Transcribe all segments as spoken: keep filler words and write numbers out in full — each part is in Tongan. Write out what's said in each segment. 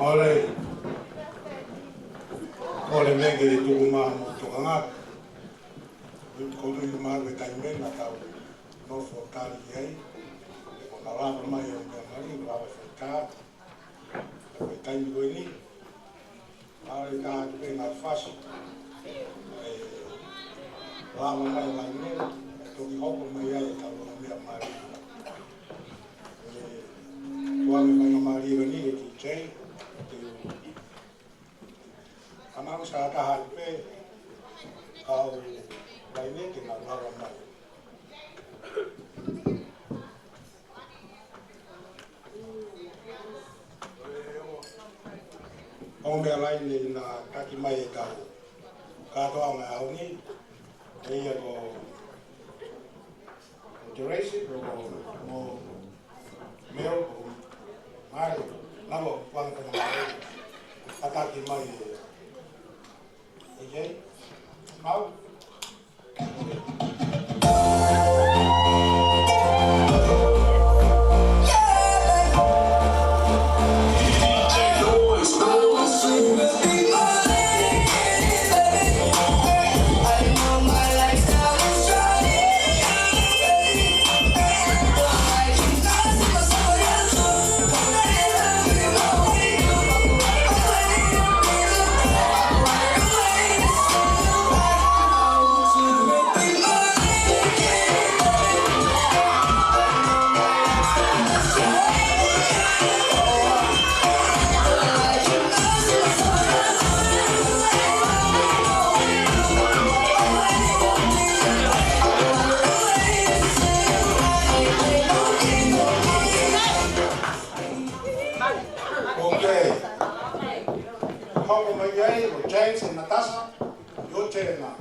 Mālō. Mālō e meʻa ke tuku mai mo tokanga. Ko e tui mai ko e taimi ʻeni naʻa tau nofo tali ai. Ko e lava mai ʻa e meʻa mali, lava e faitā. Ko e taimi ko eni. Mālō e taha atu pē ngaahi fasi. ʻE lava mai ʻa e laine, ʻe toki hoko mai ai ʻetau meʻa mali. ʻE, tuku ange mai ʻa e meʻa mali ko eni ki he D J, te u, ka mau sa taha atu pē, kau laine ke nau lava mai. ʻO meʻa laine naʻe taki mai ʻe he kau kātoanga ʻaho ni, ʻe ia ko Teresi, ko, ko Mel, ko Mari, namo kuanga kona mai, ʻa taki mai ʻe, ʻe ia, mau. Ok. Hoko mai ai ko James and Natasha, your turn now.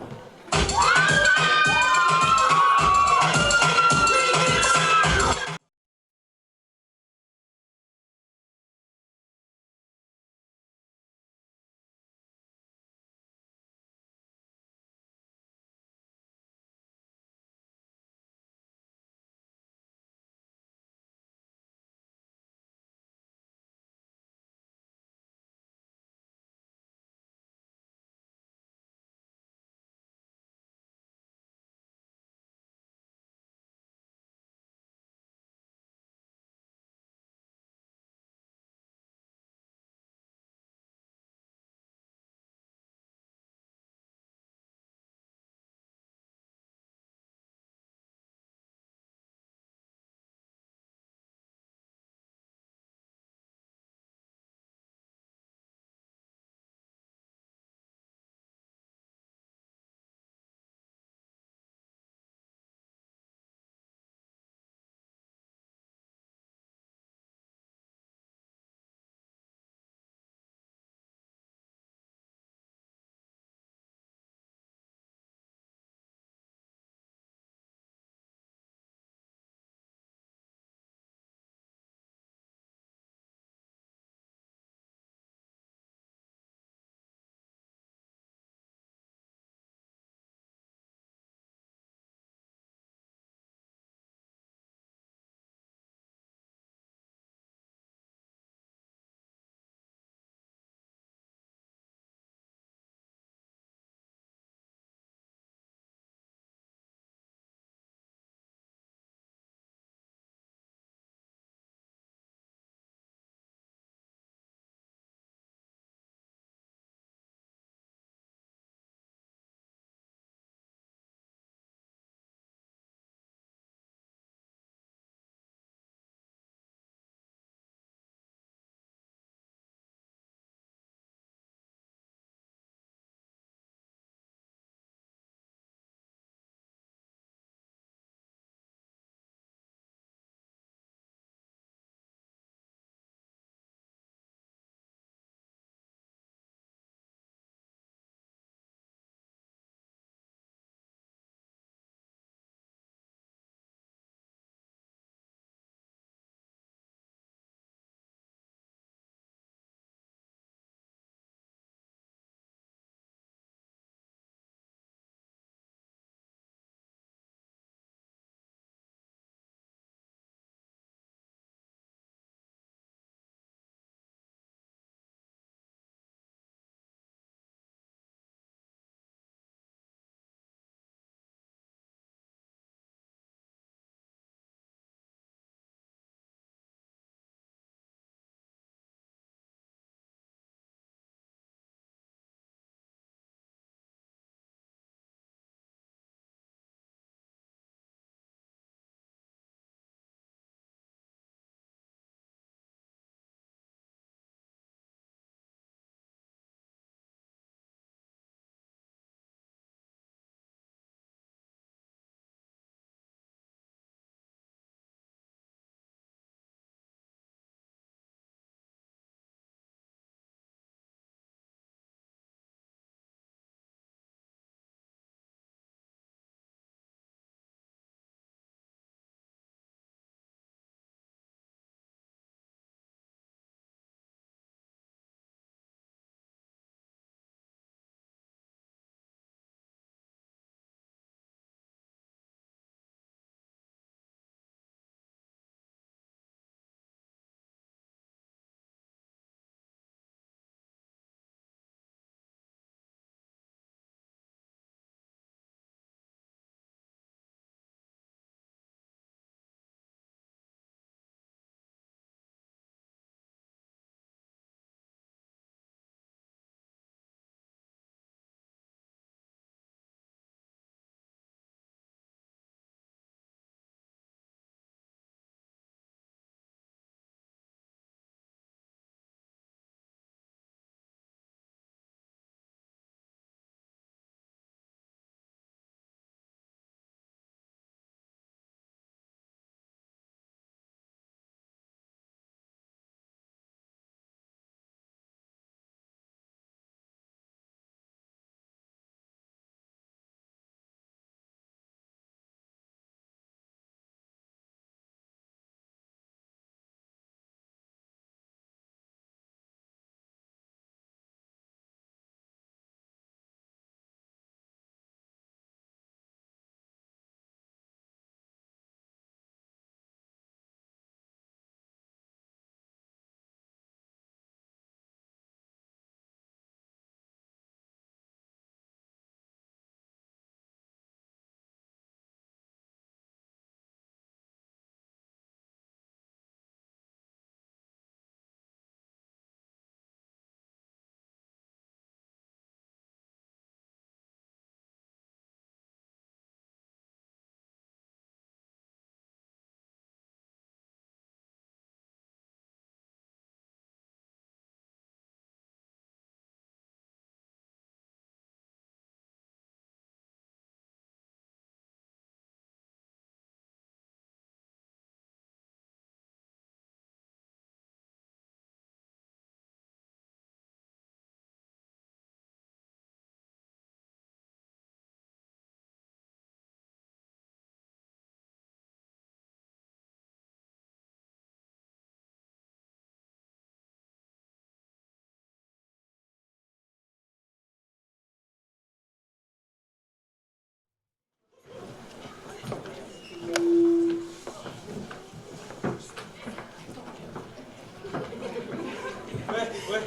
Okay.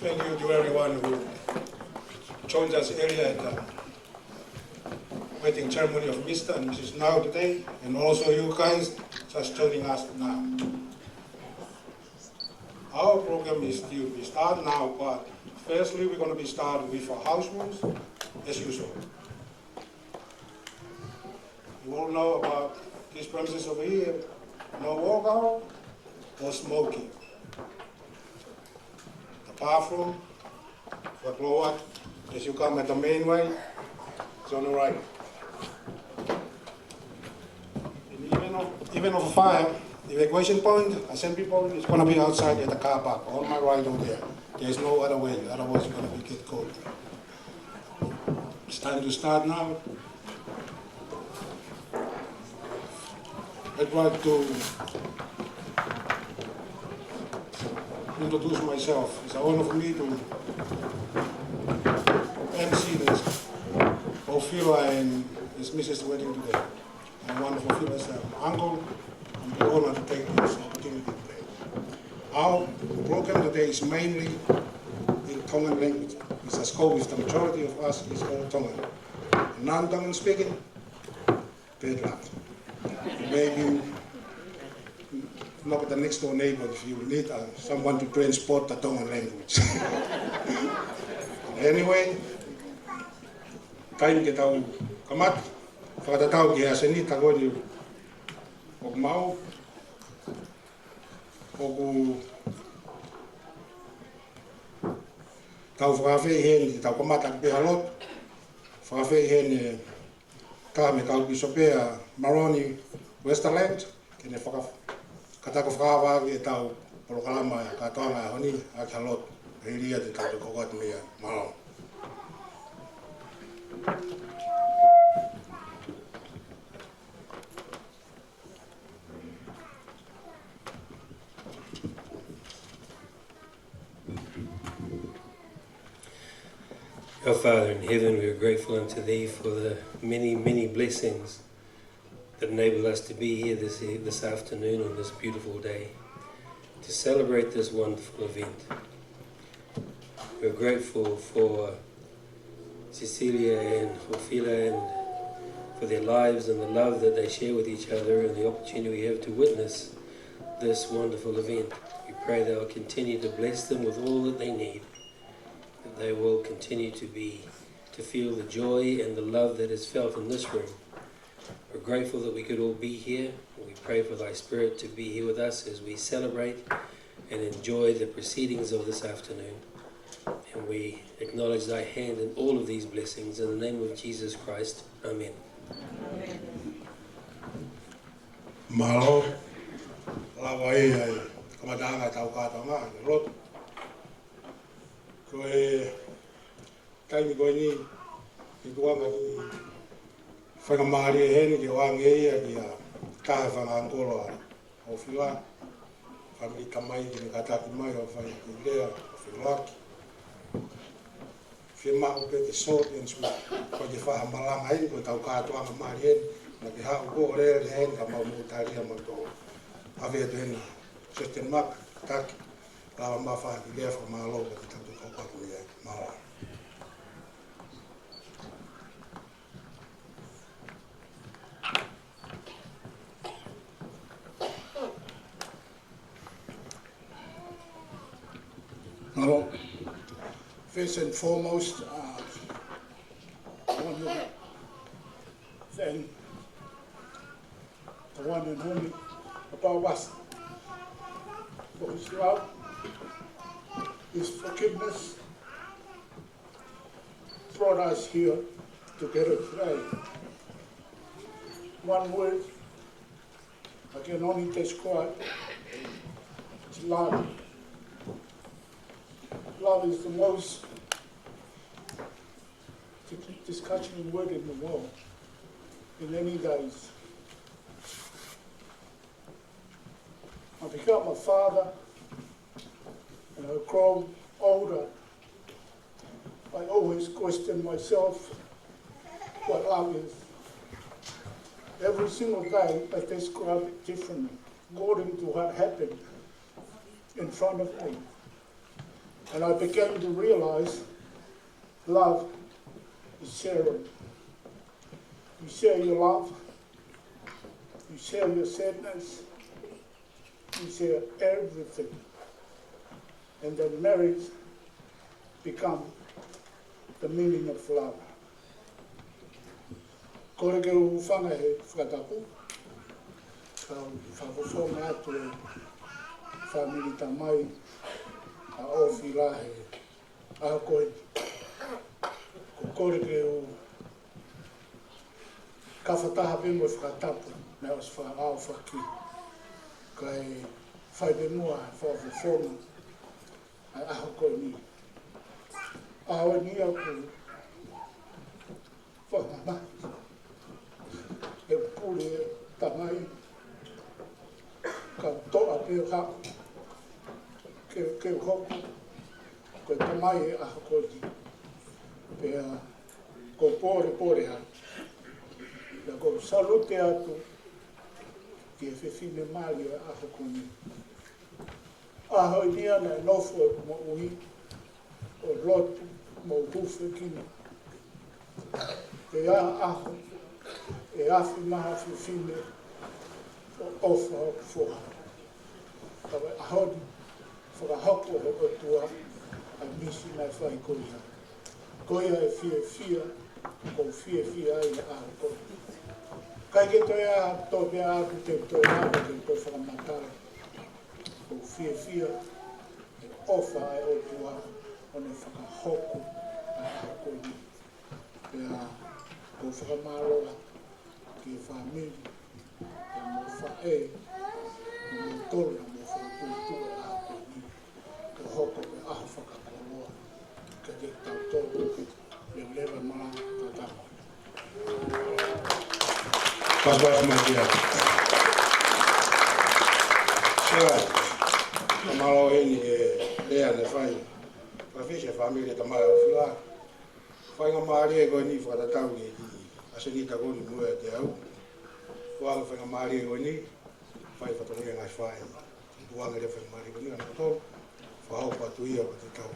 Thank you to everyone who joined us earlier at the wedding ceremony of Mister and Missus Nau today, and also you guys just joining us now. Our program is due to be start now, but firstly we're gonna be start with our house rules, as usual. You all know about these premises over here. No walkout or smoking. The bathroom, the cloak, as you come at the main way, it's on the right. And even of, even of a fire, the evacuation point, assembly point, is gonna be outside at the car park, on my right over there. There's no other way, otherwise it's gonna be get cold. It's time to start now. I'd like to introduce myself. It's an honor for me to M C this Ofila and his missus wedding today. I want to feel as an uncle and be honored to take this opportunity today. Our program today is mainly in Tongan language, which as always the majority of us is all Tongan. Non-Tongan speaking, bad luck. Maybe knock at the next door neighbor if you need uh, someone to transport the Tongan language. Anyway, taimi ke tau kamata, fakatatau ki he ʻasenita ko eni ʻoku maʻu, ʻoku tau fakaafeʻi heni, tau kamata ʻaki pē ha lotu, fakaafeʻi heni ʻe taha mei he kau pīsope ʻa Maloni Westerland, ke ne faka-, kātaki fakaava ʻaki ʻetau polokalama ʻa e kātoanga ʻo e ʻaho ni, ʻaki ha lotu, ʻe hili ia te tau toki hoko atu mei ai. Mālō. Our Father in heaven, we are grateful unto thee for the many, many blessings that enable us to be here this e-, this afternoon on this beautiful day to celebrate this wonderful event. We're grateful for Cecilia and Ofila and for their lives and the love that they share with each other and the opportunity we have to witness this wonderful event. We pray thou continue to bless them with all that they need, that they will continue to be, to feel the joy and the love that is felt in this room. We're grateful that we could all be here. We pray for thy spirit to be here with us as we celebrate and enjoy the proceedings of this afternoon. And we acknowledge thy hand in all of these blessings in the name of Jesus Christ. Amen. Mālō, lava ia ʻa e kamataʻanga ʻetau kātoanga, ʻa e lotu. Ko e taimi ko eni, ʻi tuʻa mai ki he faingamālie heni ke ʻoange ia ki he taha e fanga ʻangikolo ʻa Ofila, fāmili tamai ke ne kātaki mai ʻo fai ki he lea ʻo feʻiloaki. Fiemaʻu pē ke short and sweet, ko e ke fai ha malanga heni, ko ʻetau kātoanga mālie heni, naʻa ke haʻu koe ʻo lele heni, ka mau mou tali ʻa mautolu. ʻAve atu heni, Justin Mark, kātaki, lava mai fai ha kiʻi lea fakamālō, ka te tau toki hoko atu mei ai, mālō. Mālō. First and foremost, uh, I want to thank the one and only Papa Wasa for his love, his forgiveness, brought us here together today. One word I can only describe, it's love. Love is the most dis-, disgusting word in the world, in any days. I become a father, and I grow older. I always question myself what love is. Every single day I describe it differently, according to what happened in front of me. And I began to realize love is sharing. You share your love, you share your sadness, you share everything. And then marriage become the meaning of love. Kole ke u hūfanga he fakatapu, kau fakafofonga atu e fāmili tamai ʻa ʻOfila he ʻaho ko eni. Ko e kole ke u kafataha pē mo e fakatapu naʻe ʻosi fakaʻaofaki, kae fai pē muʻa e fakafofonga ʻa e ʻaho ko eni. ʻAho eni ʻoku fakamamahi e pule e tamai, kau toʻa pē ʻo haʻu ke, ke u hoko ko e tamai e ʻaho ko eni. Pea ʻoku ou pōlepole atu, pea ʻoku ou salute atu ki he fefine mali e ʻaho ko eni. ʻAho eni naʻe nofo ʻeku moʻui ʻo lotu mo hūfekina. Pea ʻaho ʻe afi maha fefine ʻo ʻofa hoku foha. Ka ko e ʻaho ni, fakahoko ʻe he ʻOtua ʻa e misi naʻe fai ko ia. Ko ia e fiefia, ʻoku ou fiefia ai he ʻaho ko eni. ʻIkai ke toe ʻi ai ha toe meʻa ʻoku te toe lava ke toe fakamatala. ʻOku ou fiefia he ʻofa ʻa e ʻOtua ʻo ne fakahoko ʻa e ʻaho ko eni. Pea ʻoku ou fakamālō atu ki he fāmili, pea mo e faʻē, mo e tolu, mo e fakaputu e ʻaho ko eni. Ke hoko ko e ʻaho fakakoloa kiate kitautolu. Leveleva mai, tatau. Pasipasi mai kia. Sera, mālō eni e lea naʻe fai. Pea fisi e fāmili tamai ʻOfila. Faingamālie ko eni fakatatau ki he kiʻi ʻasenita ko eni mo ʻiate au. Ko e faingamālie ko eni, fai fatongia ngaahi faʻē. Tukuange leva e faingamālie ko eni kiate kimoutolu. Fakahoko atu ia ʻo te tau.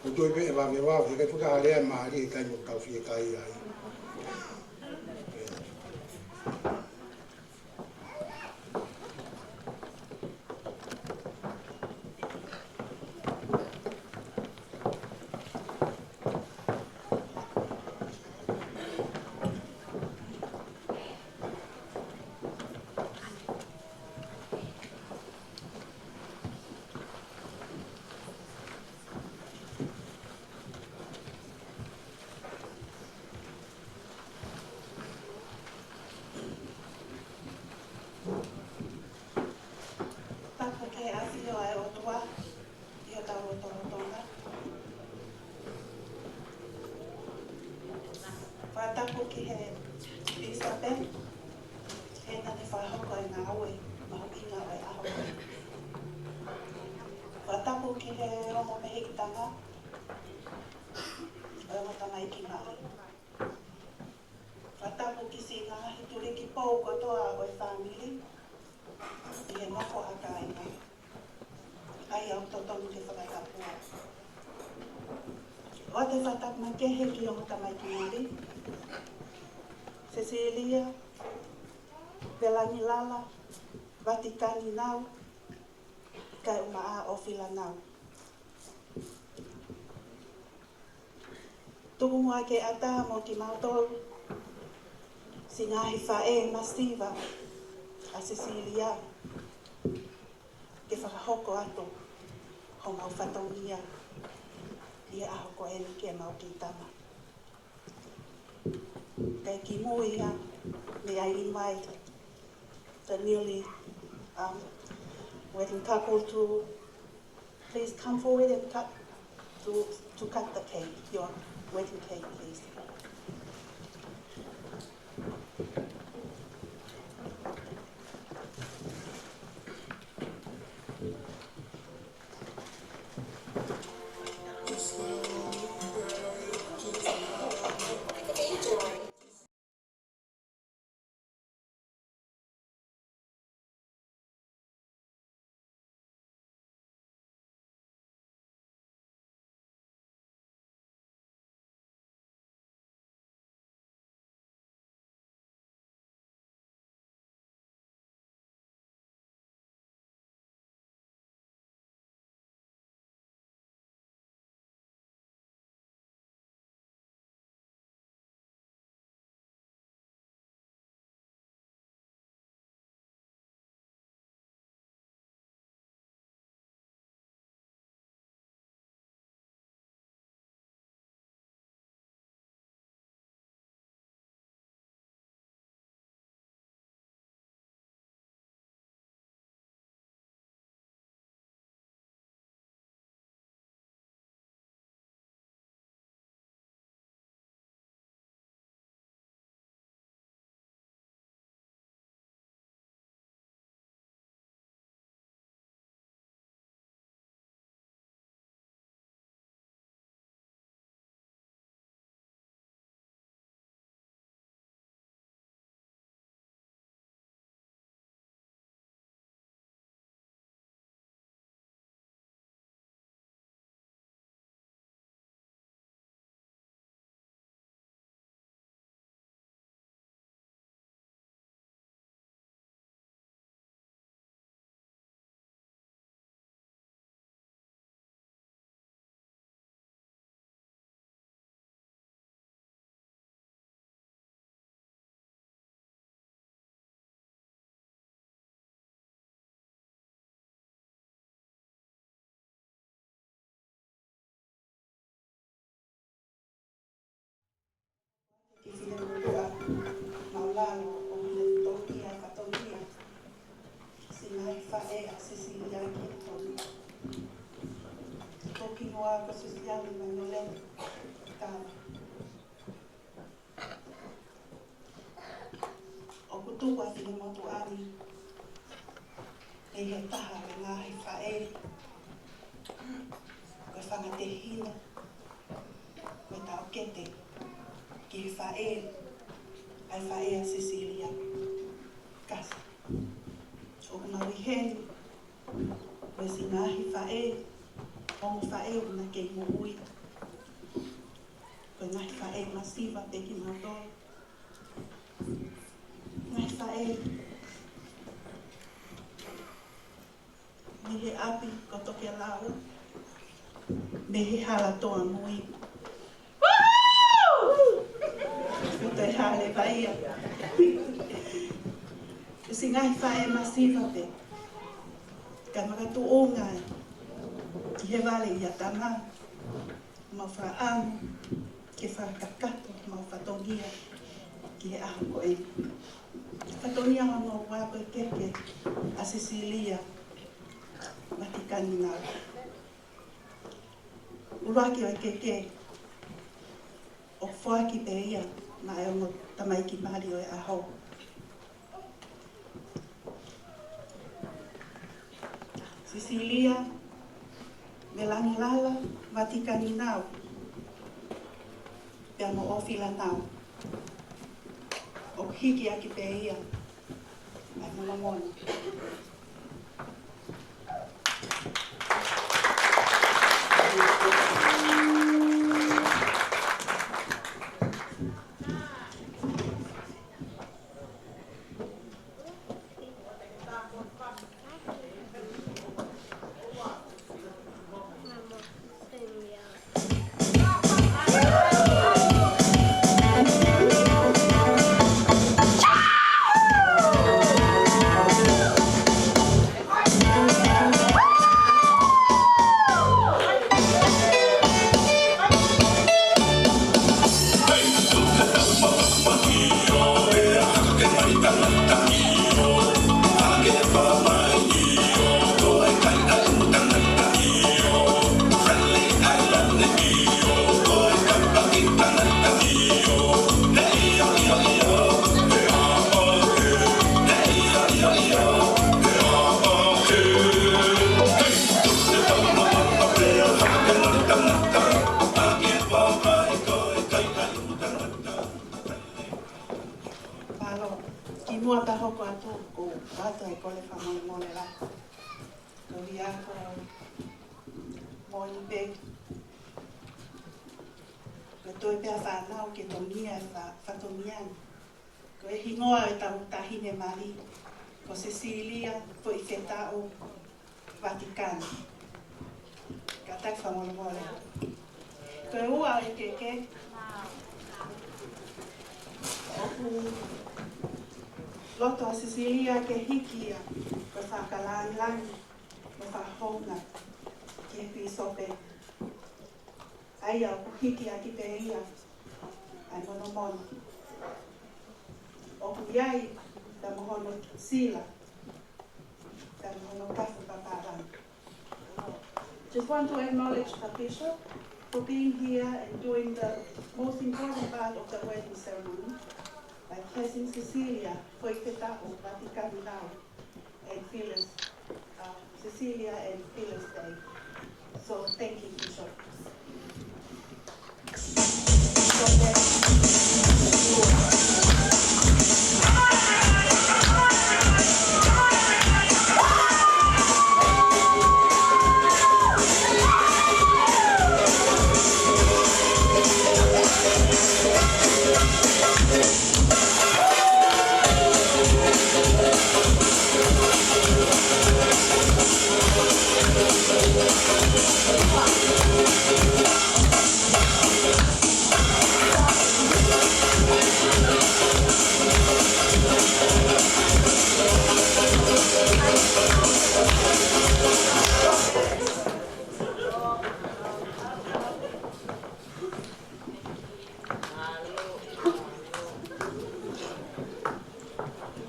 ʻOku ou tui pē ʻe vave, vave, he ʻikai fuʻu taha lea mālie he taimi ʻoku tau fiekaia ai. Tapu ki he ʻafio ʻa e ʻOtua ʻi hotau lotolotonga. Fakatapu ki he pīsope, he naʻa ne fakahoko e ngāue mahuʻinga ʻo e ʻaho. Fakatapu ki he ongo mehikitanga ʻo e ongo tamaiki mali. Fakatapu ki siʻi ngaahi tuliki pou kotoa ʻo e fāmili ʻi he nofo ʻa kāinga. ʻA ia ʻoku totonu ke fakatapu atu. ʻOatu e fakatapu makehe ki he ongo tamaiki mali, Sesilia Velangilala Vatikani Nau, kae ʻumaʻā ʻOfila Nau. Tuku muʻa ke ʻatā mo kimautolu siʻi ngaahi faʻē masiva ʻa Sesilia, ke fakahoko atu homau fatongia ʻi he ʻaho ko eni ki heʻemau kiʻi tama. Kae kimuʻa, may I invite the newly, um, wedding couple to please come forward and cut, to, to cut the cake, your wedding cake, please. tuku ʻa Finemotuʻa ni, ʻi he taha ʻo e ngaahi faʻē, ko e fanga tehina, ko e taʻokete ki he faʻē, ʻa e faʻē ʻa Sisilia Kasi. ʻOku mau ʻi heni, ko e siʻi ngaahi faʻē, ongo faʻē ʻoku na kei moʻui. Ko e ngaahi faʻē masiva pē kimautolu. Ngaahi faʻē mei he ʻapi ko Tokelau, mei he hala Toamui. Ko e toe hale vai ia. Ko e siʻi ngaahi faʻē masiva pē. Ka makatuʻunga ki he vale ʻia tama. Mau fakaʻamu ke fakakakato homau fatongia ki he ʻaho ko eni. Fatongia hono ua ko e keke ʻa Sisilia Vatikani Nau. ʻUluaki ʻo e keke ʻoku foaki pē ia maʻa e ongo tamaiki mali ʻo e ʻaho. Sisilia Melangilala Vatikani Nau, pea mo ʻOfila Nau. ʻOku hiki ʻaki pē ia ʻa e monomono. Mālō, kimuʻa pea hoko atu, ʻoku ou ʻoatu e kole fakamolemole lahi. Ko ia ko Moʻoni pē, ko e toe pē ʻa fānau ke tongia e fa-, fatongia ni. Ko e hingoa ʻo ʻetau taʻahine mali, ko Sisilia Foʻi Fetaʻu Vatikani. Kātaki fakamolemole. Ko e ua ʻo e keke, ʻoku loto ʻa Sisilia ke hiki ia ko e fakalāngilangi mo e fakahounga ki he pīsope. ʻA ia ʻoku hiki ʻaki pē ia ʻa e monomono. ʻOku ʻi ai pea mo hono sila, pea mo hono kafu papālangi. Just want to acknowledge the Bishop for being here and doing the most important part of the wedding ceremony by blessing Cecilia Foʻi Fetaʻu Vatikani Nau and Phyllis, uh, Cecilia and Phyllis Day. So thank you, Bishop.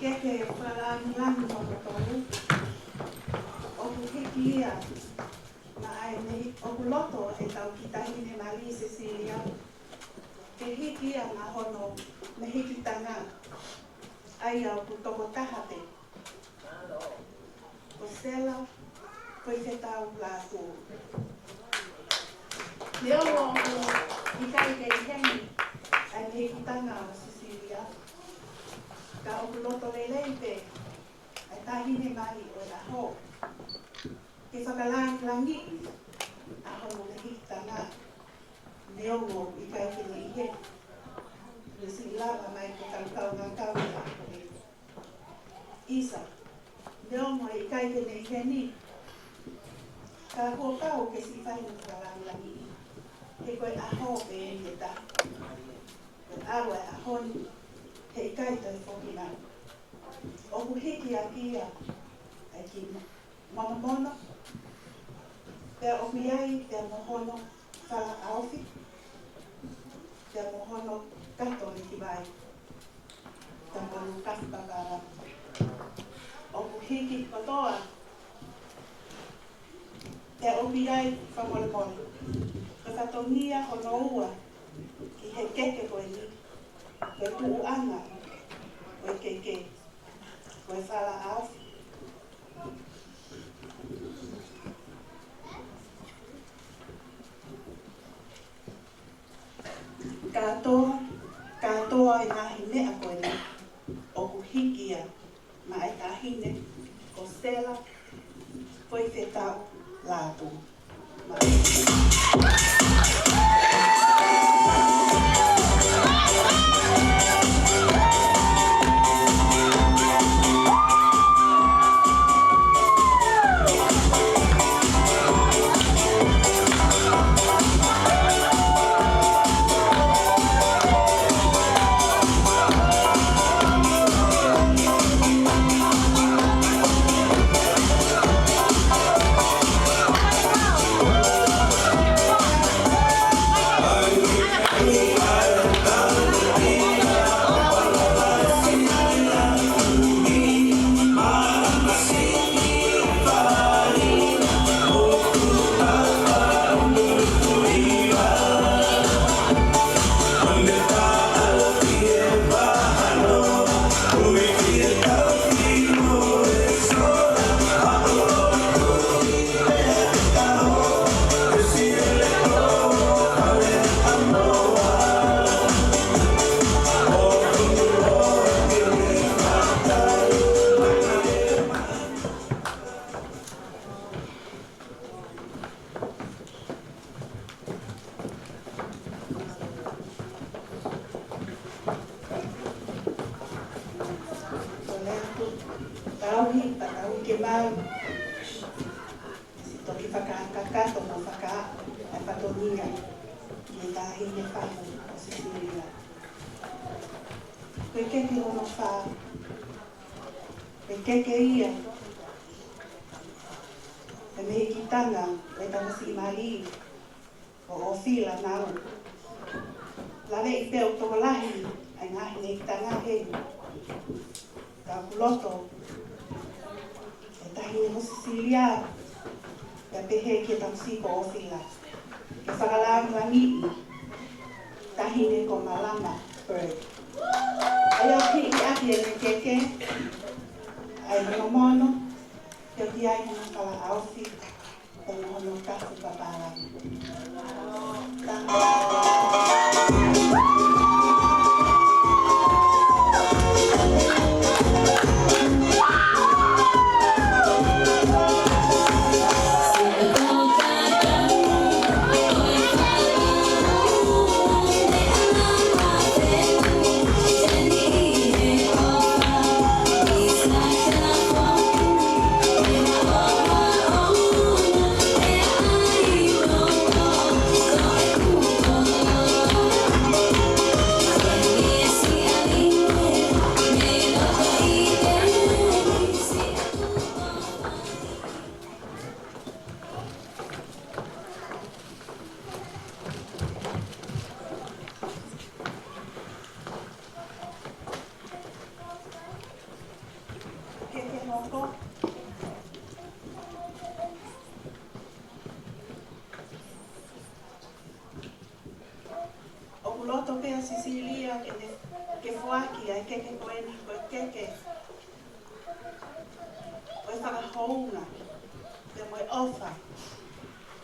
Keke fakalāngilangi hono tolu, ʻoku hiki ia maʻa e mehi-, ʻoku loto ʻetau kiʻi taʻahine mali Cecilia ke hiki ia maʻa hono mehikitanga. ʻA ia ʻoku toko taha pē. Ko Sela Poifetau Lātū. Neongo ʻoku ʻikai ke ʻi heni ʻa e mehikitanga ʻo Sisilia, ka ʻoku loto lelei pē ʻa e taʻahine mali ʻo e ʻaho ke fakalāngilangiʻi ʻa hono mehikitanga. Neongo ʻoku ʻikai ke ne ʻi heni, ne siʻi lava mai ke kaukau ngākau ʻi he ʻaho ni. ʻIsa, neongo ʻoku ʻikai ke ne ʻi heni, ka kuo pau ke siʻi fai hono fakalāngilangiʻi, he ko e ʻaho pē eni ʻe taha. Ko e ʻalu ʻa e ʻaho ni, he ʻikai toe foki mai. ʻOku hiki ʻaki ia ʻa e kiʻi monomono, pea ʻoku ʻi ai pea mo hono fala ʻaofi, pea mo hono kato leki vai, pea mo hono kafu papālangi. ʻOku hiki kotoa, pea ʻoku ʻi ai fakamolemole. Ko e fatongia hono ua ki he keke ko eni, ko e tuʻuʻanga ʻo e keke, ko e fala ʻaofi. Kātoa, kātoa e ngaahi meʻa ko eni ʻoku hiki ia maʻa e taʻahine ko Sela Poifetau Lātū. Tauhi, tauhi ke mau. Siʻi toki fakakakato mo faka-, ʻa e fatongia ki he taʻahine famo ʻo Sisilia. Ko e keke hono fā, ko e keke ia ʻo e mehikitanga ʻo e tamasiʻi mali ko ʻOfila Nau. Lave ʻi he ʻū tokolahi ʻa e ngaahi mehikitanga heni. Ka ʻoku loto e taʻahine ko Sisilia, pea pehē ki he tamasiʻi ko ʻOfila, ke fakalāngilangiʻi taʻahine ko Malama Bird. ʻA ia ʻoku hiki ʻaki ʻene keke ʻa e monomono, pea ʻoku ʻi ai hono fala ʻaofi, pea mo hono kafu papālangi. Keke, ʻo e fakahounga, pea mo e ʻofa,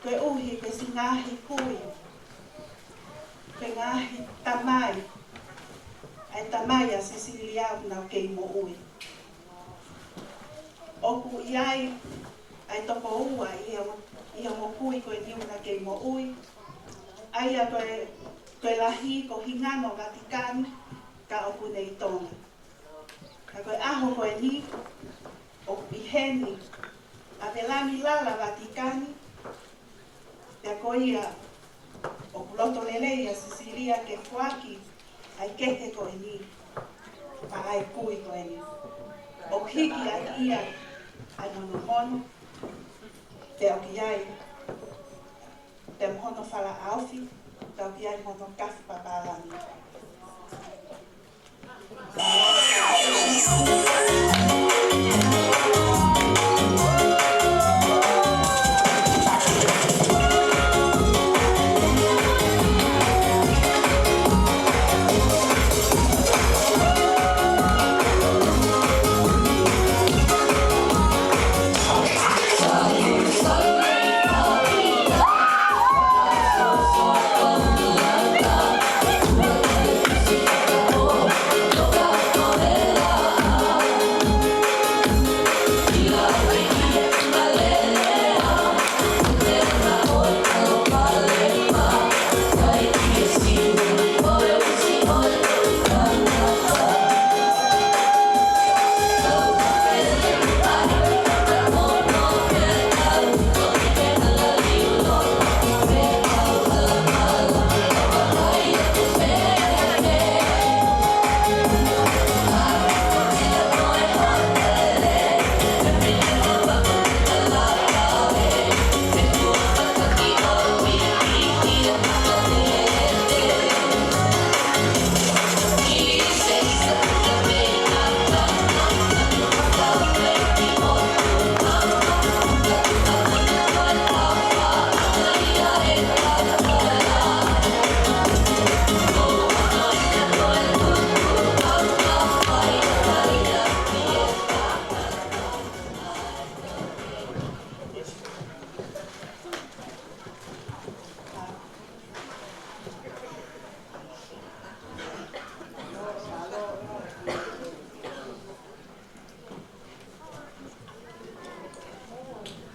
koeʻuhi ko e siʻi ngaahi kui, ko e ngaahi tamai, ʻa e tamai ʻa Sisilia ʻoku nau kei moʻui. ʻOku ʻi ai ʻa e toko ua ʻi he, ʻi he ongo kui ko eni ʻoku nau kei moʻui. ʻA ia ko e, ko e lahi ko Hingano Vatikani, ka ʻoku ne ʻi Tonga. Ka ko e ʻaho ko eni, ʻoku ʻi heni ʻa Velangilala Vatikani, pea ko ia ʻoku loto lelei ʻa Sisilia ke foaki ʻa e keke ko eni maʻa e kui ko eni. ʻOku hiki ʻaki ia ʻa e monomono, pea ʻoku ʻi ai, pea mo hono falaʻaofi, pea ʻoku ʻi ai mo hono kafu papālangi.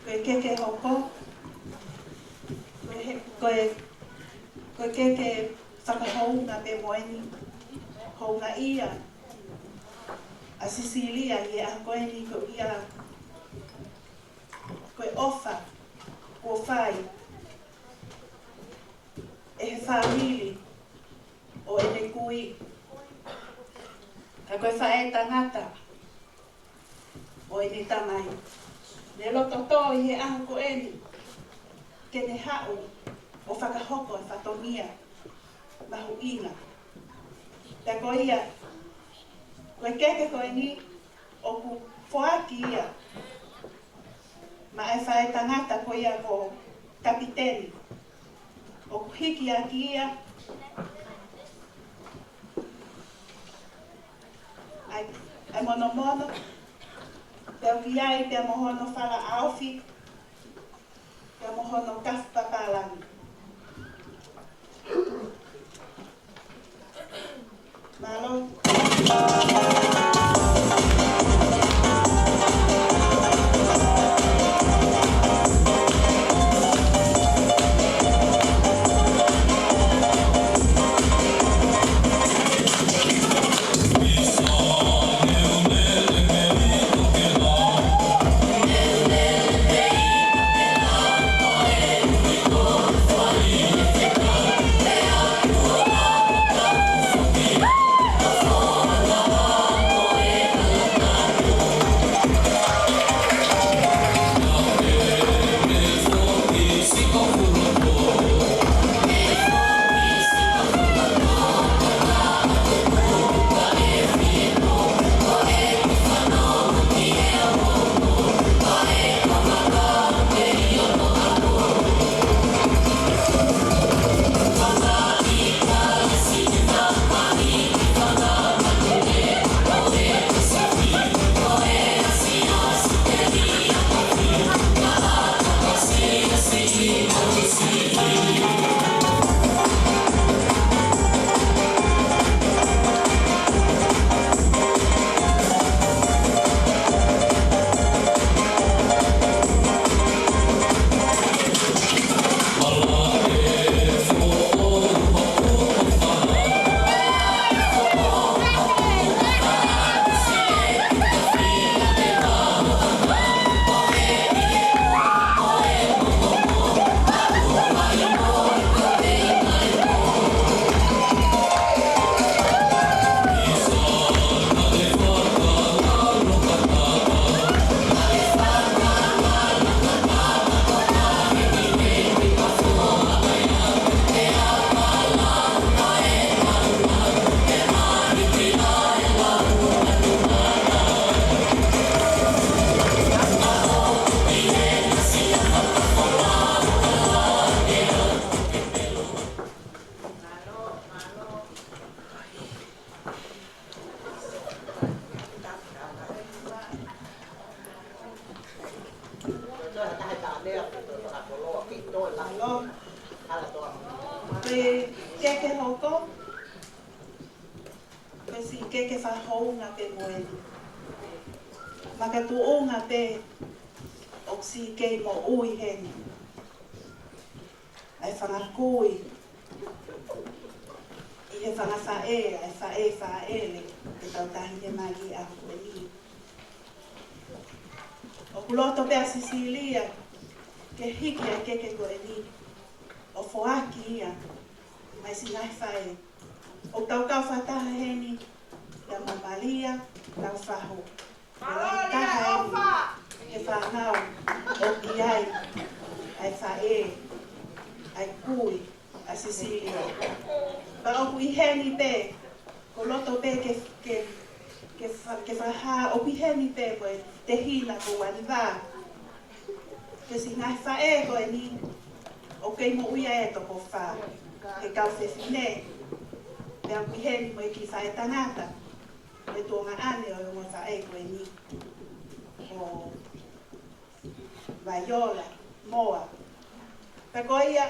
Ko e keke hoko, ko e he-, ko e, ko e keke fakahounga pē mo eni, houngaʻia ʻa Sisilia ʻi he ʻaho ko eni ko ia, ko e ʻofa kuo fai ʻe he fāmili ʻo ʻene kui. Ka ko e faʻētangata ʻo ʻene tamai, ne loto tō ʻi he ʻaho ko eni ke ne haʻu ʻo fakahoko e fatongia mahuʻinga. Pea ko ia, ko e keke ko eni ʻoku foaki ia maʻa e faʻētangata ko ia ko Kapiteni. ʻOku hiki ʻaki ia ʻa e, ʻa e monomono, pea ʻoku ʻi ai pea mo hono falaʻaofi, pea mo hono kafu papālangi. Mālō. Keke hoko, ko e siʻi keke fakahounga pē mo eni. Makatuʻunga pē ʻoku siʻi kei moʻui heni ʻa e fanga kui ʻi he fanga faʻē, ʻa e faʻē fāʻele, ʻetau taʻahine mālie ko eni. ʻOku loto pē ʻa Sisilia ke hiki ʻa e keke ko eni ʻo foaki ia maʻa e siʻi ngaahi faʻē. ʻOku tau kau fakataha heni ʻia Mamalia Taufahu. Ko e lahi taha eni he fānau ʻoku ʻi ai ʻa e faʻē, ʻa e kui ʻa Sisilia. Pea ʻoku ʻi heni pē, ʻoku loto pē ke, ke, ke fa-, ke fakahā, ʻoku ʻi heni pē ko e tehina ko Uaniva. Ko e siʻi ngaahi faʻē ko eni, ʻoku kei moʻui ai e toko fā, he kau fefine. Pea ʻoku ʻi heni mo e kiʻi faʻē tangata, mo e tuongaʻane ʻo e ongo faʻē ko eni, ko Vaiola Moa. Pea ko ia,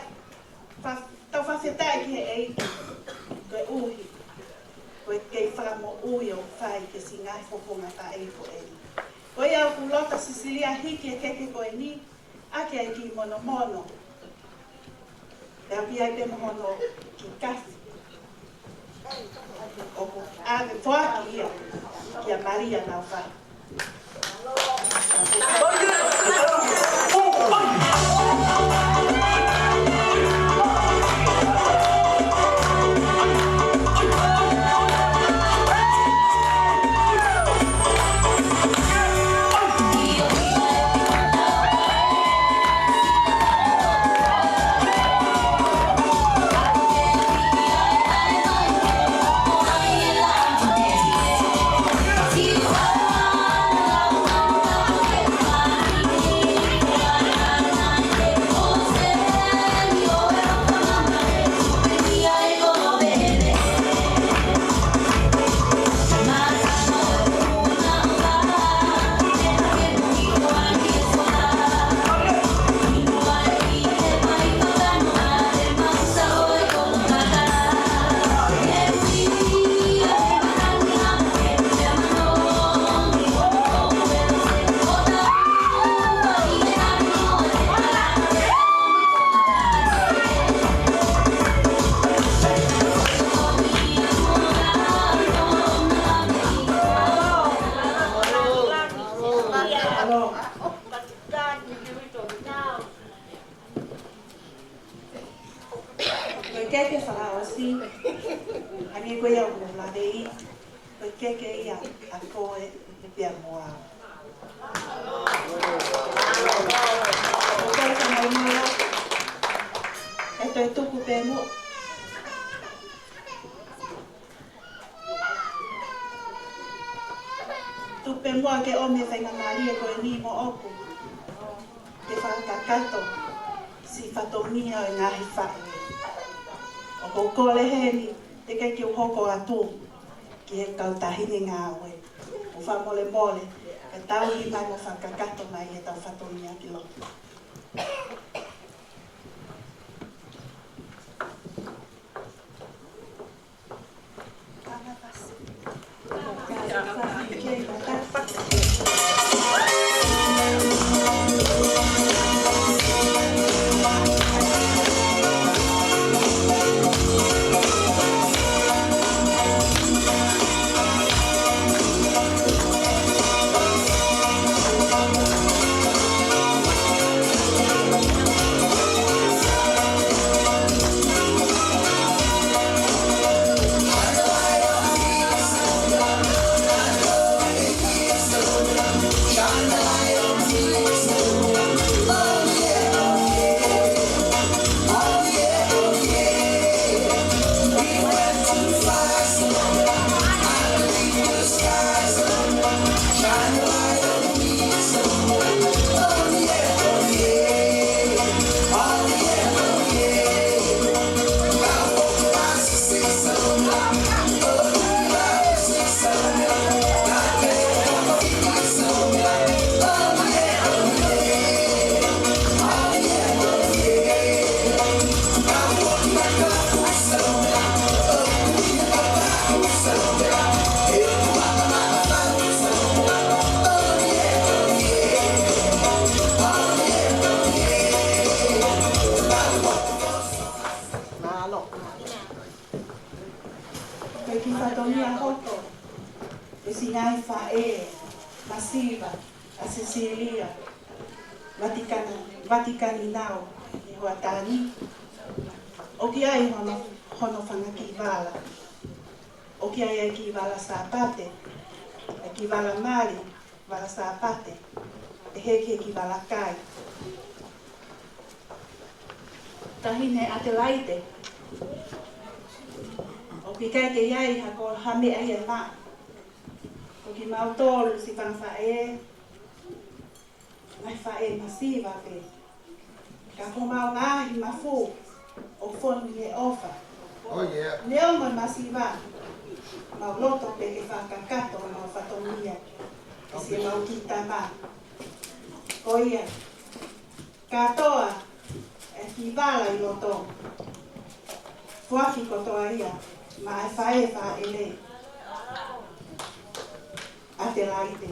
fa-, tau fakafetaʻi ki he ʻEiki, koeʻuhi ko e kei fakamoʻui ʻoku fai ki he siʻi ngaahi fofonga faʻē ko eni. Ko ia ʻoku loto Sisilia hiki e keke ko eni ʻaki ʻa e kiʻi monomono. Pea ʻoku ʻi ai pē mo hono kiʻi kafi. ʻOku ʻave foaki ia kia Malia Naufa. Ko e keke fakaʻosi, hangē ko ia ʻoku ou laveʻi, ko e keke ia ʻa koe pea mo au. Ko e fakamolemole, ʻe toe tuku pē muʻa. Tuku pē muʻa ke ʻomi e faingamālie ko eni moʻoku ke fakakakato siʻi fatongia ʻo e ngaahi faʻē. ʻOku ou kole heni, teʻeki ke u hoko atu ki he kau taʻahine ngāue. ʻOku ou fakamolemole, ka tau ʻi mai mo fakakakato mai ʻetau fatongia ki loto. faʻē masiva ʻa Sisilia Vatikana, Vatikaninao ʻi Hoatani. ʻOku ʻi ai hono, hono fanga kiʻi vala. ʻOku ʻi ai e kiʻi vala Sāpate, e kiʻi vala mali, vala Sāpate, ʻe hiki e kiʻi vala kai. Taʻahine Atelaite, ʻoku ʻikai ke ʻi ai ha ko ha meʻa ia ʻe maʻu. Ko kimautolu siʻi fanga faʻē, ngaahi faʻē masiva pē. Ka ko homau ngaahi mafu ʻoku fonu ʻi he ʻofa. Oh, yeah. Neongo e masiva, mau loto pē ke fakakakato homau fatongia ʻi siʻemau kiʻi tama. Ko ia, kātoa e kiʻi vala ʻi loto, foaki kotoa ia maʻa e faʻē fāʻele, Atelaite.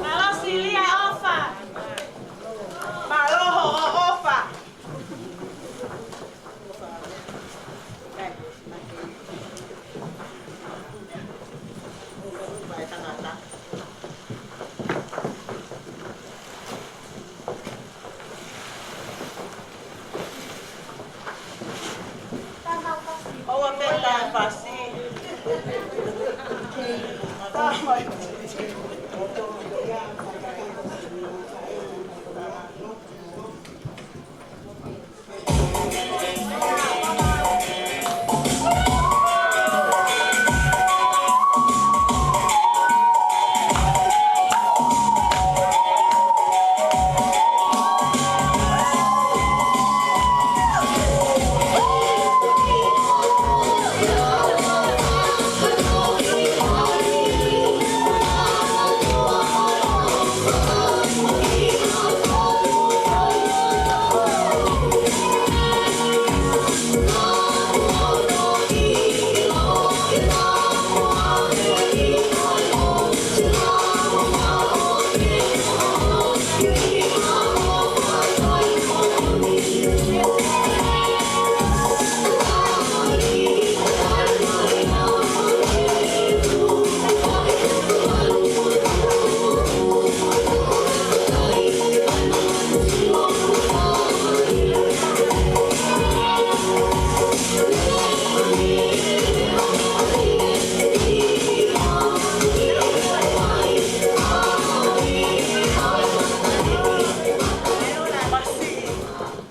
Mālō Silia ʻofa. Mālō hoʻo ʻofa. ʻOua pē taʻe fasi.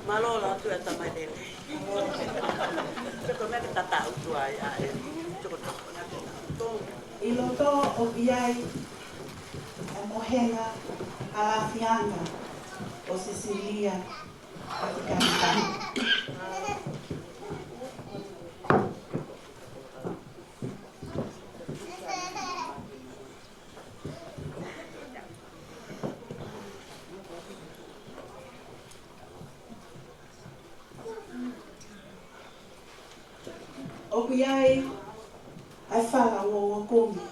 Mālō ʻaupito e tamai lelei. Toko meʻa ke tata utu ai ʻa e. Toko toko meʻa ke tata utu. ʻI loto ʻoku ʻi ai e mohenga ʻa e ʻAfiona ʻo Sisilia ʻAfikanika. ʻOku ʻi ai ʻa e fala uouokumi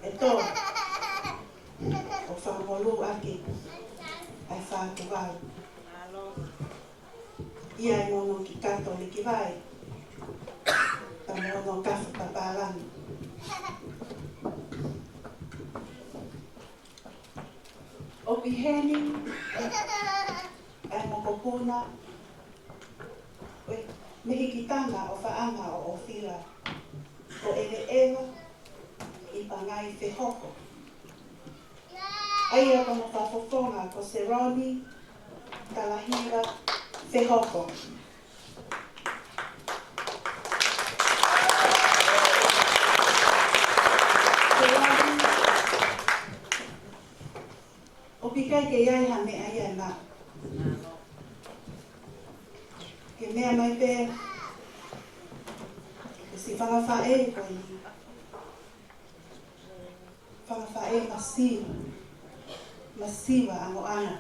ʻe tolu ʻo fakamolū ʻaki ʻa e fātuvalu. ʻI ai mo hono kiʻi kato liki vai, pea mo hono kafu papālangi. ʻOku ʻi heni ʻa e mokopuna, ʻo e mehikitanga ʻofaʻanga ʻo ʻOfila, ko ʻEleʻeva Ai Fehoko. ʻA ia ko hono fakafofonga ko Seroni Talahiva Fehoko. Seroni, ʻoku ʻikai ke ʻi ai ha meʻa ia ʻe maʻu. Ke meʻa mai pē, ko e siʻi fanga faʻē ko eni. Fanga faʻē masiva, masiva angoʻanga.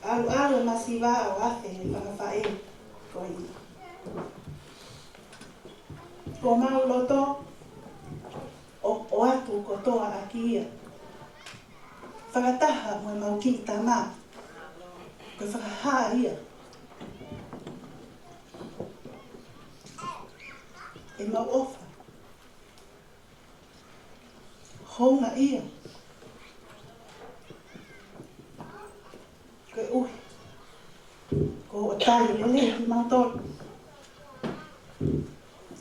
ʻAlu, ʻalu e masiva ʻo afe he fanga faʻē ko eni. Ko homau loto ʻoku ʻoatu kotoa ʻaki ia. Fakataha mo ʻemau kiʻi tama. Ko e fakahā ia ʻemau ʻofa. Houngaʻia. Koeʻuhi ko hoʻo tali lelei kimautolu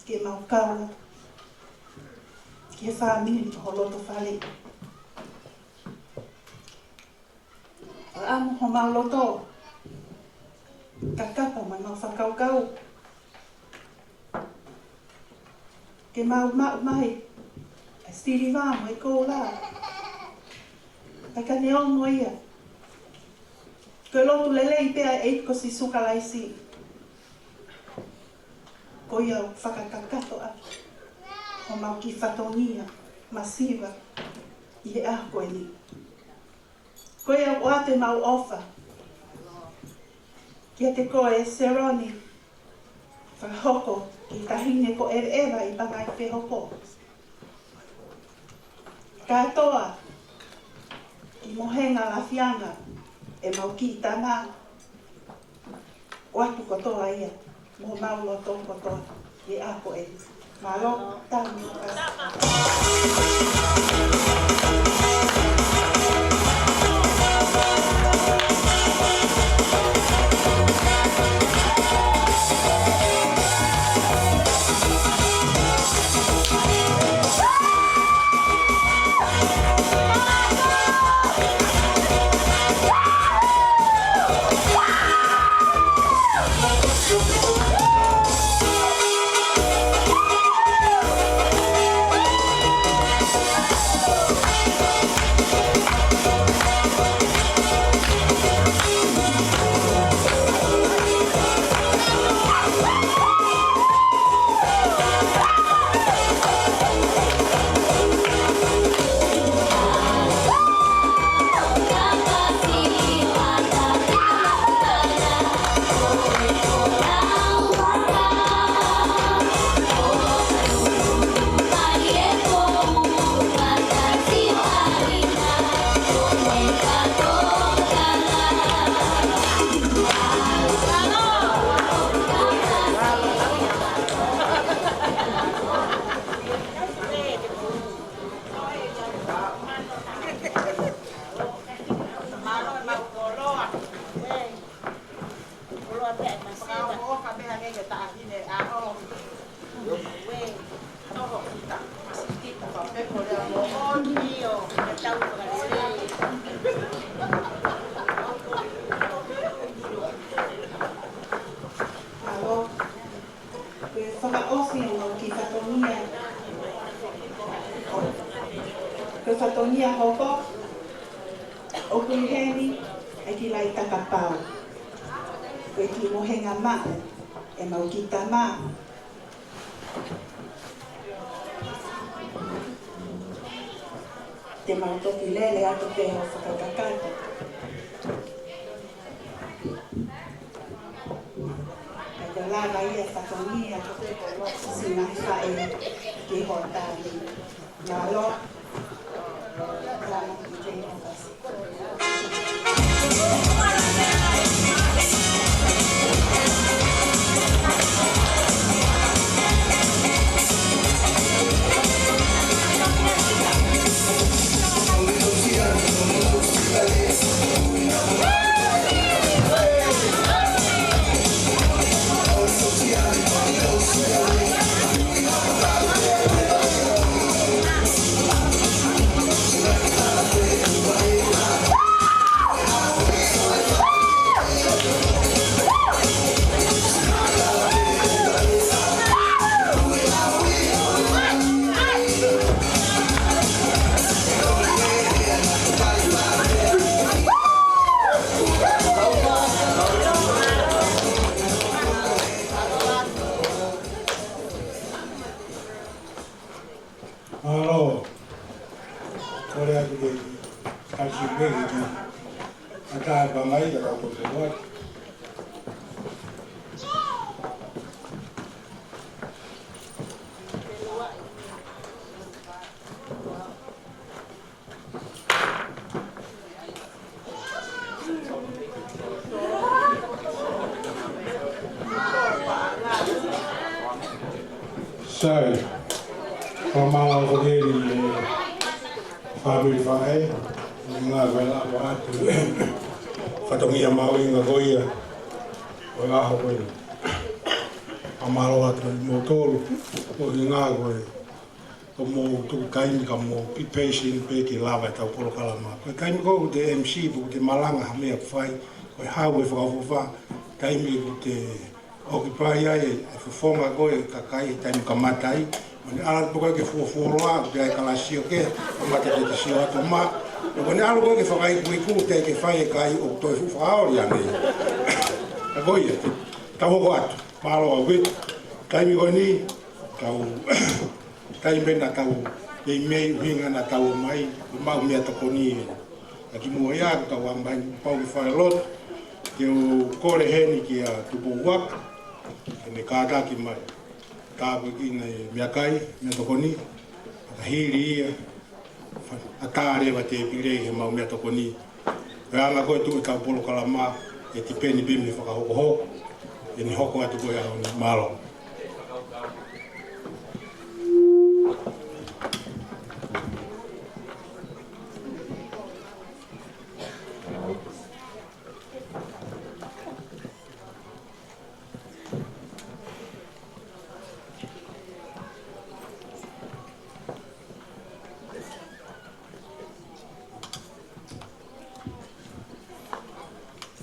ke mau kau ki he fāmili ʻo ho loto fale. ʻAmu homau loto, kakapa mai mau fakakaukau ke mau maʻu mai ʻa e siliva mo e koula. Pea ka ne ongo ia, ko e lotu lelei pē ʻa e ʻEiki ko Sīsū Kalaisi, ko ia ʻoku fakakakato ʻaki homau kiʻi fatongia masiva ʻi he ʻaho ko eni. Ko ia ʻoku ʻoatu ʻemau ʻofa kiate koe Seroni, fakahoko ki he taʻahine ko ʻEvaʻeva ʻi Pangai Fehoko. Kātoa ki Mohenga Lafianga ʻemau kiʻi tama, ʻoatu kotoa ia mo homau loto kotoa ʻi he ʻaho ko eni. Mālō, tau ni. Mālō. Ko e fakaʻosi ʻemau kiʻi fatongia. Ko e fatongia hoko, ʻoku ʻi heni ʻa e kiʻi laʻi takapau. Ko e kiʻi mohenga maʻu ʻemau kiʻi tama. Te mau toki lele atu pē ʻo fakakakato. Kae lava ia fatongia, siʻi ngaahi faʻē ki hoʻo tali. Mālō. Tama ki te ofasi. Mālō. Kole atu ke tasi pē ki he ʻatā e pangai ka tau toki atu. Sai, fakamālō atu ki he fāmili faʻē, ʻi he ngāue ʻoku ʻalu atu. Fatongia mahuʻinga ko ia ʻo e ʻaho ko eni. Fakamālō atu kimoutolu, ʻo e ngāue ko ē. Ko hoʻomou tuku taimi ka mou be patient pē ke lava ʻetau polokalama. Ko e taimi ko ē ʻoku te M C, ʻoku te malanga ha meʻa ʻoku fai, ko e hau e fakaʻofoʻofa, taimi ʻoku te occupy ai e fofonga ko ē ʻo e kakai he taimi kamata ai. Mo ne ʻalu atu ko ē ke fuofuoloa, ʻoku te ʻai kalasi ʻo ke, kamata ke te sio atu mā. Mo ne ʻalu ko ē ke fakaikuiku, ʻoku teʻeki ke fai ʻe he kakai ʻoku toe fuʻu fakaoli ange. Ka ko ia, tau hoko atu, mālō ʻaupito. Taimi ko eni, tau taimi pē naʻa tau meimei ʻuhinga naʻa tau ō mai, ʻo maʻu meʻatokoni. Ka kimuʻa ia ʻoku tau ō mai, pau ke fai lotu, ke u kole heni kia Tupou Vaka, ke ne kātaki mai. Tāpuekina e meʻakai, meʻatokoni, ka hili ia, ʻatā leva tēpile he maʻu meʻatokoni. Ko e anga ko ē ʻetau polokalama, ʻe tipeni pē mei he fakahokohoko ʻe ne hoko atu ko ē he ʻaho ni. Mālō.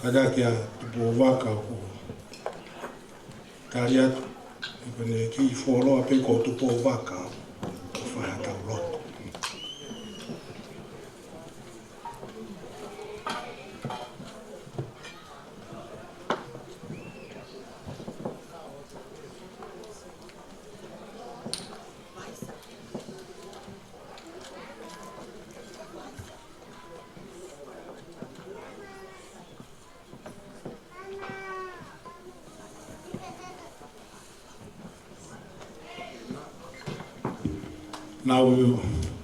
Kātaki ʻa Tupou Vaka ʻoku tali atu, ʻi he ko ʻene kiʻi fuoloa pē ko Tupou Vaka, ʻo fai haʻatau lotu. Now we will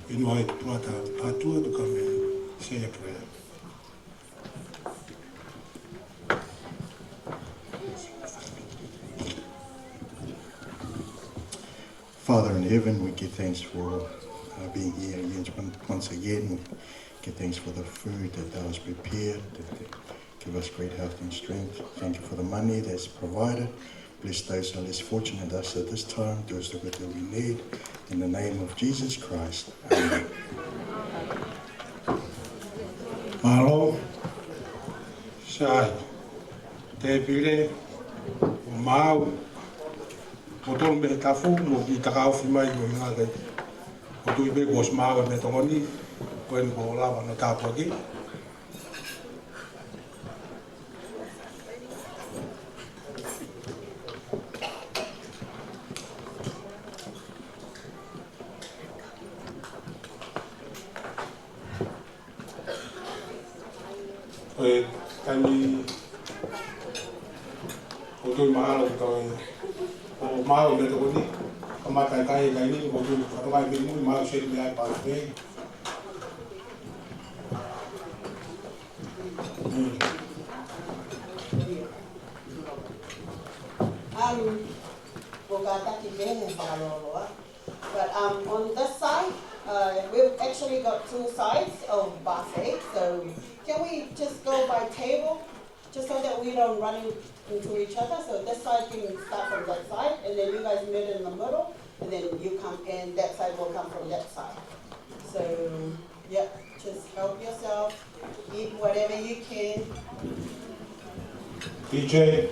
invite Brother Patua to come and say a prayer. Father in heaven, we give thanks for, uh, being here again, once again. We give thanks for the food that thou hast prepared, that, that give us great health and strength. Thank you for the money that's provided. Bless those who are less fortunate than us at this time. Do us the good that we need. In the name of Jesus Christ. Amen. Mālō. Sai. Tēpile, ʻo maau, ʻo tonu mei he tafu, mo e kiʻi takaofi mai, ʻo hangē ko e, ʻoku tui pē kuo ʻosi maau e meʻatokoni, ko eni kuo lava hono tāpuaki. Ko e taimi ʻoku tui mahalo ko e, ʻoku maau e meʻatokoni, kamata e kai, kai ni, ʻoku tui fatongia ke mui, maau seti mei ai pā pē. Um, ʻoku kātaki pē he fakalōloa. But, um, on this side, uh, we've actually got two sides of buffet, so can we just go by table, just so that we don't run in-, into each other? So this side can start from that side, and then you guys meet in the middle, and then you come, and that side will come from that side. So, yep, just help yourself. Eat whatever you can. D J.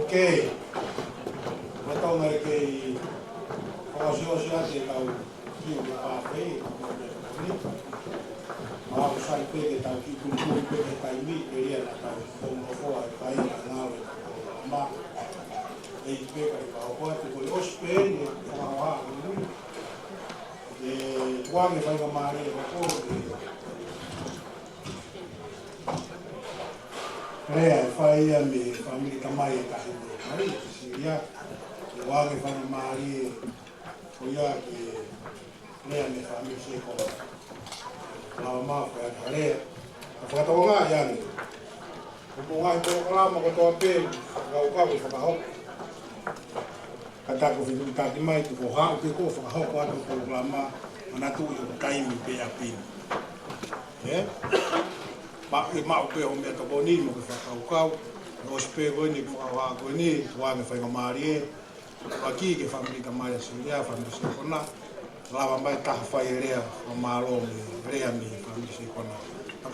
Ok. Ua tau mai ke i fakaʻosiʻosi atu e kau kiu mo e pāfei, mo e pāfei. Ma ʻoku sai pē ke tau kiʻi kulukulu pē ke taimi, ke lia na tau fou nofoa e kai, a ngalo e tau fou ma. E i pē kai pāhoa atu ko e ʻosi pē ni, e fakahoha ko eni. E tukuange faingamālie e hoko, e lea ʻe fai ia mei he fāmili tamai ʻe taha mei Sisilia. Tukuange faingamālie ko ia ke lea mei he fāmili Seikona. Lava mai ko e ʻata lea. Ka fakatokanga ia ni. Ko e ngaahi polokalama kotoa pē, fakakaukau ke fakahoko. Ka ta ko e fetuʻutaki mai, tuku haʻu ke ko e fakahoko atu e polokalama, manatuʻi ko e taimi pē ʻapi ni. Ē? Ma, ʻe maʻu pē hoʻo meʻatokoni mo e fakakaukau, ʻosi pē ko eni, fakakaukau ko eni, tukuange faingamālie, ʻaki ki he fāmili tamai ʻa Sisilia, fāmili Seikona, lava mai taha fai e lea, fakamālō mei he lea mei he fāmili Seikona.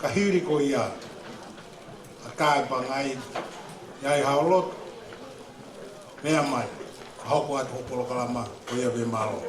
Ka hili ko ia, ʻa e kai pangai, ʻi ai hao lotu, meʻa mai, fakahoko atu hoʻo polokalama, ko ia pē, mālō.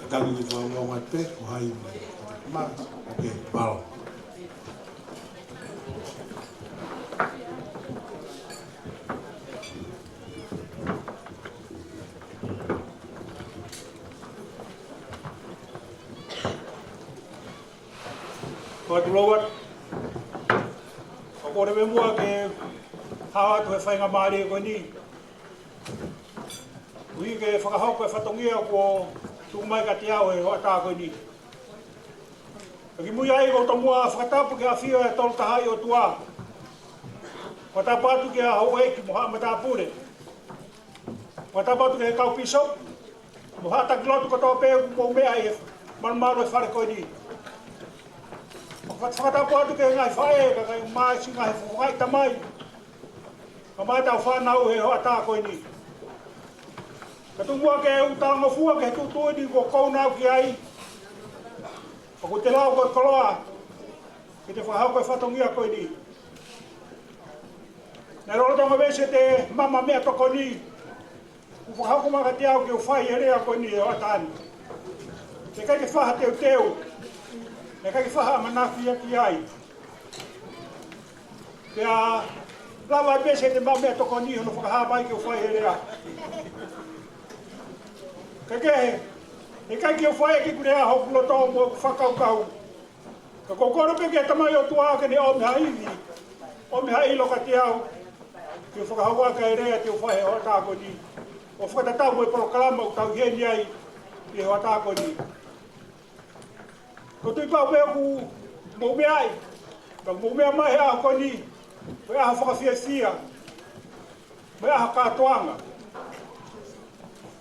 Tau ni fakaongoongo atu pē, ko hai mai. Ma, ok, mālō. Ko atu lau atu. Ko e kole mei muʻa ke hao atu he faingamālie ko eni. Koeʻuhi ke fakahoko e fatongia kuo tuku mai kiate au he hoʻatā ko eni. Ka kimuʻa ai ʻoku ou tomuʻa fakatapu ki he ʻafio ʻa e Tolu Tahaʻi ʻOtua. Fakatapu atu ki he houʻeiki mo haʻa matāpule. Fakatapu atu ki he kau pīsope mo haʻa taki lotu kotoa pē ʻoku mou meʻa ʻi he malumalu e fale ko eni. Fakatapu atu ki he ngaahi faʻē, kae ʻumaʻā siʻi ngaahi fofongaʻi tamai, kae ʻumaʻā ʻetau fānau he hoʻatā ko eni. Ka tuku muʻa ke u talangofua ki he tuʻutuʻuni kuo ʻoku ou nau ki ai. ʻOku te lau ko e koloa ke te fakahoko e fatongia ko eni. Naʻe lolotonga veesi ʻete maama meʻatokoni kuo fakahoko mai kiate au ke u fai e lea ko eni he hoʻatā ni. Naʻe ʻikai ke faʻa teuteu, naʻe ʻikai ke faʻa ʻamanaki ia ki ai. Pea lava ai pē siʻete maama meʻatokoni hono fakahā mai ke u fai e lea. Kae kehe, naʻe ʻikai ke u fai ʻeku lea, hoku loto mo ʻeku fakakaukau. Ka ʻoku ou kole pē ki he Tamai ʻOtua ke ne ʻomi ha ivi, ʻomi ha ʻilo kiate au, ke u fakahoko ʻaki e lea te u fai he hoʻatā ko eni, ʻo fakatatau mo e polokalama ʻoku tau ʻi heni ai he hoʻatā ko eni. ʻOku ou tui pau pē ʻoku mou meaʻi, ka mou meʻa mai he ʻaho ko eni, ko e ʻaho fakafiefia, mo e ʻaho kātoanga.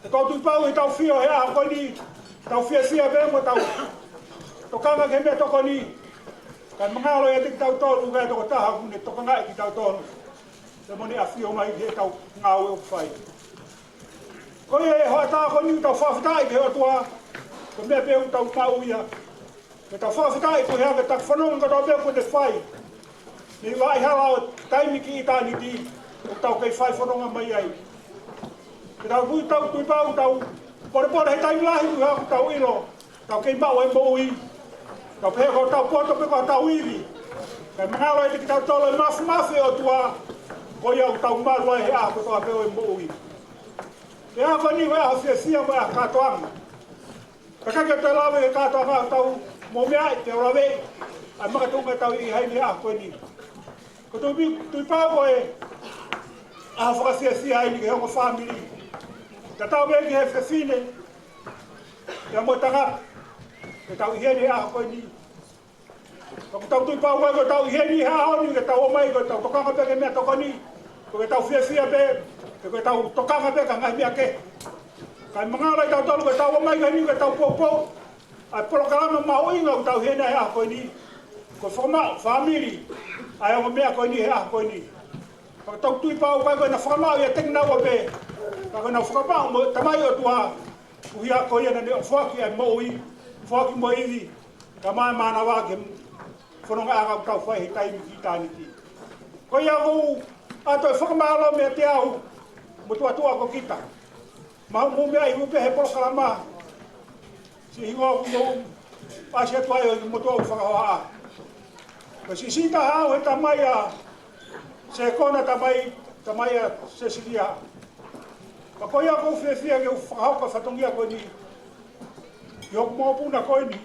He ʻoku ou tui pau ʻi heʻetau ʻafio he ʻaho ko eni, tau fiefia pē mo tau tokanga ki he meʻatokoni. Kae mangalo ia kiate kitautolu, ʻoku ʻi ai e tokotaha ʻoku ne tokangaʻi kitautolu. Pea mo ne ʻafio mai ki heʻetau ngāue ʻoku fai. Ko ia he hoʻatā ko eni ʻoku tau fakafetaʻi ki he ʻOtua, ko e meʻa pē ʻoku tau maʻu ia. Ke tau fakafetaʻi koeʻuhi ko e taku fononga kotoa pē kuo ne fai mei he vaʻa hala ʻo taimi ki ʻitāniti, ʻoku tau kei fai fononga mai ai. Ke tau tui, tau tui pau, tau polepole he taimi lahi koeʻuhi ko ʻetau ʻilo, tau kei maʻu e moʻui. Tau pehē ko hotau poto pe ko hotau ivi. Kae mangalo ʻiate kitautolu e māfimafi ʻo e ʻOtua, ko ia ʻoku tau malu ai he ʻaho kotoa pē ʻo e moʻui. Ko e ʻaho ko eni ko e ʻaho fiefia mo e ʻaho kātoanga. Ka ʻikai ke toe lava ke kātoanga ʻetau moʻui ai, te u lave ʻa e makatuʻunga ʻetau ʻi heni he ʻaho ko eni. Ko e tui, tui pau ko e ʻaho fakafiefia eni ki he ongo fāmili. Tatau pē ki he fefine, pea mo e tangata, ke tau ʻi heni he ʻaho ko eni. Ka ʻoku tau tui pau ko ʻetau ʻi heni he ʻaho ni, ke tau ō mai, ko ʻetau tokanga pē ki he meʻatokoni, ko ʻetau fiefia pē, ko ʻetau tokanga pē ki he ngaahi meʻa kehe. Kae mangalo ʻiate kitautolu ko ʻetau ō mai ko eni, ko ʻetau poupou ʻa e polokalama mahuʻinga ʻoku tau ʻi heni he ʻaho ko eni, ko e fakamaʻu fāmili ʻa e ongo meʻa ko eni he ʻaho ko eni. Ka ʻoku tau tui pau ʻikai ko ʻena fakamaʻu ʻiate kinaua pē, ka ko ʻena fakamaʻu mo e Tamai ʻOtua, koeʻuhi ko ia naʻa ne foaki ʻa e moʻui, foaki mo e ivi, kae ʻumaʻā e mānava ki he fonongaʻanga ʻoku tau fai he taimi ki ʻitāniti. Ko ia ʻoku ou ʻoatu e fakamālō meiate au mo e tuʻa ko kita. Maʻu mo meʻa ʻi he polokalama, siʻi hingoa ʻoku mou ʻasi atu ai ʻo motuʻa ʻo fakahohaʻa. Ko e siʻisiʻi taha au he tamai ʻa Sekona, tamai, tamai ʻa Sesilia. Pea ko ia ʻoku ou fiefia ke u fakahoko e fatongia ko eni ki hoku mokopuna ko eni.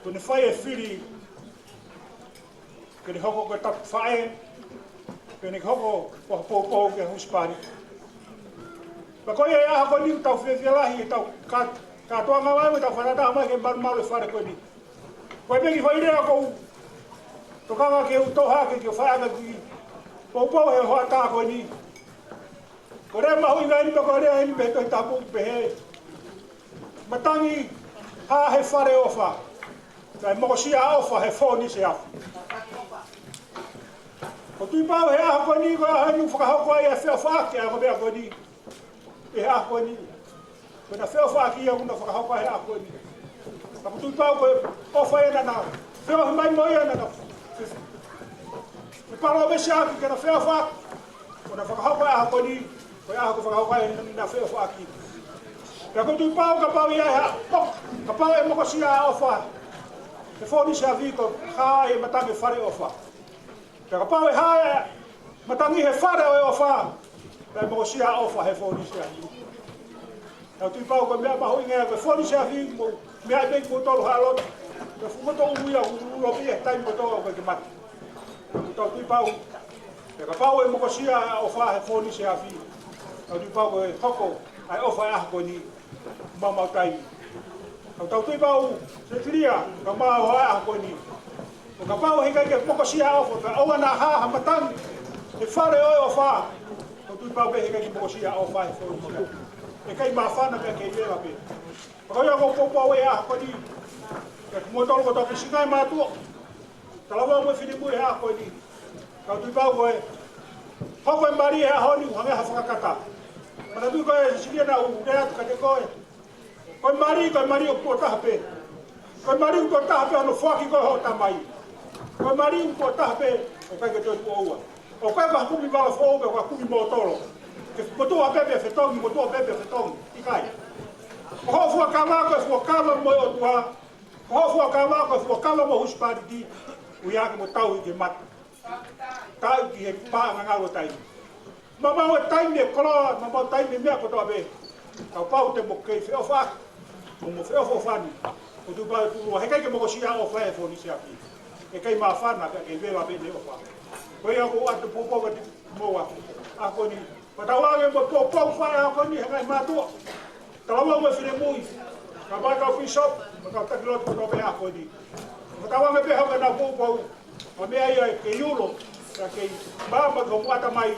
Kuo ne fai e fili ke ne hoko ko e taku faʻē, ke ne hoko ko ha poupou ki he husepāniti. Pea ko ia ʻi he ʻaho ko eni ʻoku tau fiefia lahi he tau ka-, kātoanga mai mo ʻetau fakataha mai ke malumalu e fale ko eni. Ko e peki fai lea ʻoku ou tokanga ke u toʻo hake ke fai ʻaki e kiʻi poupou he hoʻatā ko eni. Ko e lea mahuʻinga eni pea ko e lea eni mei he Tohi Tapu ʻoku pehē: Matangi hā he fale ʻofa, kae mokosia ʻofa he fōnise afi. ʻOku ou tui pau he ʻaho ko eni, ko e ʻaho eni ʻoku fakahoko ai e feʻofaʻaki ʻa e ongo meʻa ko eni. He ʻaho ko eni, ko ʻena feʻofaʻaki ia ʻoku na fakahoko ai he ʻaho ko eni. Ka ʻoku ou tui pau ko e ʻofa ia naʻa na feohi mai mo ia naʻa na fe-, fe-, fepalōmesi ʻaki ke na feʻofaʻaki. Ko ʻena fakahoko e ʻaho ko eni, ko e ʻaho ko ē fakahoko ai ʻena feʻofaʻaki. Pea ʻoku ou tui pau kapau ʻe ʻi ai ha poka, kapau ʻe mokosia ʻa e ʻofa he fōnise afi, ko e hā e matangi fale ʻofa. Pea kapau ʻe hā e matangi he fale ʻo e ʻofa, pea ʻe mokosia ʻa e ʻofa he fōnise afi. Ka ʻoku ou tui pau ko e meʻa mahuʻinga ia ko e fōnise afi, mou meaʻi pē kimoutolu ha loto. Ko e fuʻu loto ʻulu ia ʻoku ʻulu pē ia he taimi kotoa ʻoku ʻikai ke mate. Ka ʻoku ou tui pau, pea kapau ʻe mokosia ʻa e ʻofa he fōnise afi, ka ʻoku ou tui pau ko e hoko ʻa e ʻofa he ʻaho ko eni, maumau taimi. Ka ʻoku ou tui pau, Sesilia, ka mau ʻa e ʻaho ko eni, ʻo kapau heʻikai ke mokosia ʻa e ʻofa, pea ʻoua naʻa hā ha matangi he fale ʻo e ʻofa, ka ʻoku ou tui pau pē heʻikai ke mokosia ʻa e ʻofa he fōnise afi. ʻE kei māfana pea kei vela pē. Pea ko ia ʻoku ou poupou ai he ʻaho ko eni kia kimoutolu kotoa pē, siʻi ngaahi mātuʻa, talavou mo e finemui he ʻaho ko eni. Ka ʻoku ou tui pau ko e hoko e mali he ʻaho ni ʻoku hangē ha fakakata. Manatuʻi ko e Sesilia, naʻa ku lea atu kiate koe, ko e mali, ko e mali ʻoku tuʻo taha pē. Ko e mali ʻoku tuʻo taha pē hono foaki koe ʻe hoʻo tamai. Ko e mali ʻoku tuʻo taha pē, ʻoku ʻikai ke toe tuʻo ua. ʻOku ʻikai ko ha kumi vala foʻou pe ko ha kumi mōtolo, ke motuʻa pē pea fetongi, motuʻa pē pea fetongi. ʻIkai. Ko hoʻo fuakava ko e fuakava mo e ʻOtua. Ko hoʻo fuakava ko e fuakava mo e husepāniti, ʻuhinga ke mo tauhi ke mate. Tauhi ki he paʻanga ngalo taimi. Maumau e taimi e koloa, maumau taimi e meʻa kotoa pē. Kapau te mo kei feʻofaʻaki, mo mo feʻofoʻofani, ʻoku ou tui pau ʻe tuʻu lua, heʻikai ke mokosia ʻa e ʻofa he fōnise afi. ʻE kei māfana pea kei vela pē ʻene ʻofa. Ko ia ʻoku ou ʻoatu e poupou kiate kimoua he ʻaho ko eni. Fakatauange mo e poupou fai he ʻaho ko eni he ngaahi mātuʻa, talavou mo e finemui, kae ʻumaʻā e kau pīsope mo e kau taki lotu kotoa pē he ʻaho ko eni. Fakatauange pē hoko ʻenau poupou ko e meʻa ia ke ulo, pea kei maama ki hoʻomou ʻatamai,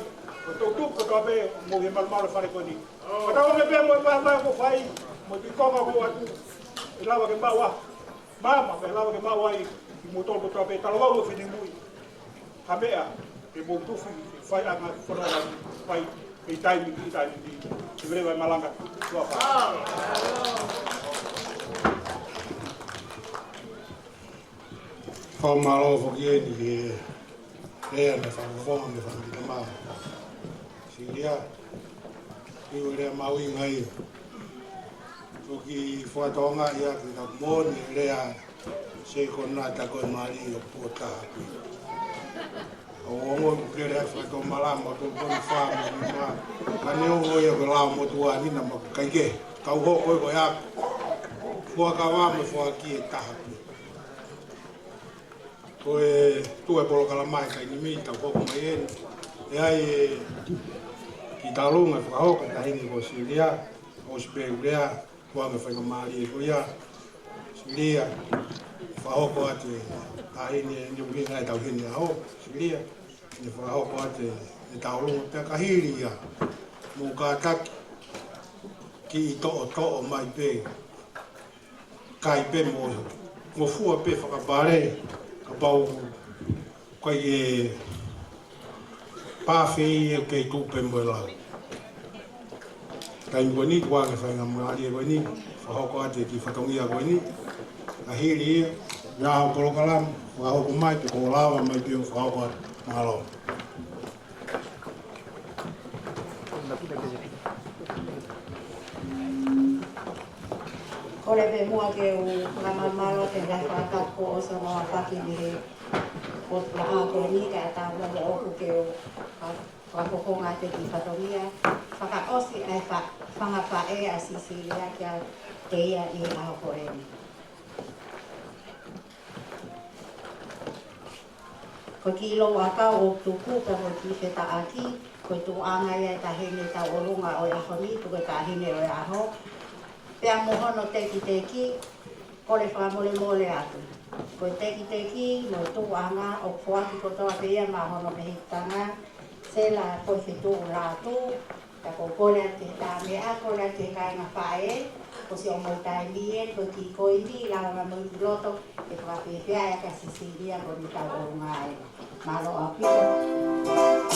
ko e toʻutupu kotoa pē ʻoku mou ʻi he malumalu he fale ko eni. Fakatauange pē mo e vahevahe kuo fai, mo e kiʻi konga kuo ʻoatu, ʻe lava ke maʻu ai ha maama, pea lava ke maʻu ai kimoutolu kotoa pē, talavou mo e finemui, ha meʻa ke mou tufi ke fai ʻa e ngaahi fononga fai mei taimi ki taimi. Siveleva e malanga. Tuʻa ʻofa. Fakamālō foki eni ki he lea naʻe fakafofonga mei he fanga kiʻi tama Silia. ʻIo, lea mahuʻinga ia. Toki fakatokangaʻi ʻaki ʻa e moʻoni e lea, se ko na ta ko e mali o pota. ʻO ongo ku lele ai fakatomalama, tolu poini fā mo e nima. Ka ne ongo ia ko e lao motuʻa ni naʻa ma kai ke. Kau hoko ko e ako. Fuakava mo e fuaki e taha pē. Ko e tuʻu e polokalama ʻi he taimi ni, tau hoko mai eni. ʻE ʻi ai e kiʻi tauʻolunga fakahoko ʻa e taʻahine ko Silia, ʻosi pē ʻeku lea, kuo ʻoange faingamālie ko ia. Silia, fakahoko atu e taʻahine, ne ʻuhinga e tauhine ʻaho, Silia, ne fakahoko atu e tauʻolunga pea ka hili ia, mou kātaki, kiʻi toʻotoʻo mai pē. Kai pē mo, mo fua pē fakapale, kapau ʻoku ʻikai ke pāfeʻi ʻe kei tuʻu pē mo e lau. Taimi ko eni, kuo ʻoange faingamālie ko eni, fakahoko atu e kiʻi fatongia ko eni, ka hili ia, ʻi he ʻaho polokalama, fakahoko mai, pe ko e lava mai pē ʻo fakahoko atu, mālō. Kole pē muʻa ke u fakamālō ki he ngaahi fakatapu kuo ʻosi hoʻomou fai mei he potupulaʻā ko eni, kae ʻatā moʻoku ke u fa-, fakafofonga atu e kiʻi fatongia. Fakaʻosi ʻa e fa-, fanga faʻē ʻa Sisilia kiate ia ʻi he ʻaho ko eni. Ko e kiʻi louʻakau ʻoku tuku pea mo e kiʻi fetaʻaki, ko e tuʻuʻanga ia e taʻahine tauʻolunga ʻo e ʻaho ni, tuku e taʻahine ʻo e ʻaho. Pea mo hono tekiteki, kole fakamolemole atu. Ko e tekiteki mo e tuʻuʻanga ʻoku foaki kotoa pē ia maʻa hono mehikitanga, Sela Koifetuʻu Lātū, Ka ko e kole atu ki he tā meʻa, kole atu ki he kāinga faʻē, ko siʻomou taimi eni, ko e kiʻi koini, lava mai mo e kiʻi loto, ke fakafeʻao ʻa Sisilia ko eni tauʻolunga ai. Mālō ʻaupito.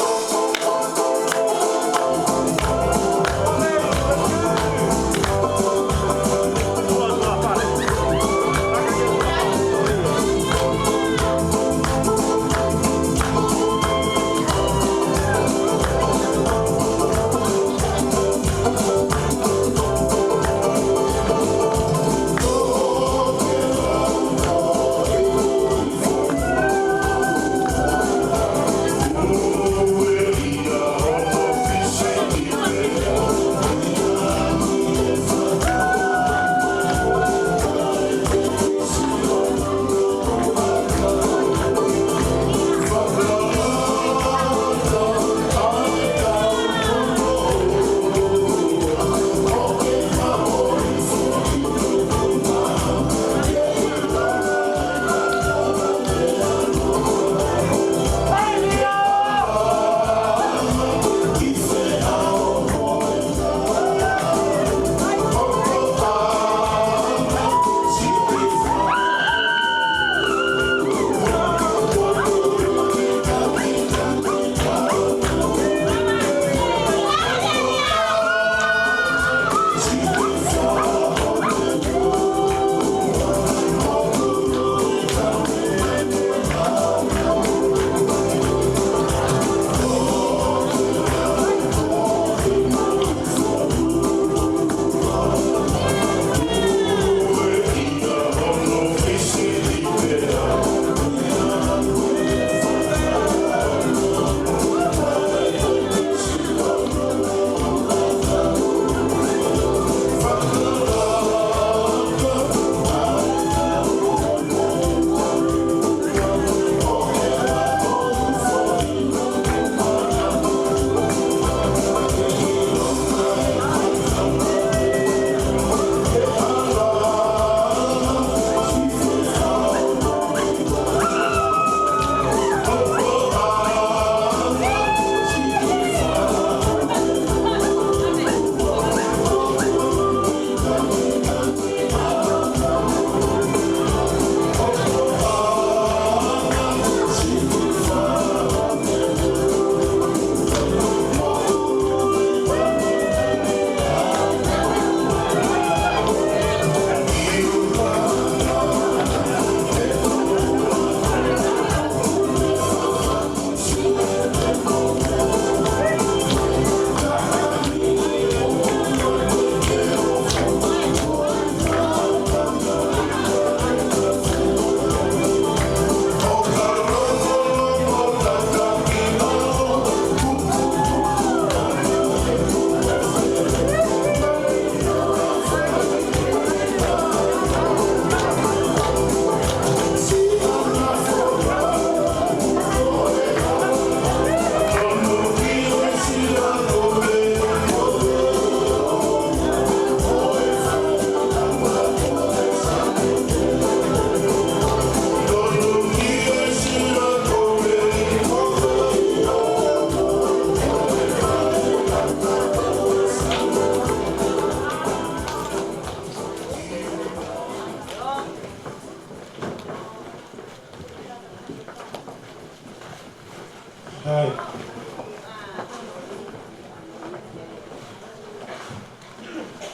Ai.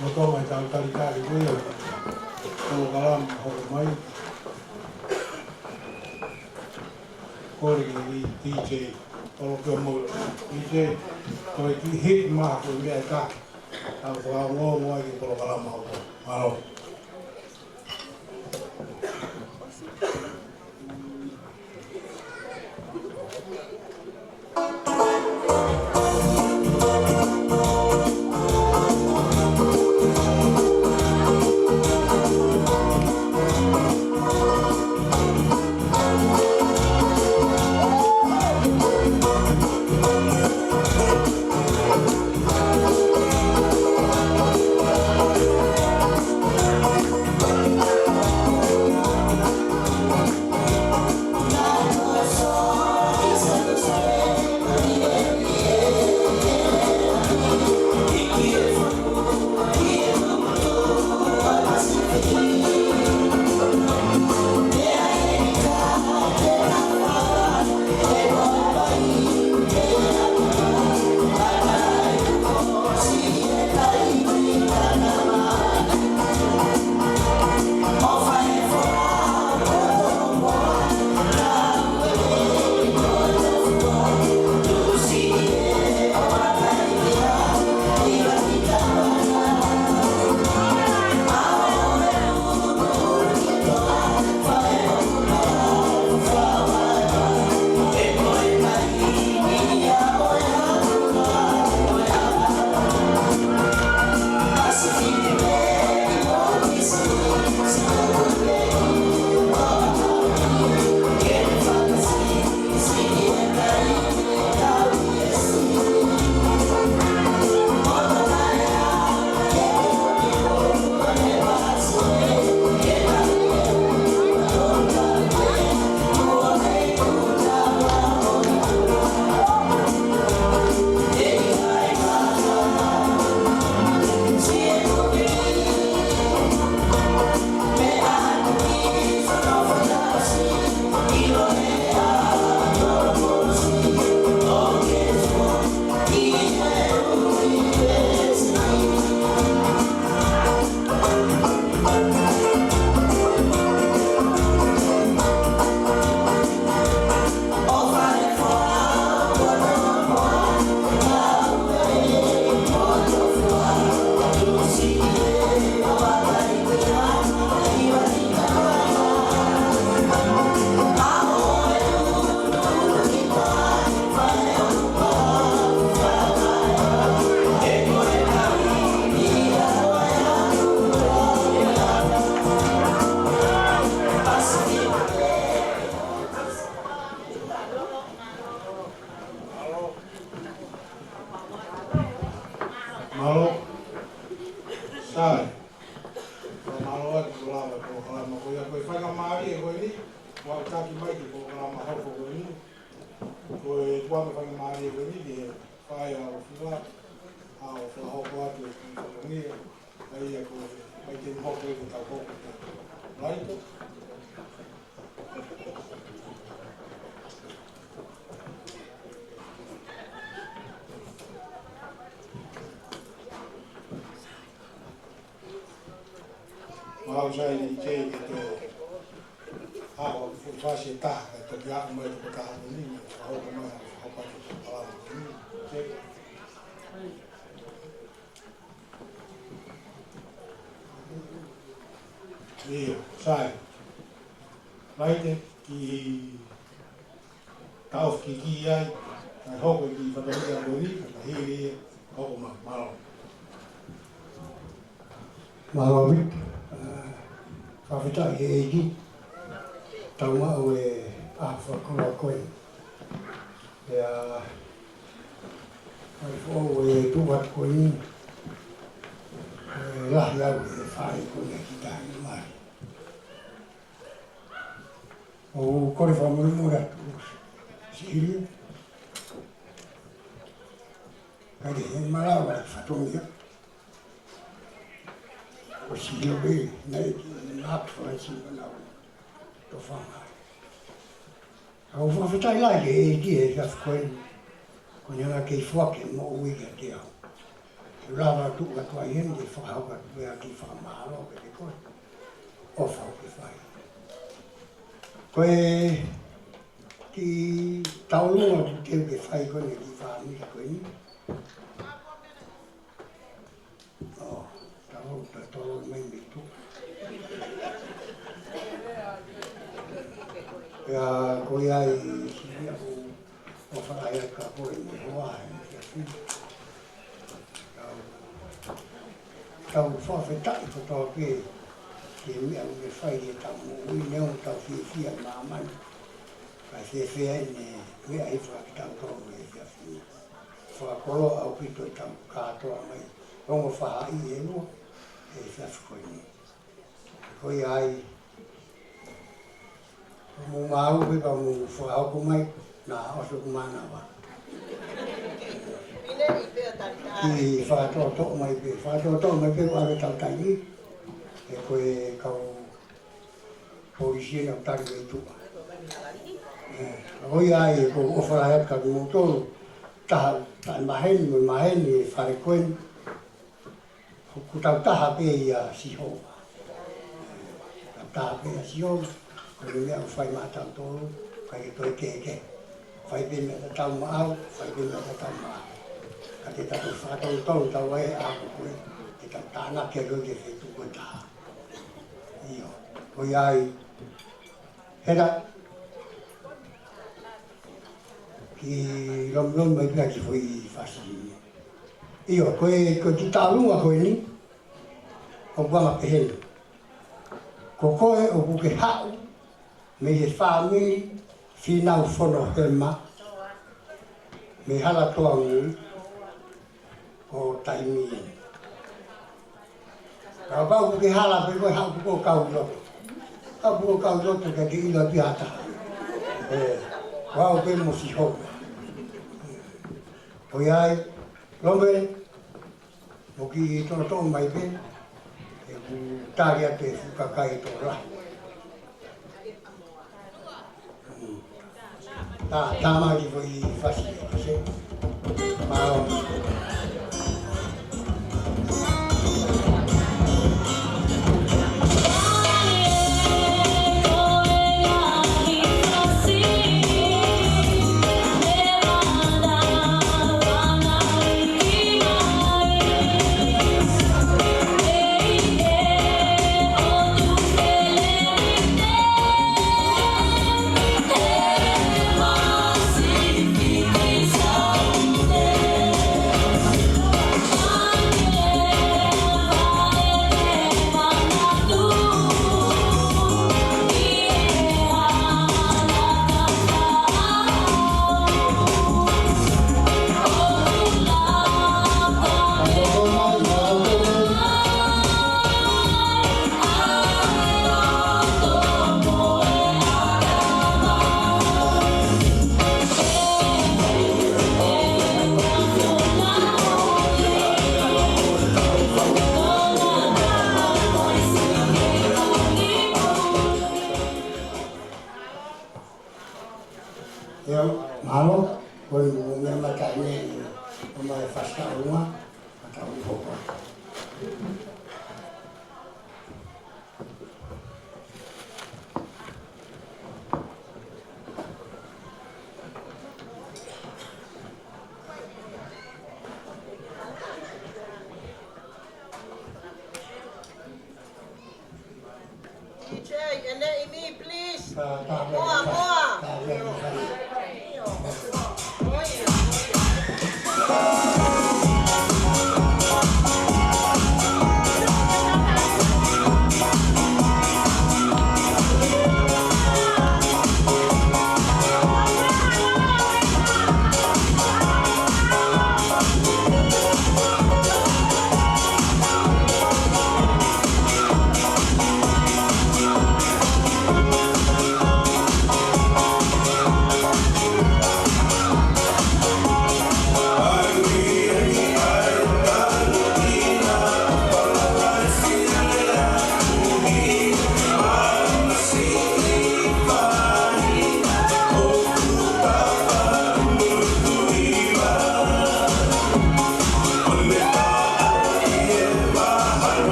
Mo tō mai tau talitali ko ia. Polokalama hoko mai. Kole ki he D J, kolo ki o mo. D J, ko e kiʻi hit maha ko e meʻa ʻe taha. Tau fakaongoongo ai ki he polokalama hoko. Mālō. Mālō. Sai. Mālō atu ko e lava polokalama ko ia, ko e faingamālie ko eni, ʻoku taki mai ki he polokalama hoko ko eni. Ko e tuʻunga faingamālie ko eni ki he fai ʻa e ʻofefine, ʻa e fakahoko atu e kiʻi fatongia, ʻa ia ko e, mai ke hoko e tau hoko. Right? Mau sai ni ke ke te hao ke fasi e taha, ke toki haʻu mai ko e taha ni, ni, hao ko mai, hao pa ke te pala ni, ke. ʻIo, sai. Laite ki Taʻofi ki ai, kae hoko e kiʻi fatongia ko eni, kae hili e hoko mai, mālō. Mālō Viki, ā, fakafetaʻi he ʻEiki, tau maʻu e ʻaho fakakoloa ko eni. Pea, ʻai foʻou e tuʻu atu ko eni, ʻe lahi au e fai ko eni ki tahi mai. ʻOku ou kole fakamolemole atu, Sihili. Ka ʻi he malava e fatongia. Ko Sihili ē, naʻe ʻikai ke ngāue fakaesino naʻa ku tofanga. ʻOku ou fakafetaʻi lahi ki he ʻEiki he efiafi ko eni, ko ʻene hanga ʻo kei foaki e moʻui kiate au. Ke u lava ʻo tuʻu atu ai heni ke fakahoko atu pē ʻa e kiʻi fakamālō kiate koe. ʻOfa ʻoku ke fai. Ko e kiʻi tauʻolunga ʻoku teu ke fai ko eni ki he fāmili ko eni. ʻO, tau, tau, tau mai mei tuʻa. Pea ko ia ai, siʻi meʻa ʻoku ou fakahā atu kia koe mo e hoa he efiafi ni. Tau, tau fakafetaʻi kotoa pē ki he meʻa ʻoku ne fai ʻi heʻetau moʻui, neongo ʻetau fiefia ʻi māmani. Kae fēfē ʻene meʻa hifo kiate kitautolu he efiafi ni. Fakakoloa ʻaupito ʻetau kātoa mai. Ongo faʻahi ʻe ua he efiafi ko eni. Ko ia ai, mou maʻu pē pea mou fakahoko mai, naʻa ʻosi ʻoku mānava. Kiʻi fakatoʻotoʻo mai pē, fakatoʻotoʻo mai pē ʻo ʻave ʻetau taimi. He ko e kau polisi ena ʻoku tali mei tuʻa. ʻE, ko ia ai ʻoku ou ʻofa lahi atu kia moutolu, taha, taha maheni, mo maheni he fale ko eni. Ko, ko tautaha pē ʻia Sihova. Tautaha pē ʻia Sihova, ko e meʻa ʻoku fai maʻatautolu, ʻikai ke toe kehekehe. Fai pē meʻa tatau maʻau, fai pē meʻa tatau maʻau. Ka te tau fakatotonu tau ai ʻa ko koe, te tau tānaki ʻa koe ki he feituʻu ko e taha. ʻIo, ko ia ai, hela, kiʻi lomilomi mai pē ʻa e kiʻi foʻi fasi. ʻIo, ko e, ko e kiʻi tauʻolunga ko eni, ʻoku anga pehē ni. Ko koe ʻoku ke haʻu mei he fāmili Fīnau Fono Hema, mei Halatoa Mui, ʻo taimi eni. Kapau ʻoku ke hala pē koe, haʻu pē koe ʻo kau ʻi loto. Haʻu pē koe ʻo kau ʻi loto, ʻikai ke ʻilo ʻe ha taha. ʻE, ʻoku ʻi ai pē mo Sihova. Ko ia ai, Lome, mou kiʻi toʻotoʻo mai pē, he ʻoku tali atu e fuʻu kakai ʻe tokolahi. Tā, tā mai ki he foʻi fasi, fasi. Mālō. ʻIo, mālō, ko e meʻa mai taimi ni, ʻomai e fasi taʻu ʻe ua, ʻa e taʻu ʻe hoko. D J, and then me, please. Moa, moa.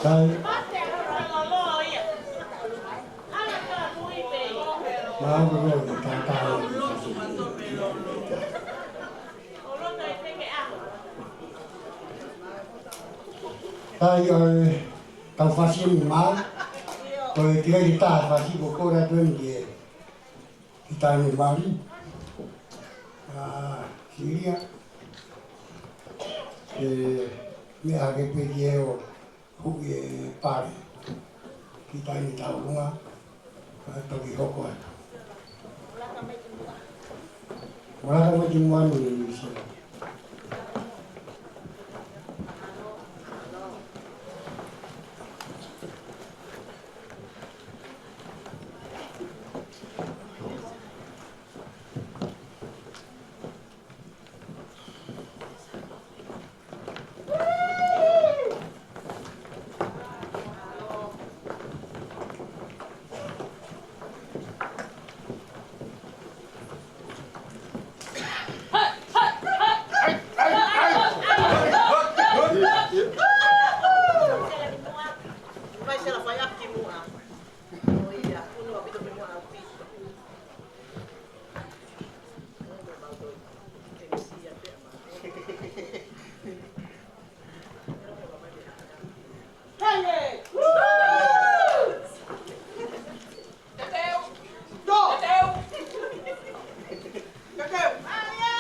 Sai. Mālō e kātaki. Sai, ʻo e kau fasi ni mā, ko e kiʻi taha fasi ko kora tueni ki he ki taimi mali. ʻA, Silia. ʻE, meʻa ke pē ki he ʻo huʻi e pale. Ki taimi tauʻolunga. Ka toki hoko atu. Malaka mai ki muʻa ni, Silia.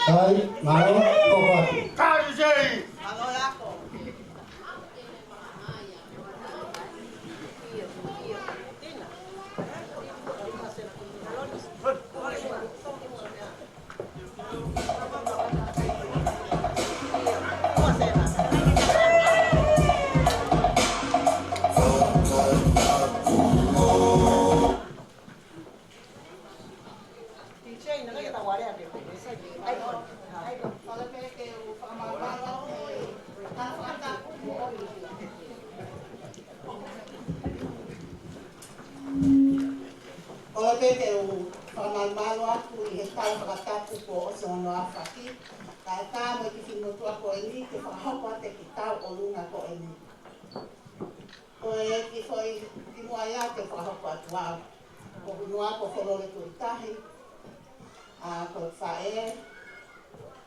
Sai, mālō, koko atu. ʻOku ou pehē ke u fakamalumalu atu ʻi he tau fakatapu kuo ʻosi hono aofaki, kae ʻatā mo e kiʻi finemotuʻa ko eni ke fakahoko atu e kiʻi tauʻolunga ko eni. Ko e kiʻi foʻi kimuʻa ia ke fakahoko atu au. Ko hoku hingoa ko Folole Tuʻitahi, ʻa, ko e faʻē,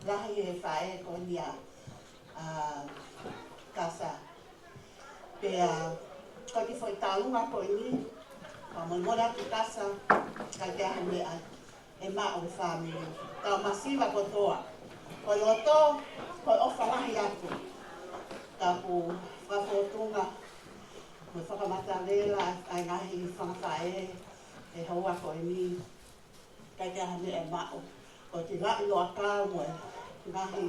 lahi e faʻē ko eni ʻa, ʻa Kasa. Pea, ko e kiʻi foʻi tauʻolunga ko eni, fakamolemole atu Kasa, ka ʻikai ke ʻi ai ha meʻa ʻe maʻu ʻe he fāmili. Tau masiva kotoa. Ko e loto, ko e ʻofa lahi atu. Ka ʻoku fakafōtunga, mo e fakamatavela ʻa e ngaahi fanga faʻē ʻi he houa ko eni. ʻIkai ke ʻi ai ha meʻa ʻe maʻu. Ko e kiʻi laʻi loʻakau mo e ngaahi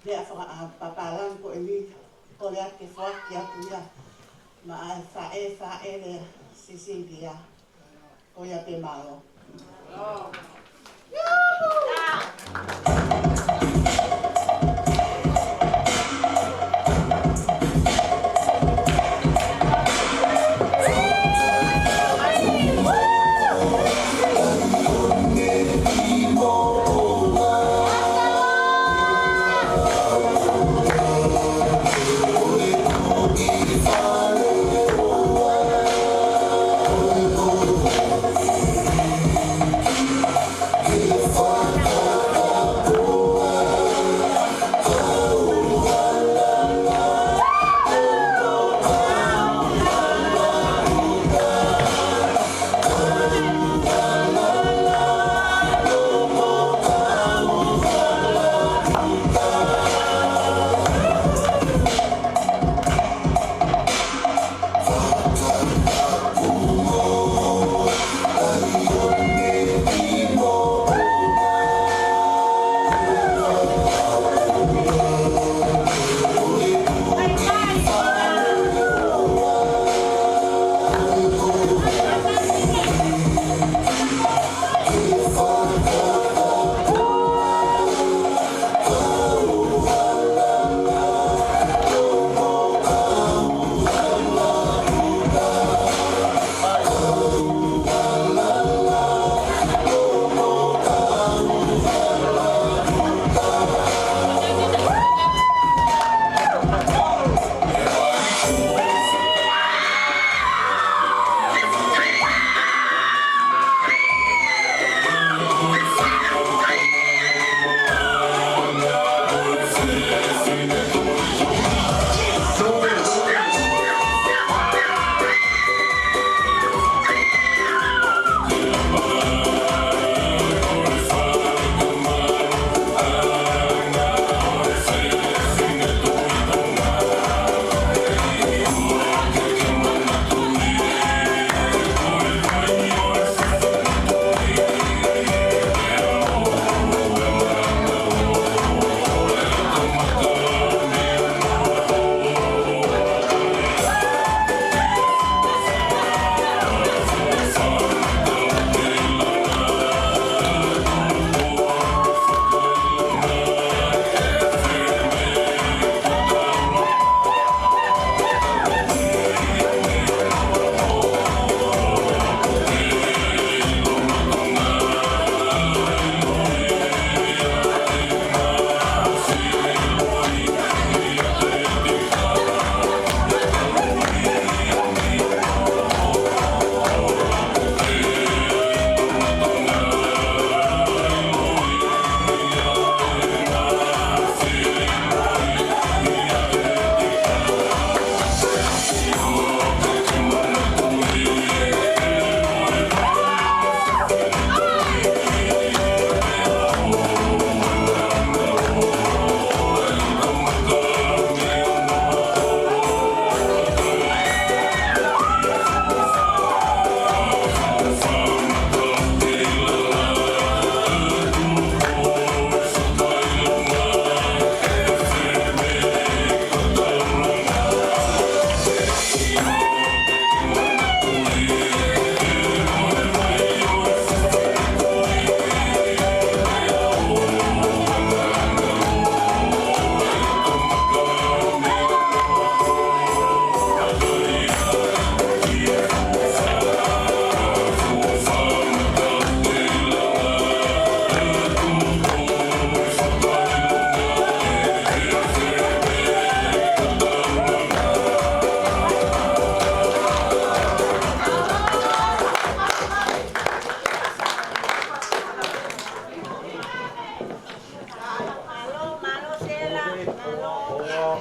meʻa faka-, ʻa, papālangi ko eni, kole atu ke foaki atu ia maʻa e faʻē, faʻē lea Sisilia. Ko ia pē, mālō.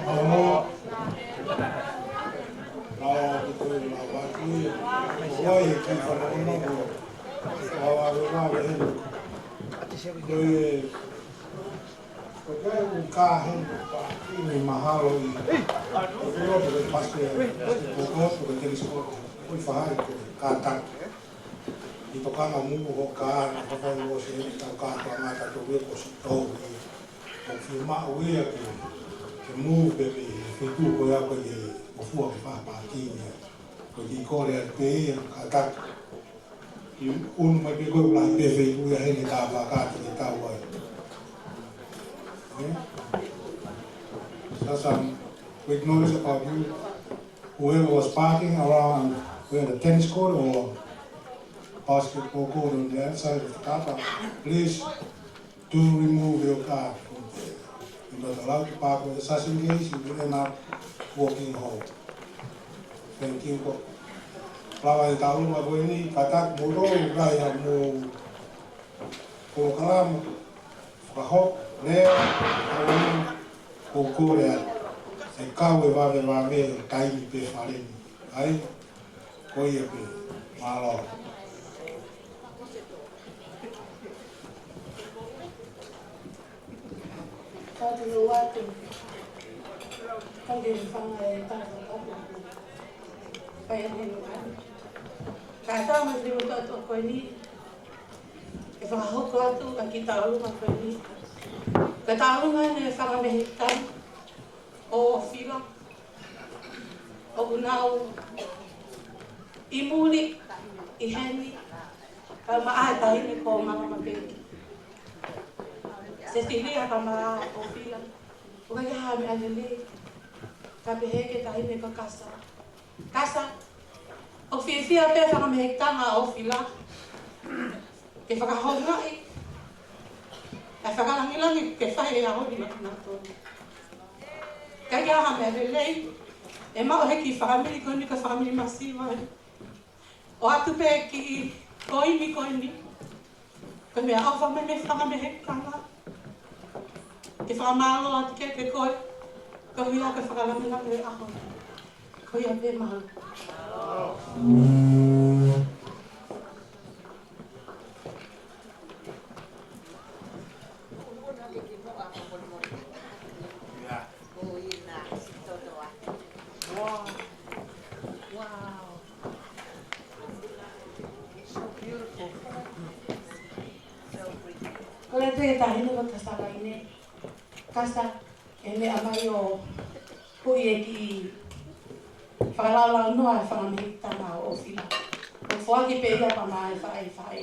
Mālō. Mālō ki he lau atu ia. Ko e kiʻi fanongonongo. Ko e vavevave heni. Ko e, ko e kai ʻoku kau heni ko e pākini mahalo ʻi. Ko e loto ko e pasi, pasi ko e koto ko e tenisi koto. Ko e faʻahi ko e kātaki. ʻI tokanga mo hoʻo kā, na fafai mo se, tau kā tau ngata tau ia ko si tau ia. ʻOku fiemaʻu ia ke, ke move pē mei he feituʻu ko ia ko e ʻoku fua ke fai pākini ia. Ko e kiʻi kole atu pē ia, kātaki. ʻI ʻunu mai pē ko e lahi pē feituʻu ia heni tā pākati ke tau ai. Eh? Sasam, we acknowledge about you. Whoever was parking around where the tennis court or basketball court on the other side of the car park, please do remove your car from there. You're not allowed to park with such in case you will end up walking home. Thank you. Ko e lava e taulunga ko eni, kātaki mo tō, kai a mo polokalama, fakahoko, lea, ʻa ia, ko e kole atu. ʻE kau e vavevave, taimi pē fale ni. ʻA ia, ko ia pē. Mālō. Kātaki ʻo atu. Kātaki e fanga e tangata. Pea ʻi ai e meʻa. Kātaki mo e lima tau ko eni. ʻE fakahoko atu ʻa e kiʻi taulunga ko eni. Ko e taulunga eni e fanga mehikitanga ʻo ʻOfila. ʻOku nau ʻi muli ʻi heni. Kae ʻumaʻā e taʻahine ko Mama Mapeki. Sesilia kae ʻumaʻā ʻOfila. ʻOku ʻikai ha meʻa lelei. Ka pehē ki he taʻahine ko Kasa. Kasa, ʻoku fiefia pē fanga mehikitanga ʻo ʻOfila ke fakahoungaʻi ʻa e fakalangilangi ke fai ʻe he ʻaho ni maʻanautolu. ʻIkai ha meʻa lelei ʻe maʻu ʻe he kiʻi fāmili ko eni, ko e fāmili masiva ē. ʻOatu pē kiʻi koini ko eni. Ko e meʻaʻofa mei he fanga mehikitanga. Ke fakamālō atu kiate koe. Koeʻuhi ko e fakalangilangi ʻo e ʻaho. Ko ia pē, mālō. Wow. Wow. So beautiful. Kole atu e taʻahine ko Kasa Laine. Kasa, ʻe meʻa mai ʻo hui e kiʻi fakalaulaunoa e fanga mehikitanga ʻo ʻOfila. ʻOku foaki pē ia pea mo e faʻē, faʻē.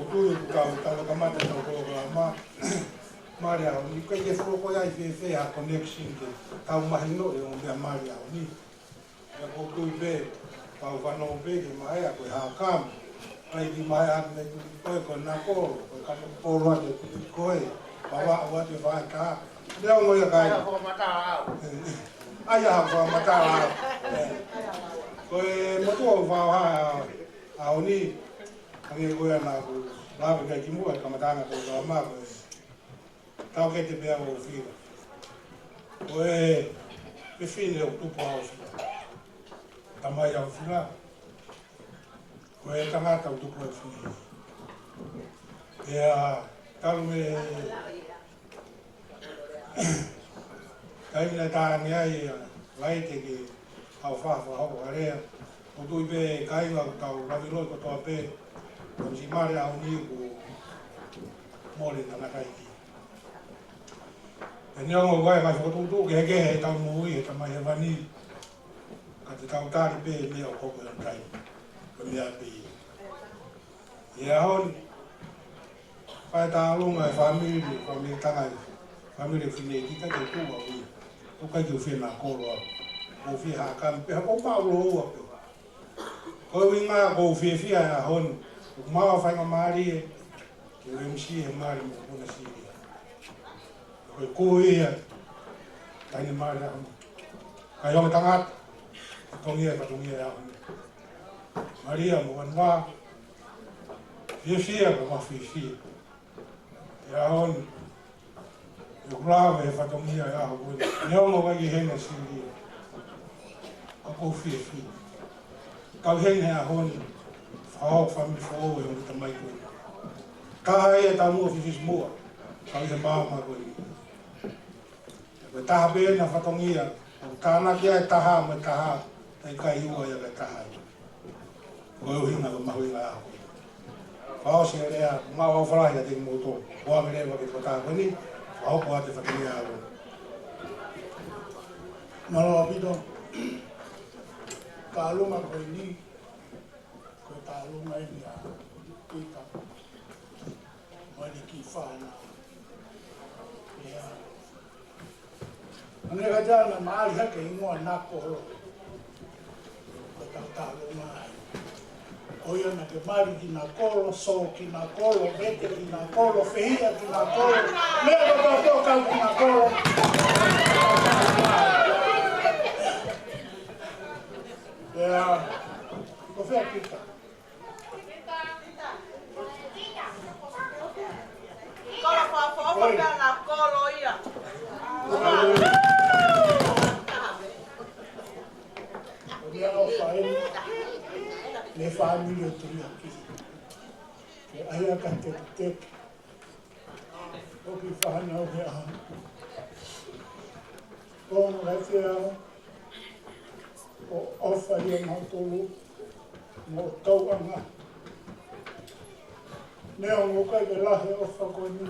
ʻOku ou tui ʻoku tau, tau kamata ʻetau polokalama Mali ʻaho ni, ʻikai ke fuʻu loko ia ʻi fēfē ha connection ke tau mahinoʻi e ongo meʻa Mali ʻaho ni. Pea ʻoku ou tui pē, tau fanongo pē ki he maea ko e hakam. Kai ki maea atu mei tuli koe ko e nako, ko e kano polo atu e tuli koe, pava au atu e faeka. Neongo ia kai. ʻAi ha fakamatala au. ʻAi ha fakamatala au. Ko e motuʻa ʻoku ou fakaʻaho ʻaho ni, hangē ko ia naʻa ku lave ki ai kimuʻa he kamataʻanga ko e kama ko e Taukete pea ʻo Fila. Ko e fefine ʻoku tupu ʻa ʻOfila. Tamai ʻa ʻOfila. Ko e tangata ʻoku tupu ʻa ʻOfila. Pea talu mei he taimi naʻe tānaki ai ʻa Laite ke haʻu ʻo fakahoko ʻa e lea. ʻOku ou tui pē kāinga ʻoku tau lavelohi kotoa pē, ko e siʻi Mali ʻaho ni kuo mole tangataʻeiki. Pea neongo ʻoku ʻi ai e ngaahi fokotuʻutuʻu kehekehe ʻi heʻetau moʻui he Tamai Hēvani, ka te tau tali pē e meʻa ʻoku hoko he taimi. Ko e meʻa pē ia. ʻI he ʻaho ni, fai e tālunga e fāmili, fāmili Tangai, fāmili Fineʻeiki, ʻikai ke u tuʻu au ia. ʻOku ʻikai ke u fie nakolo au. ʻOku ou fie hakam pē, ʻoku ou maʻu lōua pē. Ko e ʻuhinga ʻoku ou fiefia he ʻaho ni, ʻoku maʻu ha faingamālie ke u M C he Mali Mokopuna Sīlia. Ko e kui ia, taʻahine Mali ʻaho ni. Kakai ongo tangata, fatongia, fatongia ʻaho ni. Malia mo Vanua, fiefia mo fiefia. ʻI he ʻaho ni, ʻoku ou lave he fatongia ʻo e ʻaho ko eni. Neongo ʻoku ʻikai ke u ʻi heni ʻi Sīlia, ka ʻoku ou fiefia. Kau ʻi heni he ʻaho ni, fakahoko fāmili foʻou ʻe he ongo tamai ko eni. Taha ia ʻi he taumuʻa fifisi muʻa, kau ʻi he maama ko eni. Ko e taha pē ʻena fatongia, ʻoku tānaki ai e taha mo e taha, taʻe ʻikai ua ia kae taha ia. Ko e ʻuhinga ʻoku mahuʻinga ʻa e ʻaho ko eni. Fakaʻosi e lea, maʻu ʻaufalahi atu kimoutolu. Ko e ʻaho ni leva ke fakataha ko eni, fakahoko atu e fatongia ʻaho ni. Mālō ʻaupito. Tālunga ko eni, ko e tālunga eni ʻa Pita mo ʻene kiʻi fānau. ʻIo. Hangē ko e taimi naʻe mali hake e hingoa Nakolo. Ko e tautau ʻo mai. Ko ia naʻa ke mali ki Nakolo, sō ki Nakolo, vete ki Nakolo, fehiʻa ki Nakolo, meʻa kotoa pē ʻoku kau ki Nakolo. ʻIo. Ko fē Pita? Kolo fakaʻofoʻofa pea na kolo ia. Ko e meʻaʻofa eni mei he fāmili ʻo Tuliaki. Ke ʻai ʻa e teketeke ʻo e kiʻi fānau he ʻaho ni. Ko e meʻa ia ʻoku ʻofa ʻia mautolu mo tauʻanga. Neongo ʻoku ʻikai ke lahi e ʻofa ko eni,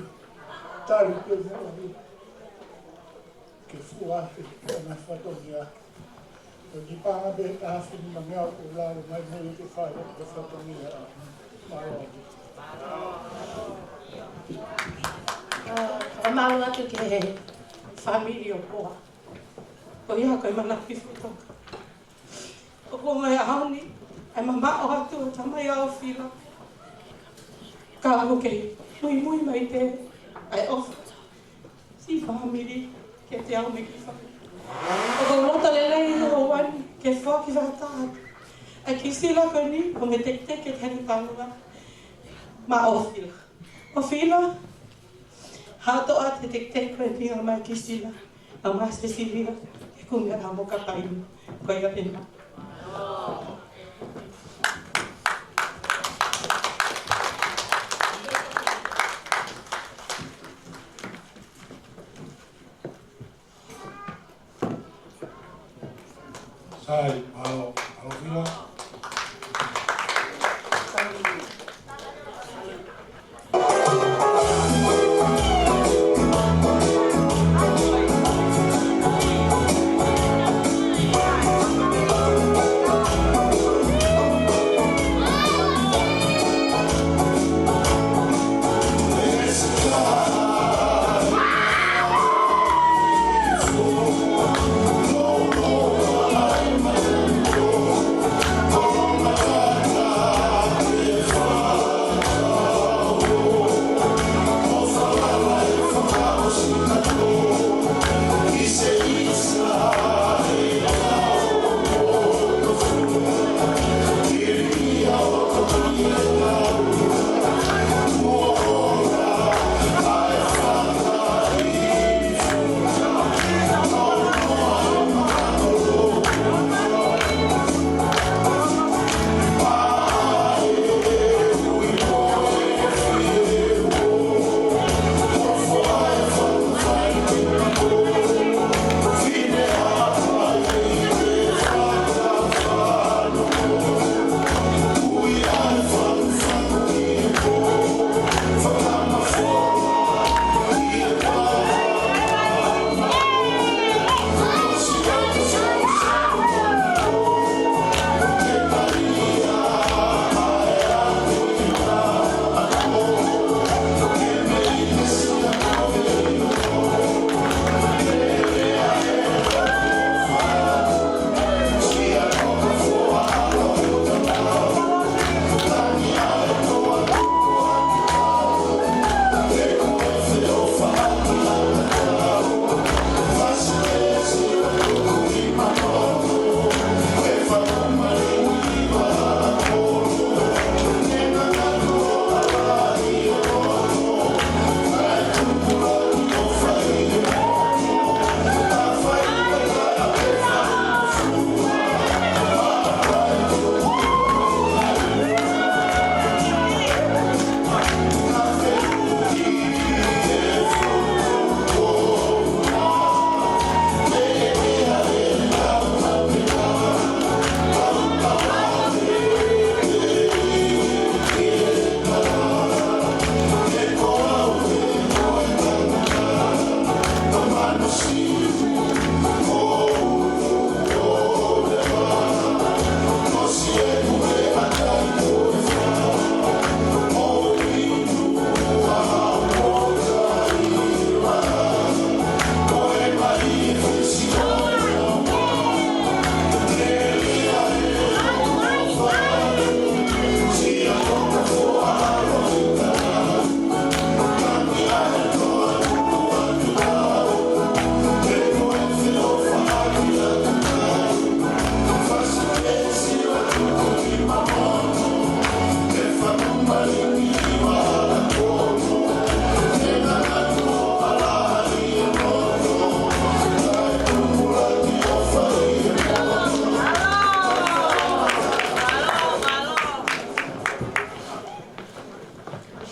tali pē mo ʻofa ke fua ʻaki ʻa e fatongia. Ko e kiʻi paʻanga pē taha finemui ʻoku lalo mai mo ia ke fai ʻa e fatongia. Mālō. ʻA, fakamālō atu ki he fāmili ʻo Poa. Ko ia ko e manako ʻi Futoka. ʻOku ʻi he ʻaho ni, ʻe mamaʻo atu ʻa Tamai ʻa ʻOfila. Ka ʻoku kei muimui mai pē ʻa e ʻofa siʻi fāmili kiate au mo e kiʻi fāmili. ʻOku ou loto lelei ʻi he ʻaho ni ke foaki fakataha atu ʻa e kiʻi sila ko eni ʻo e teketeke ki he Tahi Panguna maʻa ʻOfila. ʻOfila, haʻu atu e teketeke ko eni ʻo maʻa Kisila, ʻo maʻa Sesilia, ʻeku meʻa mo Kapainu, ko ia pē ena.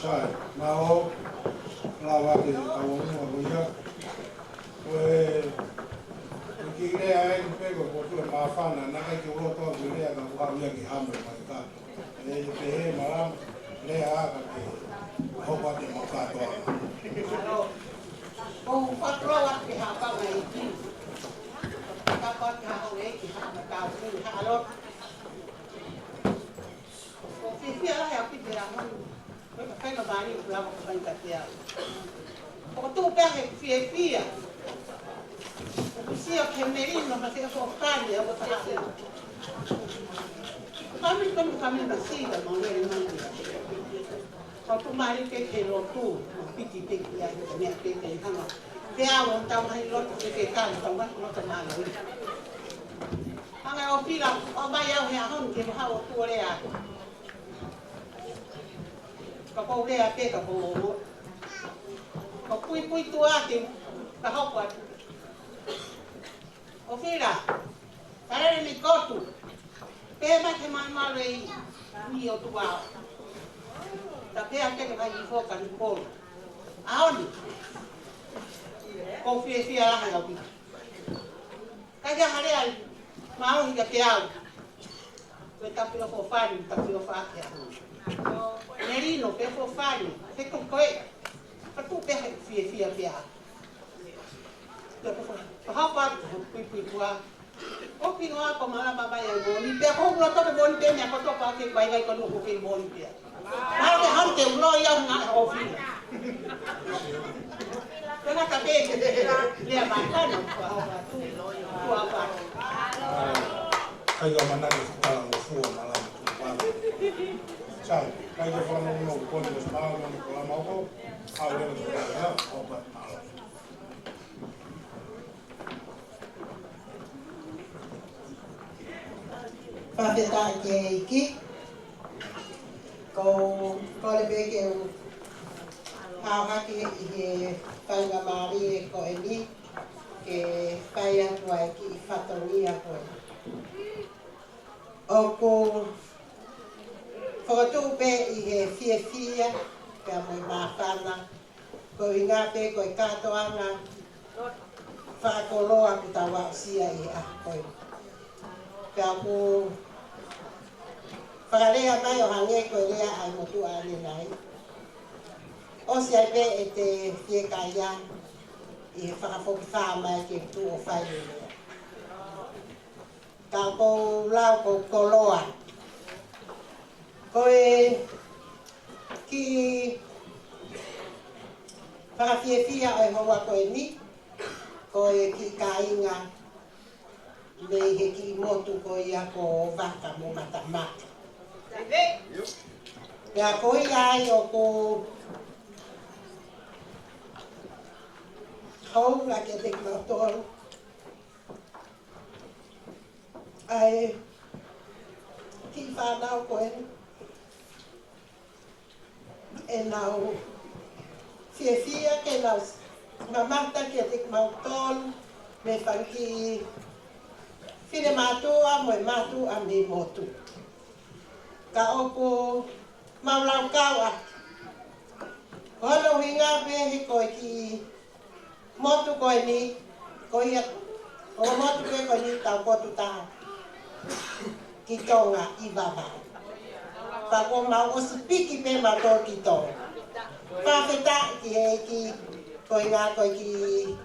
Naʻa ʻo lava ke tau ʻalu ʻo ia. Ko e, ko e kiʻi lea eni pē ko e potu e māfana, naʻe ʻikai ke u loto au ke lea ka u haʻu ia ke hamo mai ka. ʻE, ʻe pehē Malama, lea ā ka ke hoko atu e mau kātoanga. Ko u fakatoro atu ki he haʻa fanga ʻeiki. Fakatoro atu ki he haʻa fanga ʻeiki, haʻa matau, haʻa lotu. ʻOku ou fiefia lahi ʻaupito he ʻaho ni. Ko e kakai ʻo Vali ʻoku lava ko e kakai kiate au. ʻOku ou tuʻu pē he fiefia. ʻOku ou sio ki he melino, ka ke fofani, ʻa ʻoku ou fiefia. Kami, kami, kami masila, mau lele mai. Ko tu mali ke ke lotu, mau piki piki ia, ko e meʻa pē ke hanga. Te au ʻo tau mai lotu ke ke kau, tau mai lotu mālō. Hanga ʻo pila, ʻo mai au he ʻaho ni ke maha ʻo tuʻu lea. Ka ko u lea pē ka ko u ongo. Ko Puipuituʻa ke ka hoko atu. ʻOfila, kalele ni kotu. Pē mai ke malumalu ʻi ni o tuʻa. Ta pē ake ke mai i foka ni kolo. ʻAho ni. Ko u fiefia lahi ʻaupito. Ka ke hale ai, mālohi kiate au. Ko e tapu ʻo fofani, tapu ʻo fake au. Melino, pē fofani, pē ko koe. Ka tuʻu pē he fiefia pē au. Pē ko fofani, ka hapa atu, Puipuituʻa. ʻOku ʻikai ko Malama mai ʻa moni, pē ko u loto ke moni pē meʻa kotoa pē ke vaivai ko nuku ke moni pē. Mau ke hau ke ulo ia nga ʻofi. Tena ka pē ke lea mai kano, kua hau atu, kua hau atu. Kai ka mana ke fukala mo fua Malama tu kua. Sai, kai ka fana mo ko ni mo Malama ko. Au le ko la, au ba Malama. Fakafetaʻi ki he ʻEiki. Ko, ko le pē ke u hao hake ʻi he faingamālie ko eni ke fai atu ai kiʻi fatongia ko eni. ʻOku ou fokotuʻu pē ʻi he fiefia pea mo e māfana. Ko e ʻuhinga pē ko e kātoanga fakakoloa kuo tau aʻusia ʻi he ʻaho ko eni. Pea ʻoku fakalea mai ʻo hangē ko e lea ʻa e motuʻa ʻanenai. ʻOsi ai pē ʻete fiekaia ʻi he fakafokifā mai ke tuʻu ʻo fai e lea. Ka ʻoku ou lau ko e koloa. Ko e kiʻi fakafiefia ʻo e houa ko eni, ko e kiʻi kāinga mei he kiʻi motu ko ia ko Vaka mo Matamata. Pea ko ia ai ʻoku ou hounga kiate kimoutolu. ʻA e kiʻi fānau ko eni, ʻenau fiefia ke nau mamata kiate kimautolu mei he fanga kiʻi finemātuʻa mo e mātuʻa mei motu. Ka ʻoku mau lau kau ʻa, ko hono ʻuhinga pē he ko e kiʻi motu ko eni, ko ia, ko e motu pē ko eni tau potu taha ki Tonga ʻi Vavaʻu. Pea kuo mau ʻosi piki pē mautolu ki Tonga. Fakafetaʻi ki he ʻEiki, ko e ʻuhinga ko e kiʻi,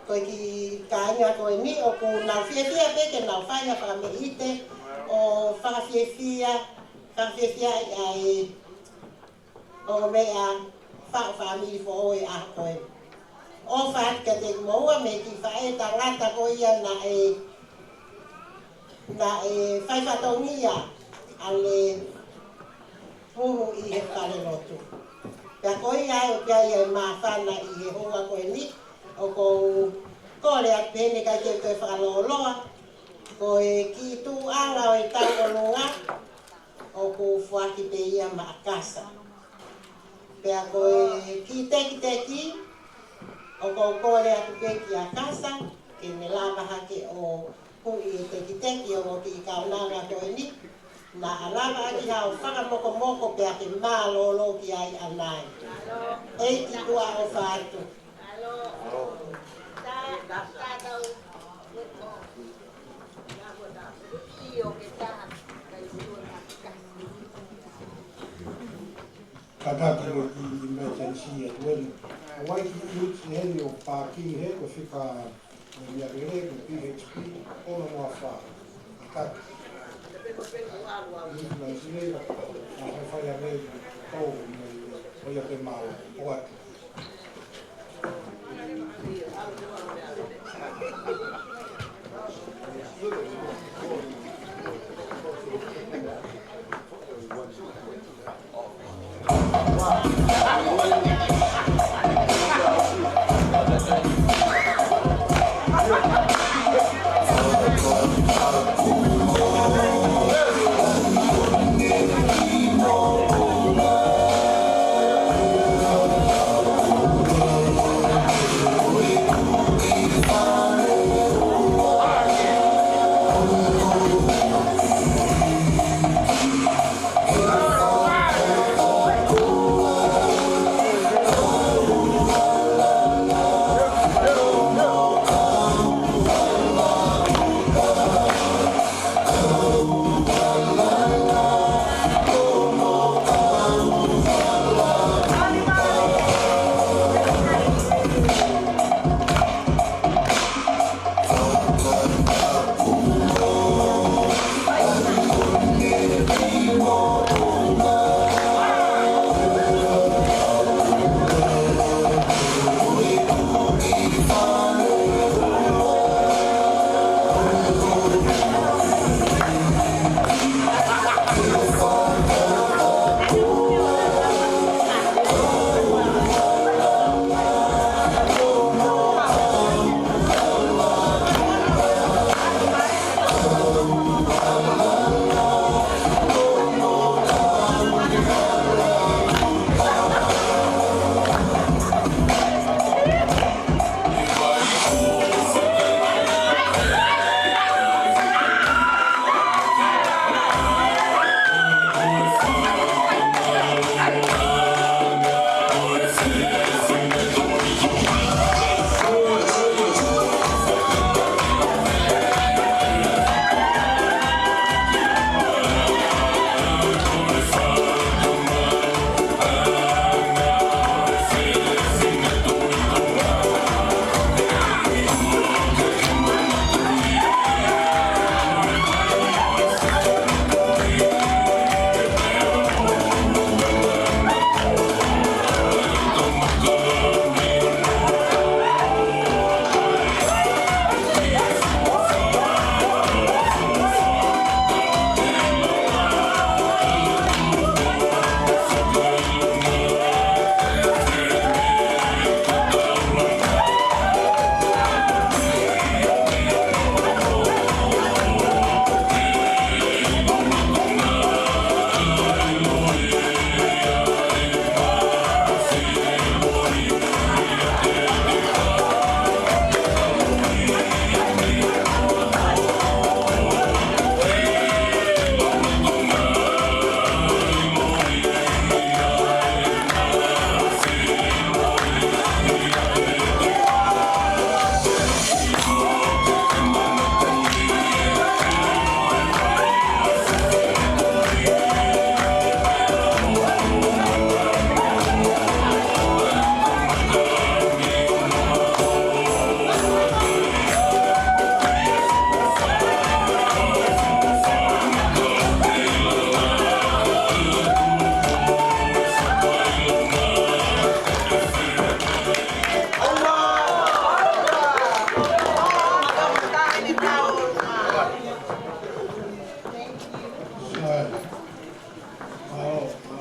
ko e kiʻi kāinga ko eni ʻoku nau fiefia pē ke nau fai ha fakameʻite ʻo fakafiefia, fakafiefia ʻa e ʻo meʻa faʻu fāmili foʻou ʻi he ʻaho ko ē. ʻOfa atu kiate kimoua mei he kiʻi faʻē tangata ko ia naʻe, naʻe fai fatongia ʻa e puhu ʻi he fale lotu. Pea ko ia ʻoku ʻi ai ʻa e māfana ʻi he houa ko eni, ʻoku ou kole atu pē heʻikai ke toe fakalōloa, ko e kiʻi tuʻuʻanga ʻo e taʻu ʻo Tonga, ʻoku foaki pē ia maʻa Kasa. Pea ko e kiʻi tekiteki, ʻoku ou kole atu pē kia Kasa, ke ne lava hake ʻo huʻi e tekiteki ʻo e kiʻi kaunanga ko eni. Naʻa lava ʻaki haʻo fakamokomoko pea ke mālōlō ki ai ʻanai. ʻEiki, ʻoku ou ʻofa atu. Kātaki mo e kiʻi emergency atu eni. ʻOku ʻi ai e kiʻi unit ʻeni ʻoku paaki hē, ko e fika ʻo e meʻalele, ko e P H P, ono noa fā. Kātaki. Unit ʻeni, ʻa e fai ʻa e meʻa, tau, meʻa, ʻo ia ke mālō, ʻoatu. Mālō, mālō.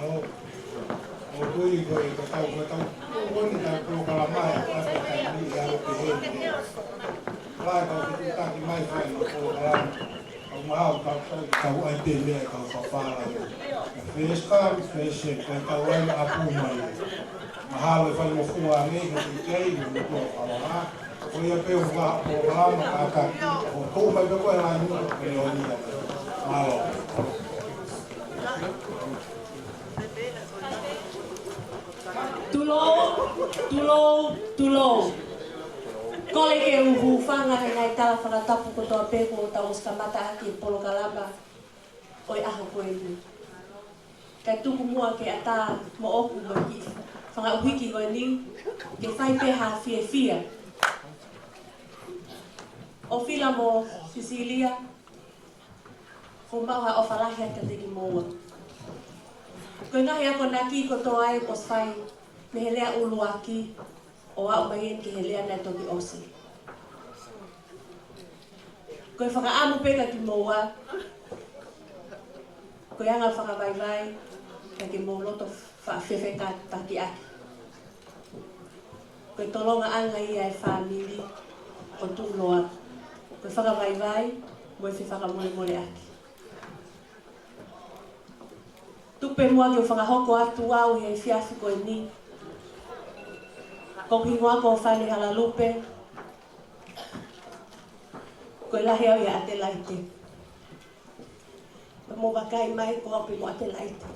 ʻOku ou tui ko e, ko e tau, ko e tau, ko e tau polokalama ʻa e, ʻa e taimi ni ʻe ʻalu pehē ni. Lahi kau fetuʻutaki mai fai mo e polokalama. Kau mahalo kau tau, kau ʻai pē meʻa kau fafala. First come, first serve, ko e tau ʻai ʻapu mai. Mahalo e fai mo fua ange, ko e kei, mo e tua fala. Ko ia pē ʻoku ʻa polokalama, kātaki, ʻo tō mai pē ko e lahi mo, ko e leonia. Mālō. Tulou, tulou, tulou. Kole ke u hūfanga he ngaahi tala fakatapu kotoa pē kuo tau ʻosi kamata ʻaki e polokalama ʻo e ʻaho ko eni. Kae tuku muʻa ke ʻatā moʻoku mo e kiʻi fanga ʻuhiki ko eni, ke fai pē ha fiefia. ʻOfila mo Sisilia, ʻoku ou maʻu ha ʻofa lahi atu kiate kimoua. Ko e ngaahi akonaki kotoa ʻoku ʻosi fai mei he lea ʻuluaki ʻo aʻu mai eni ki he lea naʻe toki ʻosi. Ko e fakaʻamu pē kia kimoua, ko e anga fakavaivai, ka ke mou loto fa-, fefeka taki ʻaki. Ko e tolongaʻanga ia e fāmili ʻo Tuʻuloa. Ko e fakavaivai, mo e fefakamolemoleʻaki. Tuku pē muʻa ke u fakahoko atu au he efiafi ko eni. Ko hoku hingoa ko Fane Halalupe. Ko e lahi au ʻi ʻAtelaite. Pea mou vakai mai ko au pē mo ʻAtelaite.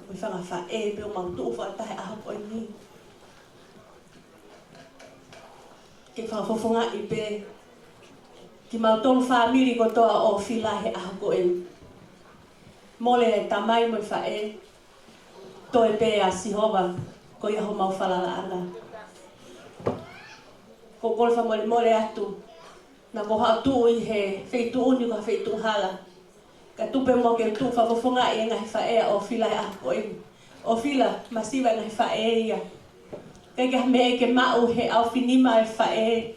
Ko e fanga faʻē pē ʻoku mau tuʻu fakataha he ʻaho ko eni. Ke fakafofongaʻi pē kimautolu fāmili kotoa ʻo ʻOfila he ʻaho ko eni. Mole e tamai mo e faʻē, toe pē ʻa Sihova, ko ia homau falalaʻanga. Ko e kole fakamolemole atu, naʻa ku haʻu ʻo tuʻu ʻi he feituʻu ni ko ha feituʻu hala. Ka tuku pē muʻa ke u tuʻu fakafofongaʻi e ngaahi faʻē ʻa ʻOfila he ʻaho ko eni. ʻOfila, masiva e ngaahi faʻē ia. ʻIkai ke ha meʻa ke maʻu he ʻaofinima e faʻē.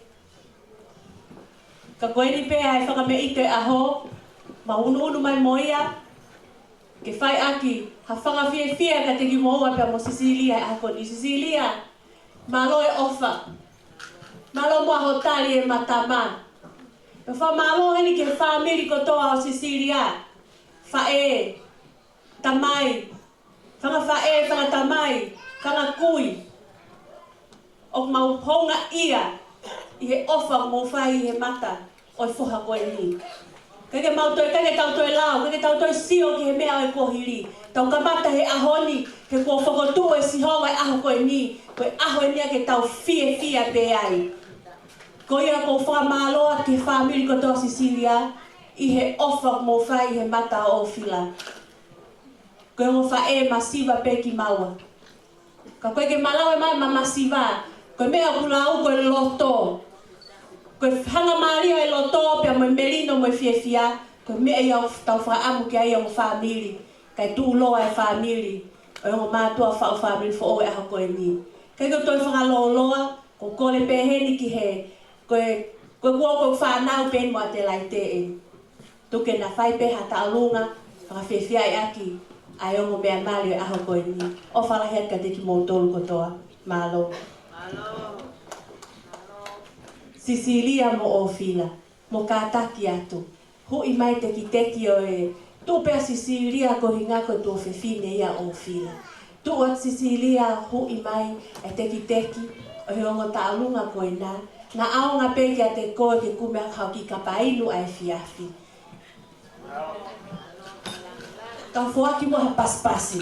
Ka ko eni pē ʻa e fakameʻite ʻaho, mau unuunu mai mo ia, ke fai ʻaki ha fanga fiefia kiate kimoua pea mo Sisilia he ʻaho ko eni. Sisilia, mālō e ʻofa. Mālō muʻa hoʻo tali e matama. Pea fakamālō heni ki he fāmili kotoa ʻo Sisilia. Faʻē, tamai, fanga faʻē, fanga tamai, fanga kui. ʻOku mau houngaʻia ʻi he ʻofa ʻoku mou fai ʻi he mata ʻo e foha ko eni. ʻIkai ke mau toe, ʻikai ke tau toe lau, ʻikai ke tau toe sio ki he meʻa ʻo e kuohili. Tau kamata he ʻaho ni, he kuo fokotuʻu ʻe Sihova e ʻaho ko eni, ko e ʻaho eni ia ke tau fiefia pē ai. Ko ia ʻoku ou fakamālō atu ki he fāmili kotoa ʻo Sisilia, ʻi he ʻofa ʻoku mou fai ʻi he mata ʻo ʻOfila. Ko e ongo faʻē, masiva pē kimaua. Ka ko e ke malau e ma-, ma-, masiva. Ko e meʻa ʻoku lau ko e loto. Ko e hangamālie e loto pea mo e melino mo e fiefia. Ko e meʻa ia ʻoku tau fakaʻamu ki ai e ongo fāmili. Kae tuʻuloa e fāmili. ʻO e ongo mātuʻa faʻu fāmili foʻou he ʻaho ko eni. ʻIkai ke u toe fakalōloa, ko e kole pē heni ki he, ko e, ko e kuo ko e fānau pē eni mo ʻAtelaite ē. Tuku ke na fai pē ha tauʻolunga, fakafiefiaʻi ʻaki ʻa e ongo meʻa mali ʻo e ʻaho ko eni. ʻOfa lahi atu kiate kimoutolu kotoa. Mālō. Mālō. Sisilia mo ʻOfila, mou kātaki atu. Huʻi mai e tekiteki ʻo e, tuʻu pē ʻa Sisilia ko e ʻuhinga ko e tuofefine ia ʻo ʻOfila. Tuʻu atu Sisilia, huʻi mai e tekiteki ʻo e ongo tauʻolunga ko ena. Naʻa ʻaonga pē kiate koe ke kumi ʻaki haʻo kiʻi kapa inu ʻa e efiafi. Kau foaki muʻa ha pasipasi.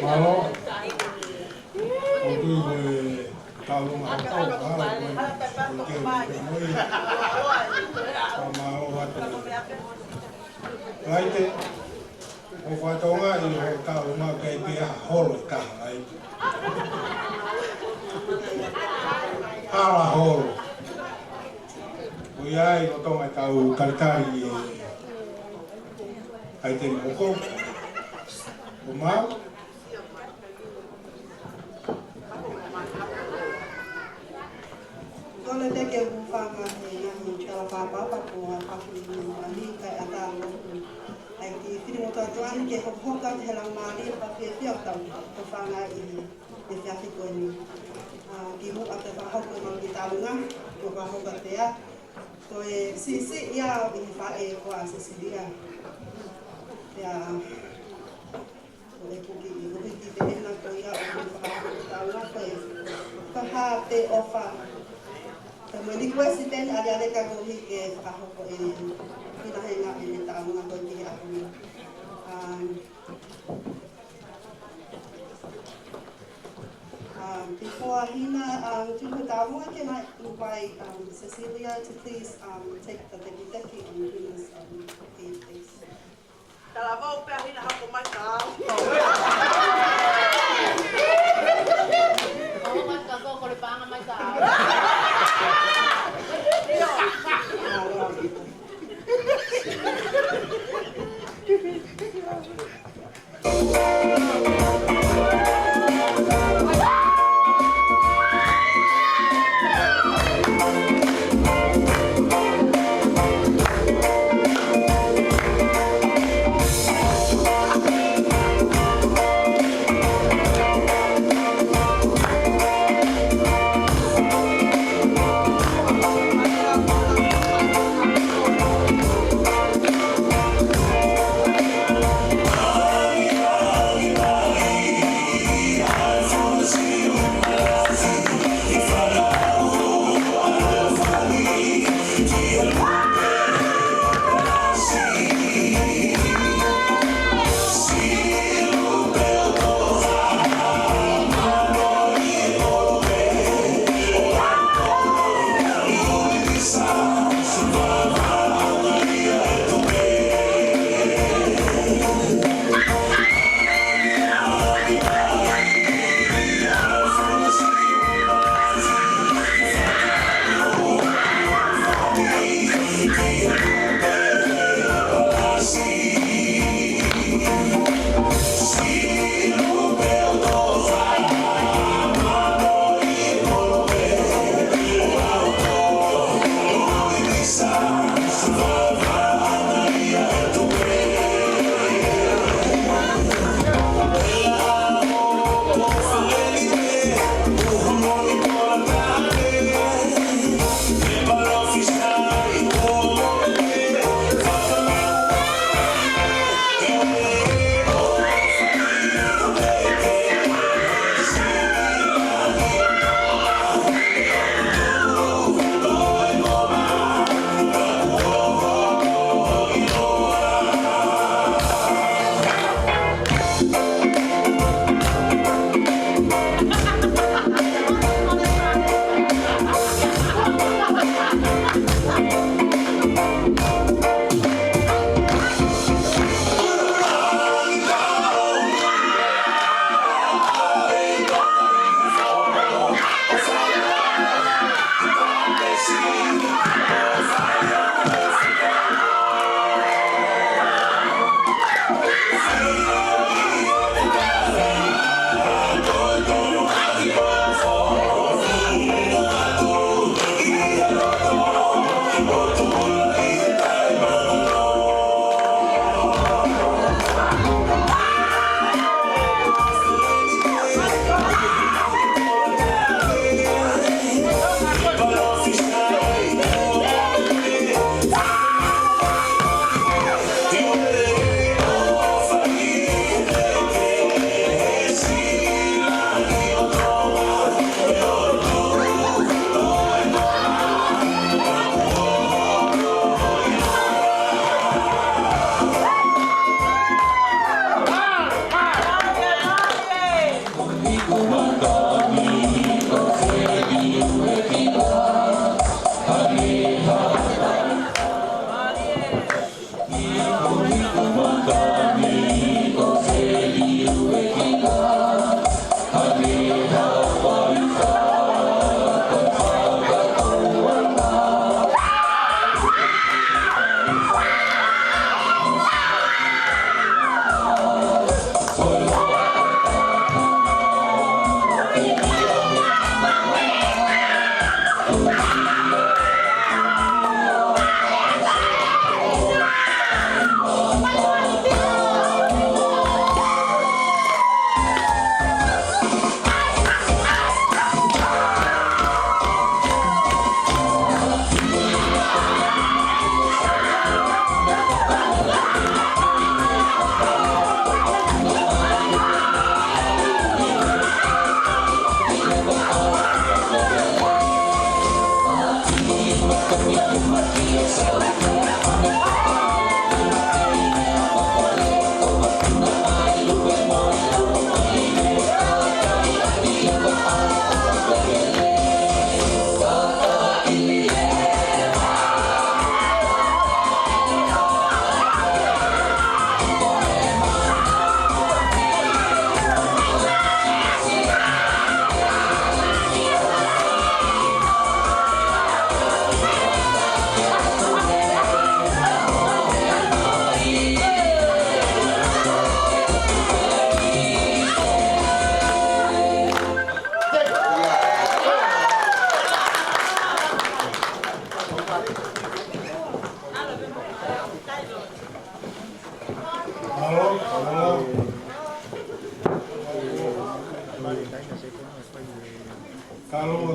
Mālō. ʻOku ʻi he taulunga hoko, ʻa, ko e, ko e ke mo i. Ka mālō atu. Laite, ʻo fakatonga ʻi he taulunga ke pea holo ka, laite. Hala holo. ʻOku ʻi ai ʻo Tonga tau talitali ʻi he ʻaiteni hoko. ʻO mau. Kole pē ke u hūfanga he ngaahi tala pāpapa ko a paku i mali kai ata loku. ʻAi ki fili mo tuatuani ke hokohoko atu he laumālie pea fiefia ʻo tau hūfanga ʻi he efiafi ko eni. ʻA, kimuʻa pea fakahoko e mau ki tālunga, ko fakahoko pea. Ko e siʻisiʻi ia ʻi he faʻē ko ā Sesilia. Pea, ko e kuki ʻi ʻuhi ki te ena ko ia ʻo ʻuhi fakahoko tālunga ko e. Ko e hā pē ʻofa. Ka mo ni kuesi peni aliale ka ko ʻuhi ke fakahoko e. Pina he ngā e tālunga ko e ki he ako ni. Um, Um, before Hina, um, do the Taonga, can I invite, um, Cecilia to please, um, take the tekiteki on Hina's, um, aid, please? Talavou pē ʻa Hina hoko mai ka. Hoko mai ka ko, ko le panga mai ka.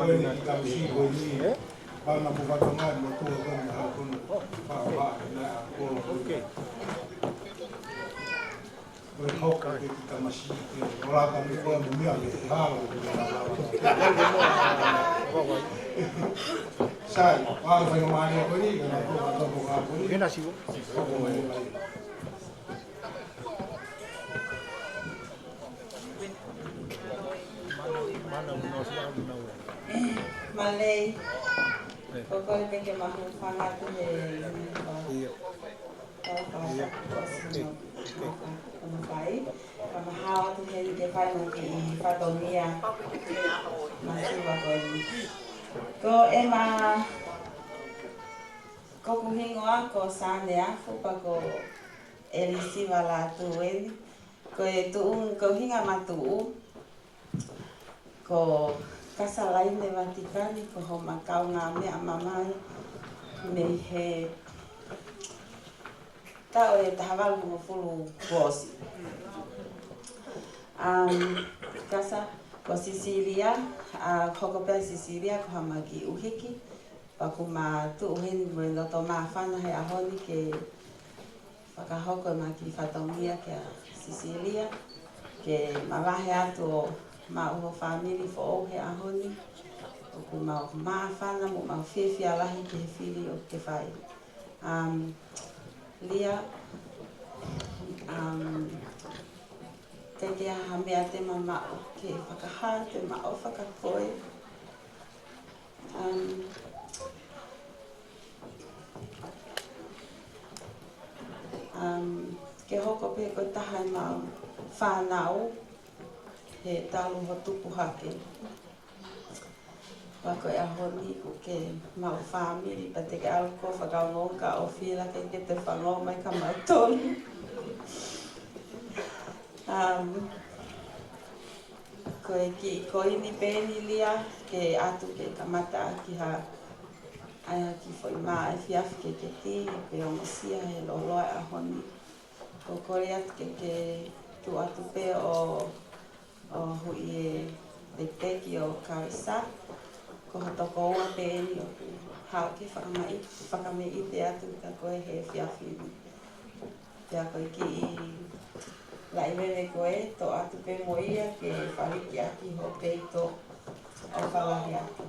Ko eni ki Kamisi ko eni, pana mo fatonga mo tua ko eni ha kono, pa, pa, na, ko, ko. Ko e hoko ke ki Kamisi ke, ora ka mi ko eni mea ke halo, ke halo. Sai, pa, pa, no mani ko eni, ka na ko, ka ko, ka ko eni. Hena sivo. Ko ko eni. Malei, ko e kole pē ke ma hūfanga atu he, ʻio. Ka, ka, ka, ka, ka, ka, ka, ka, ka, ka, ma hao atu heni ke fai mo e kiʻi fatongia masiva ko eni. Ko ʻema, ko hoku hingoa ko Sane Afu pea ko ʻElisiva Lātū eni. Ko e tuʻu, ko e ʻuhinga ʻema tuʻu, ko Kasa Laine Vatikani, ko homa kaungāmeʻa mamahi mei he taʻu ʻe taha valu hongofulu kuo ʻosi. Um, Kasa, ko Sisilia, ʻa, hoko pē ʻa Sisilia ko hama kiʻi ʻuhiki, pea ʻoku ma tuʻu heni mo e loto māfana he ʻaho ni ke fakahoko ʻema kiʻi fatongia kia Sisilia, ke mavahe atu ʻo maʻu ho fāmili foʻou he ʻaho ni. ʻOku mau māfana mo mau fiefia lahi ki he fili ʻoku ke fai. Um, Lia, um, ʻikai ke ʻi ai ha meʻa te ma maʻu ke fakahā, te ma ʻofa kia koe. Um, um, ke hoko pē ko e taha ʻemau fānau he talu ho tupu hake. Pea ko e ʻaho ni ʻoku ke maʻu fāmili, pea te ke ʻalu koe ʻo fakaongo ka ʻofi la ke ke te fango mai kia mautolu. Um, ko e kiʻi koini pē eni Lia, ke ʻatu ke kamata ʻaki ha, ʻai ha kiʻi foʻi mā efiafi ke ke tī, ke ongosia he loloa ʻaho ni. ʻOku ou kole atu ke ke tuʻu atu pē ʻo, ʻo huʻi e tekiteki ʻo Karisa, ko ha tokoua pē eni ʻoku haʻu ke fakamaʻi-, fakameʻite atu kia koe he efiafi ni. Pea ko e kiʻi laʻilele ko ē, toʻo atu pē mo ia ke faliki ʻaki ho peito ʻo falahi atu.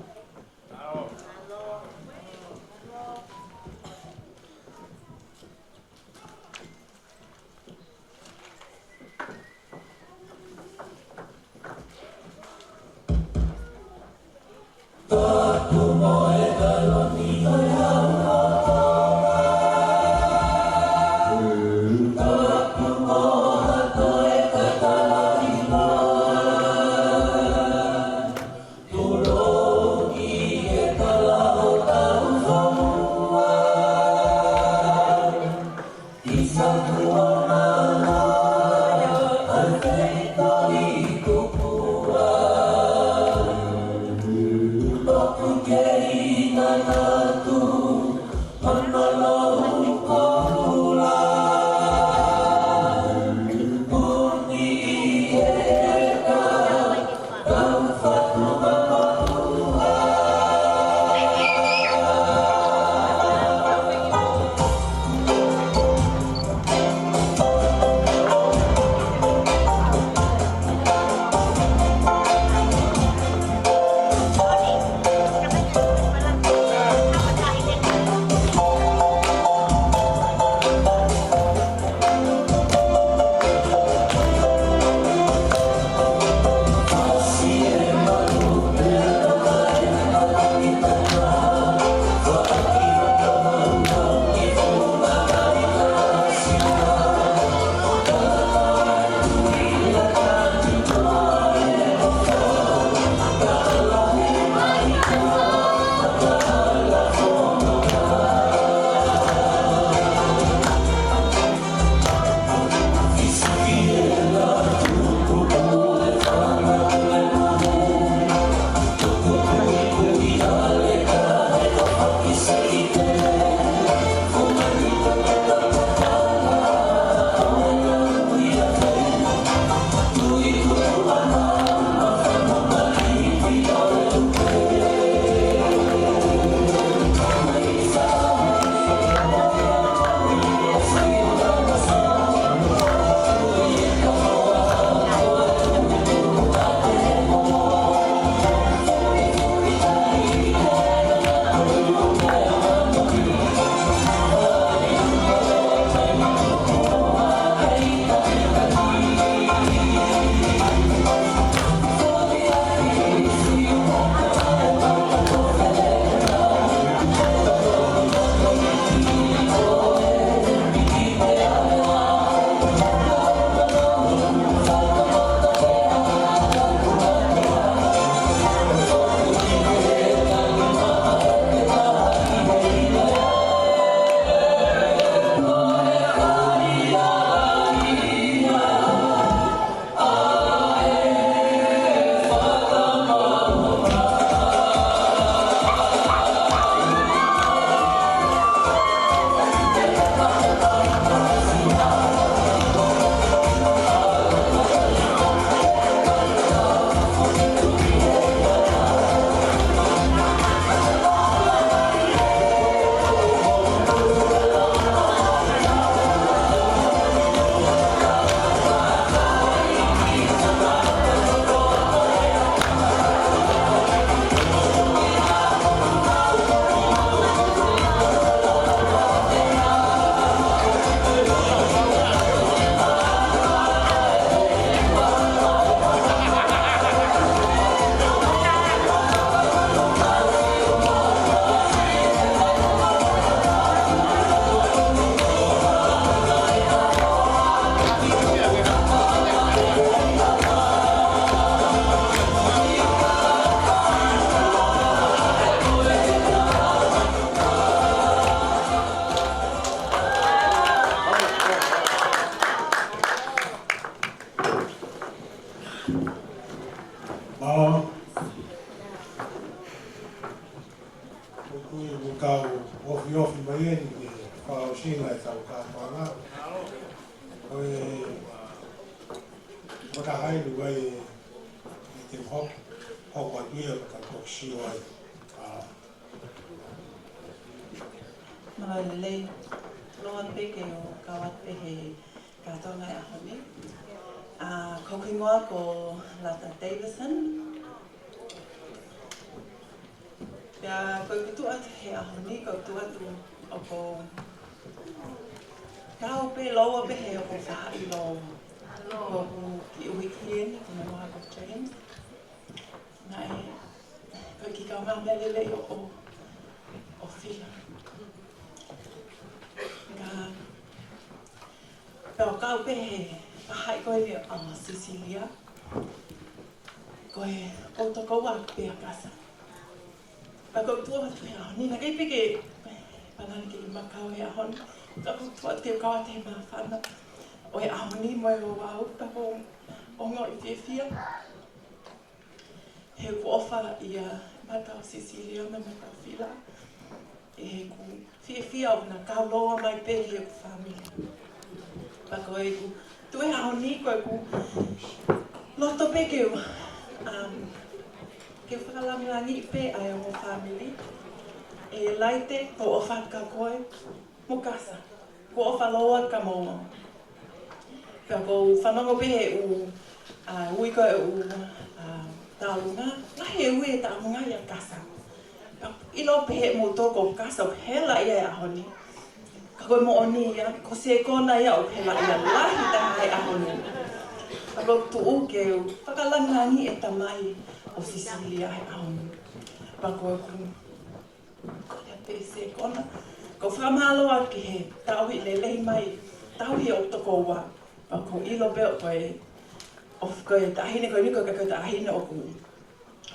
Ko e, ko e taha ʻi he ʻū meʻa ʻi he hoko, hoko atu ia ka ko sio ai. ʻA, mālō e lelei, loa pē ke u kau atu pē he kātoanga ʻo e ʻaho ni. ʻA, ko hoku hingoa ko Lata Davison. Pea ko ʻeku tuʻu atu he ʻaho ni, ko ʻeku tuʻu atu ʻoku ou kau pē lōua pē he ʻoku ou faʻa ʻilo. Ko ʻeku kiʻi ʻuhiki eni, ko hono hingoa ko James. Naʻe, ko e kiʻi kaungāmeʻa lelei ʻo, ʻo, ʻo Fila. Ka, pea u kau pē he faʻahi ko eni ʻo Sisilia. Ko e, ʻoku ou tokoua pē ʻa Kasa. Pea ko ʻeku tuʻu atu he ʻaho ni, naʻe ʻikai pē ke, pea naʻe ʻikai ke u kau he ʻaho ni. Ka ko ʻeku tuʻu atu ke u kau atu he māfana ʻo e ʻaho ni mo e ouau, pea ʻoku ou ongoʻi fiefia. He ʻoku ou ʻofa ʻia Mata ʻo Sisilia mo Mata ʻo Fila. ʻE, ʻoku ou fiefia ʻo na kau lōua mai pē ki heʻeku fāmili. Pea ko ʻeku tuʻu he ʻaho ni ko ʻeku loto pē ke u, um, ke u fakalangilangiʻi pē ʻa e ongo fāmili. ʻE Laite, ʻoku ou ʻofa atu kia koe mo Kasa. ʻOku ou ʻofa lōua kia moua. Pea ʻoku ou fanongo pē he ʻū, ʻa, ui ko e ʻū, ʻa, taʻalunga. Lahi e ui e taʻalunga ʻia Kasa. Pea ʻilo pē ʻe moutolu ko Kasa ʻoku hela ia he ʻaho ni. Ka ko e moʻoni ia, ko Sekona ia ʻoku hela ia lahi taha he ʻaho ni. Pea ʻoku ou tuʻu ke u fakalangilangiʻi e tamai ʻo Sisilia he ʻaho ni. Pea ʻoku ou Kole pē Sekona. ʻOku ou fakamālō atu ki he tauhi lelei mai, tauhi ʻo tokoua. Pea ʻoku ou ʻilo pē ʻoku ʻi ai, ʻoku ʻi ai e taʻahine ko eni, ko e, ko e taʻahine ʻoku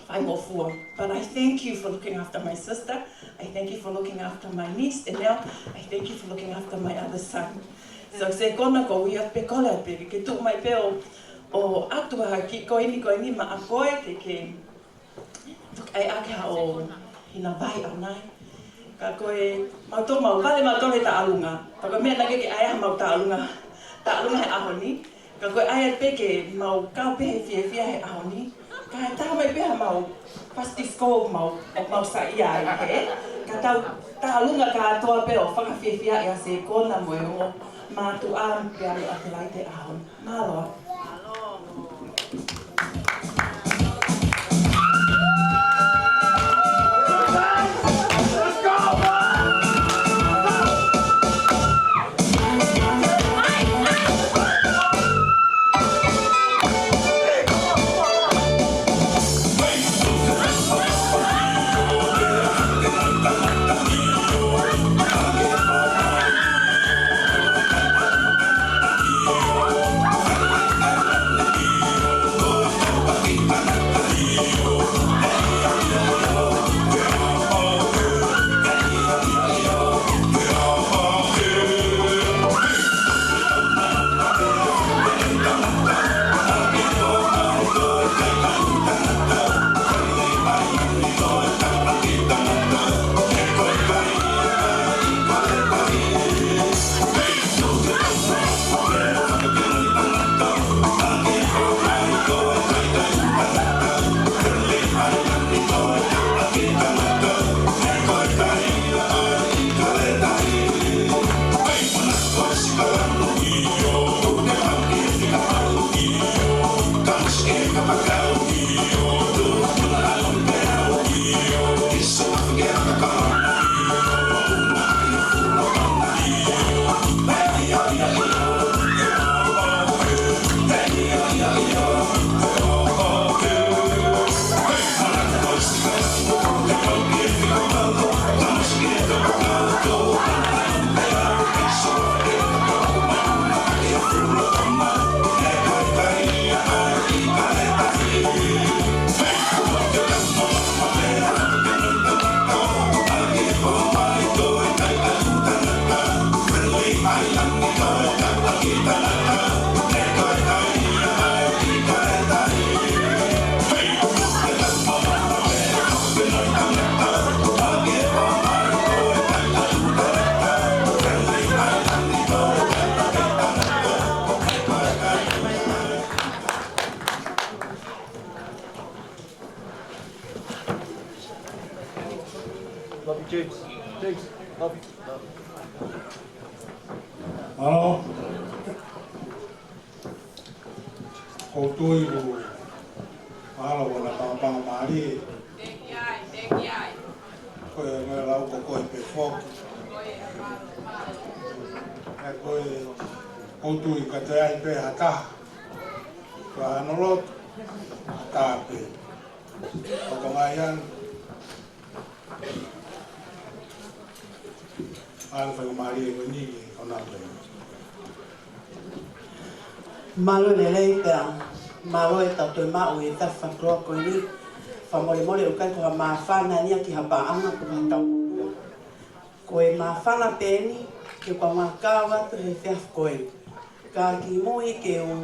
faingofua. But I thank you for looking after my sister. I thank you for looking after my niece. And now, I thank you for looking after my other son. So, Sekona, ʻoku ou ʻai pē kole pē, ke tuʻu mai pē ʻo, ʻo ʻatu ha kiʻi ko eni, ko eni maʻa koe, ke, ke, toki ʻai ʻaki haʻo hina vai ʻanai. Ka ko e mautolu mau vale mautolu he taʻalunga. Ka ko e meʻa naʻe ʻikai ke ʻai ha mau taʻalunga, taʻalunga he ʻaho ni. Ka ko e ʻai pē ke mau kau pē he fiefia he ʻaho ni. Ka ʻe taha mai pē ha mau fasi disco mau, ʻo mau saiʻia ai he. Ka tau taʻalunga kātoa pē ʻo fakafiefia ʻia Sekona mo e ongo mātuʻa pea mo ʻAtelaite he ʻaho ni. Mālō. Mālō. ʻOku ou tui ʻoku mālō ʻa e pangopango mālie. Ko e meʻa lau ko koe pē foki. ʻE ko e, ʻoku ou tui ka toe ʻi ai pē ha taha. Ka ʻalu ʻo lotu, ha taha pē. Ko e tonga ia. ʻAlu fai mālie ko eni ke kona pē. Mālō e lelei pea mālō e tau toe maʻu e tafa koloa ko eni. Fakamolemole ʻoku ʻikai ko ha māfana ia ki ha paʻanga pe ko ha tau. Ko e māfana pē eni ke kau ngākau atu he efiafi ko eni. Ka kimuʻa ke u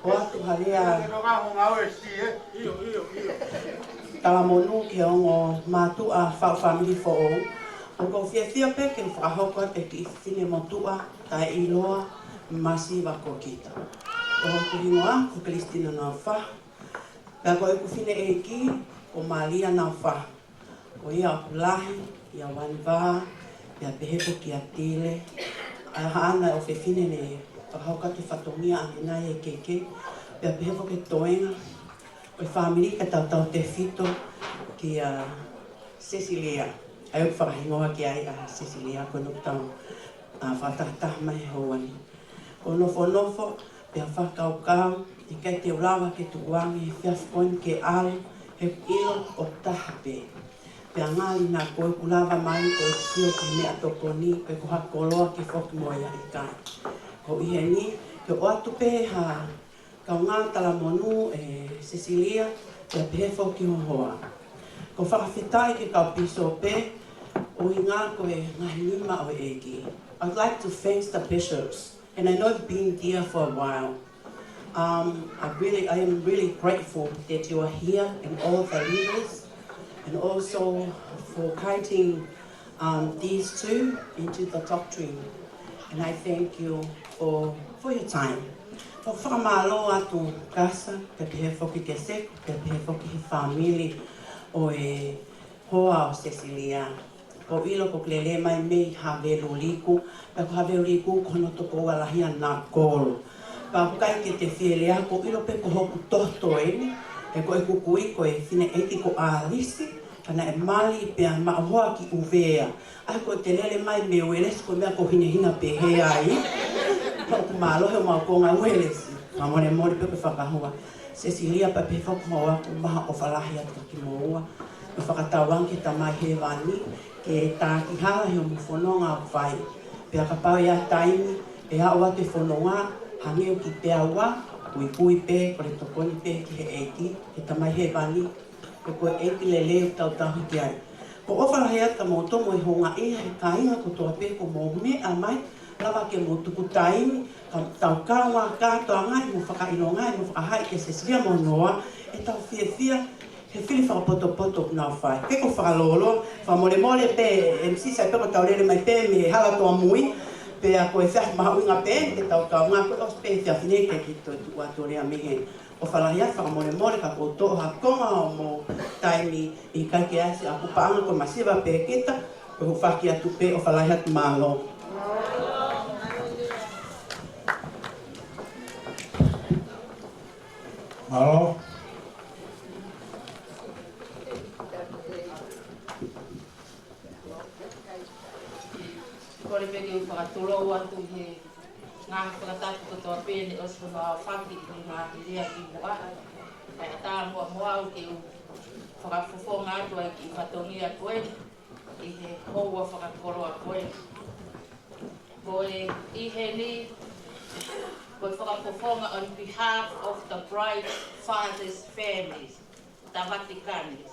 ʻoatu ha lea talamonū ki he ongo mātuʻa faʻu fāmili foʻou. ʻOku ou fiefia pē ke fakahoko atu e kiʻi fefine motuʻa taʻeʻiloa masiva ko kita. Ko hoku hingoa ko Christina Naufahu. Pea ko ʻeku fineʻeiki ko Malia Naufahu. Ko ia ʻoku lahi ʻia Vanivā, pea pehē foki ʻia Tile. ʻA ia haʻana ʻofefine ne fakahoko atu e fatongia ʻa Nai e Keke, pea pehē foki e toenga ʻo e fāmili ka tautautefito kia Sesilia. ʻA ia ʻoku fakahingoa ki ai ʻa Sesilia, ko ʻenau tau, ʻa, fakatahataha mai he houa ni. ʻO nofonofo, pea fakakaukau, ʻikai te u lava ke tukuange he efiafi ko eni ke ʻalu, he ʻilo ʻoku taha pē. Pea ngali naʻa ko ʻeku lava mai ko e sio ki he meʻatokoni, pe ko ha koloa ke foki mo ia, ʻikai. Ko ʻi heni, ke ʻoatu pē ha kaungā talamonū ʻe Sesilia, pea pehē foki ho hoa. ʻOku ou fakafetaʻi ki he kau pīsope, ʻuhinga ko e ngaahi nima ʻo e ʻEiki. I'd like to thank the bishops. And I know you've been there for a while. Um, I really, I am really grateful that you are here and all the leaders, and also for guiding, um, these two into the doctrine. And I thank you for, for your time. ʻOku ou fakamālō atu Kasa, pea pehē foki kia Seko, pea pehē foki he fāmili ʻo e hoa ʻo Sesilia. ʻOku ou ʻilo ʻoku ke lele mai mei Haveluliku, pea ko Haveluliku ko hono tokoua lahi ʻa Nakolo. Pea ʻoku ʻikai ke te fie lea, ʻoku ou ʻilo pē ko hoku toto eni, he ko ʻeku kui ko e fineʻeiki ko ʻAlisi, ka naʻe mali pea maʻu hoa ki ʻUvea. ʻA ia ko ʻete lele mai mei Uelesi ko e meʻa ʻoku hinehina pehē ai. Pea ʻoku mālō he ʻoku mau konga Uelesi. Fakamolemole pē ko e fakahua. Sesilia pea pehē foki mo au, ʻoku maha ʻofa lahi atu kia kimoua. ʻO fakatauange ki he Tamai Hēvani ke taki hala he ʻoku mo fononga ʻo fai. Pea kapau ʻe ʻi ai taimi ʻe aʻu atu e fononga, hangē ʻoku kiʻi peau ua, kuikui pē, kole tokoni pē ki he ʻEiki, ki he Tamai Hēvani, he ko e ʻEiki lelei ʻoku tau tauhi ki ai. ʻOku ou ʻofa lahi atu kia moutolu mo e houngaʻia he kāinga kotoa pē kuo mou meʻa mai, lava ke mou tuku taimi, ka tau kaungā kātoa ngai mo fakaʻilonga ai, mo fakahā kia Sesilia mo hono hoa, ʻetau fiefia, he fili fakapotopoto ʻoku nau fai. Pea ko e fakalōloa, fakamolemole pē, M C, sai pē ko ʻetau lele mai pē mei he hala toamui, pea ko e efiafi mahuʻinga pē, ke tau kaungā ko e ʻosi pē efiafi ni ke ki to tu atu lea mei heni. ʻOfa lahi atu, fakamolemole ka ʻoku ou toʻo ha konga ʻo mo taimi ʻikai ke ʻasi ʻa e kupaʻanga ko e masiva pē kita, ko e hūfaki atu pē, ʻofa lahi atu, mālō. Mālō. Kole pē ke u fakatulou atu he ngaahi fakatapu kotoa pē ne ʻosi hono aofaki ʻi he ngaahi lea kimuʻa. Kae ʻatā muʻa mo au ke u fakafofonga atu ai ki he fatongia ko ē ʻi he houa fakakoloa ko ē. Ko e ʻi heni, ko e fakafofonga on behalf of the bride fathers families, the Vaticanis.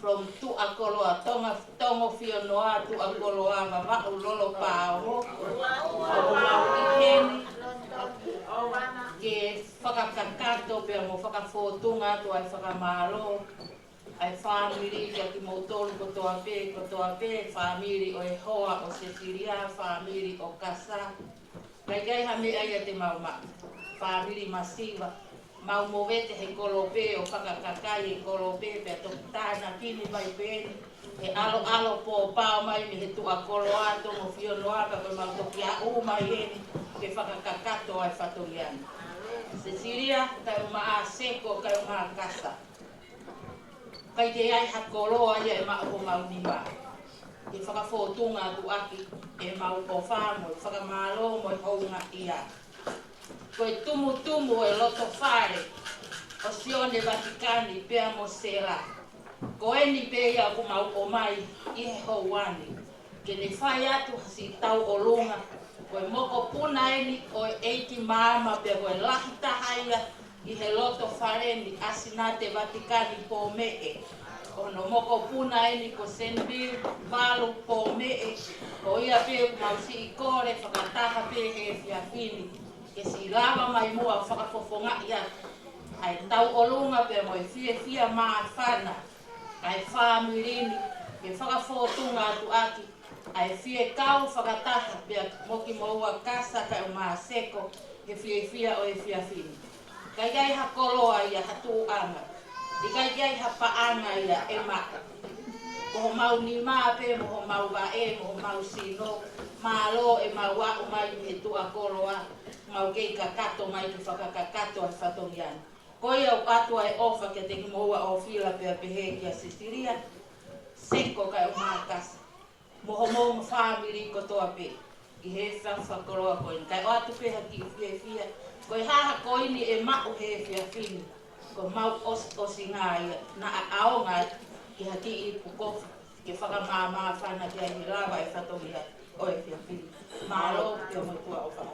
From Tuʻakoloa, Tonga, Tongo Fionoa, Tuʻakoloa, Vavaʻu, Lolo, Paoho. ʻOku mau ʻi heni ke fakakakato pea mo fakafōtunga atu ai fakamālō ʻa e fāmili, kia kimoutolu kotoa pē, kotoa pē, fāmili ʻo e hoa ʻo Sesilia, fāmili ʻo Kasa. Kae ʻikai ha meʻa ia te mau maʻu. Fāmili masiva. Mau movete he kolope, ʻo fakakakai he kolope, pea toki tānaki ni mai pē eni. ʻe ʻaloʻalo pōpao mai mei he tuʻa koloa, tongofionoa, ka ko e mau toki aʻu mai eni ke fakakakato ʻa e fatongia ni. Sesilia Kaiʻumaʻā Seko Kaiʻumaʻā Kasa. ʻIkai ke ʻi ai ha koloa ia ʻe maʻu homau nima ke fakafōtunga atu ʻaki ʻemau ʻofa mo e fakamālō mo e houngaʻia. Ko e tumutumu ʻo e loto fale ʻo Sione Vatikani pea mo Sela, ko eni pē ia ʻoku mau ʻomai ʻi he houa ni ke ne fai atu ha siʻi tauʻolunga. Ko e mokopuna eni ʻo e ʻeiki maama pea ko e lahi taha ia ʻi he loto fale ni, ʻa Sinate Vatikani Pōmeʻe. Ko hono mokopuna eni ko Senvili Valu Pōmeʻe. Ko ia pē ʻoku mau siʻi kole fakataha pē he efiafi ni ke siʻi lava mai muʻa ʻo fakafofongaʻi atu ʻa e tauʻolunga pea mo e fiefia māfana ʻa e fāmili ni, ke fakafōtunga atu ʻaki ʻa e fie kau fakataha pea mo kimoua Kasa Kaiʻumaʻā Seko he fiefia ʻo e efiafi ni. ʻIkai ke ʻi ai ha koloa ia, ha tuʻuʻanga, ʻikai ke ʻi ai ha paʻanga ia ʻe maʻu. Ko homau nima pē mo homau vaʻe mo homau sino. Mālō ʻemau aʻu mai mei he tuʻa koloa, mau kei kakato mai ke fakakakato ʻa e fatongia ni. Ko ia ʻoku ʻoatu ʻa e ʻofa kiate kimoua ʻofeina pea pehē kia Sesilia Seko Kaiʻumaʻā Kasa mo homou fāmili kotoa pē ʻi he efiafi fakakoloa ko eni. Kae ʻoatu pē ha kiʻi fiefia, ko e hā ha koini ʻe maʻu he efiafi ni, ko homau ʻos-, ʻosinga ia naʻa ʻaonga ai ki ha kiʻi ipu kofu ke fakamāmāfana ki ai he lava e fatongia ʻo e efiafi ni. Mālō pea mo e tuʻa ʻofa.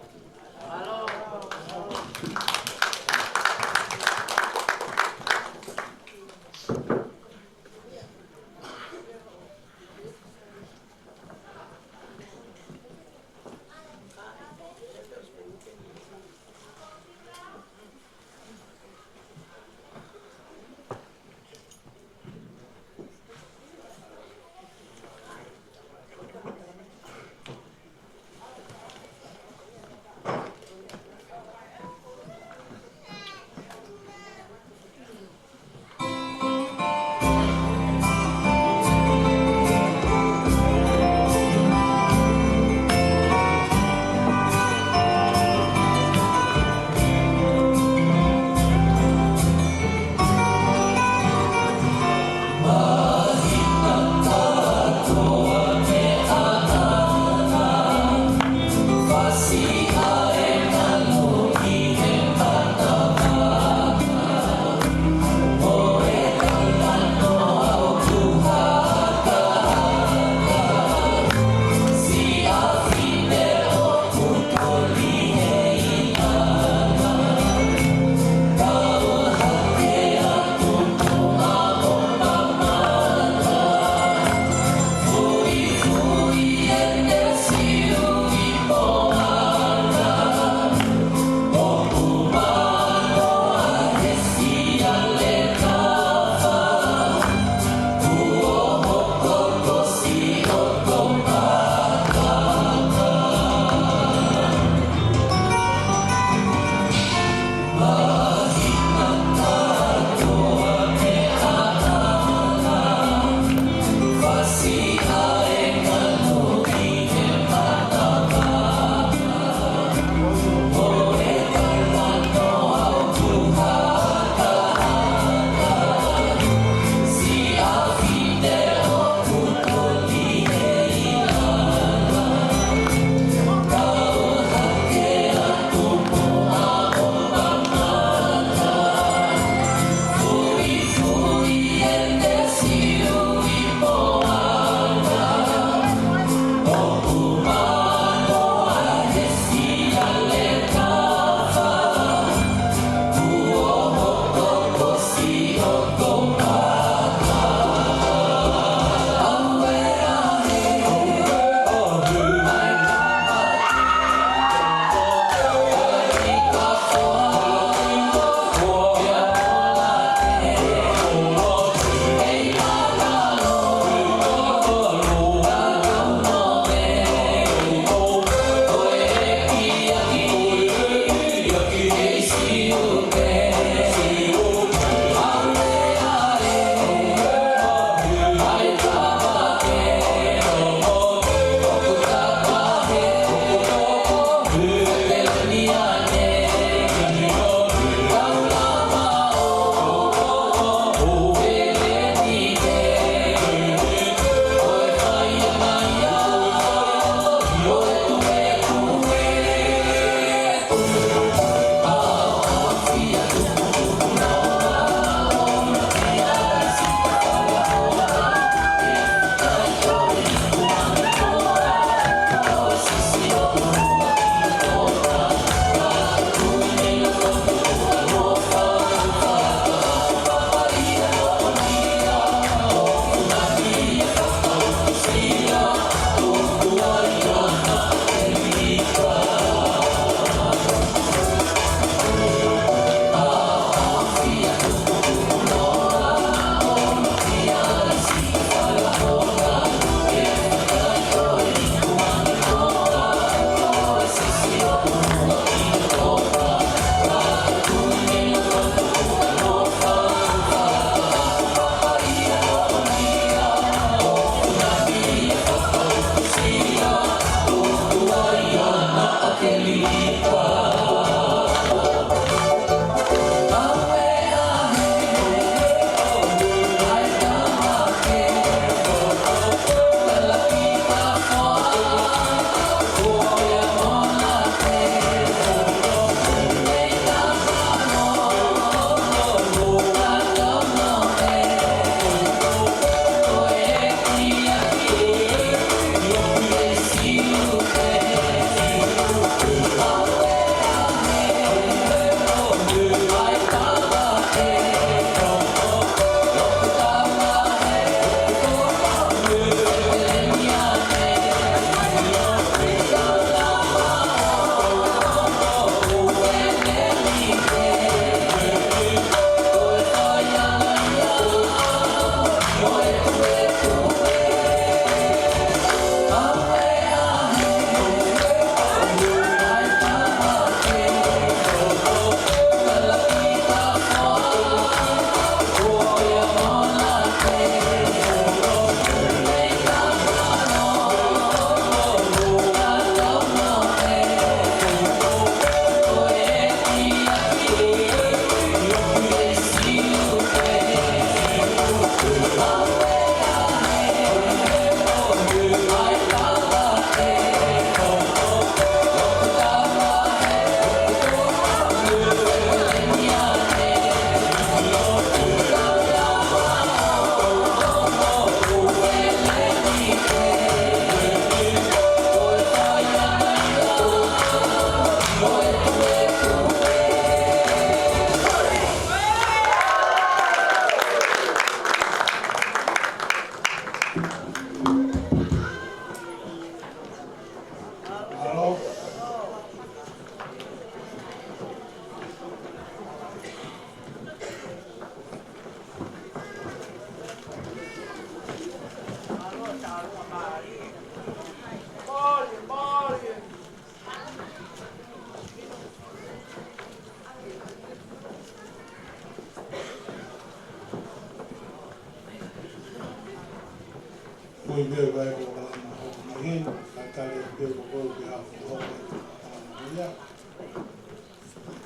Ko e meʻa ʻoku ʻai ko e palama hopo mai heni, ka tali atu pē ko e ko e hā ko e hopo mai ko e palama ko ia.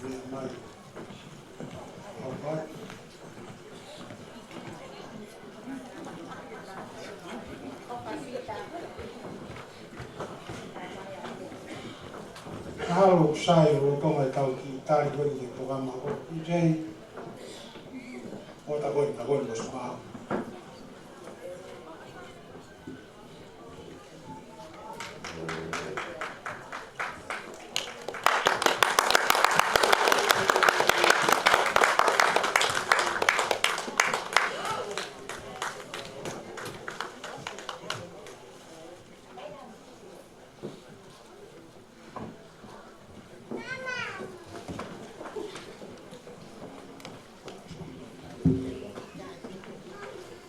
Meʻa mai, hopo mai. Mahalo sai ʻo Tonga e tau kiʻi tali ko eni ki he polokalama ko eni. ʻOku ou tui ko e, ko e, ko e, ko e.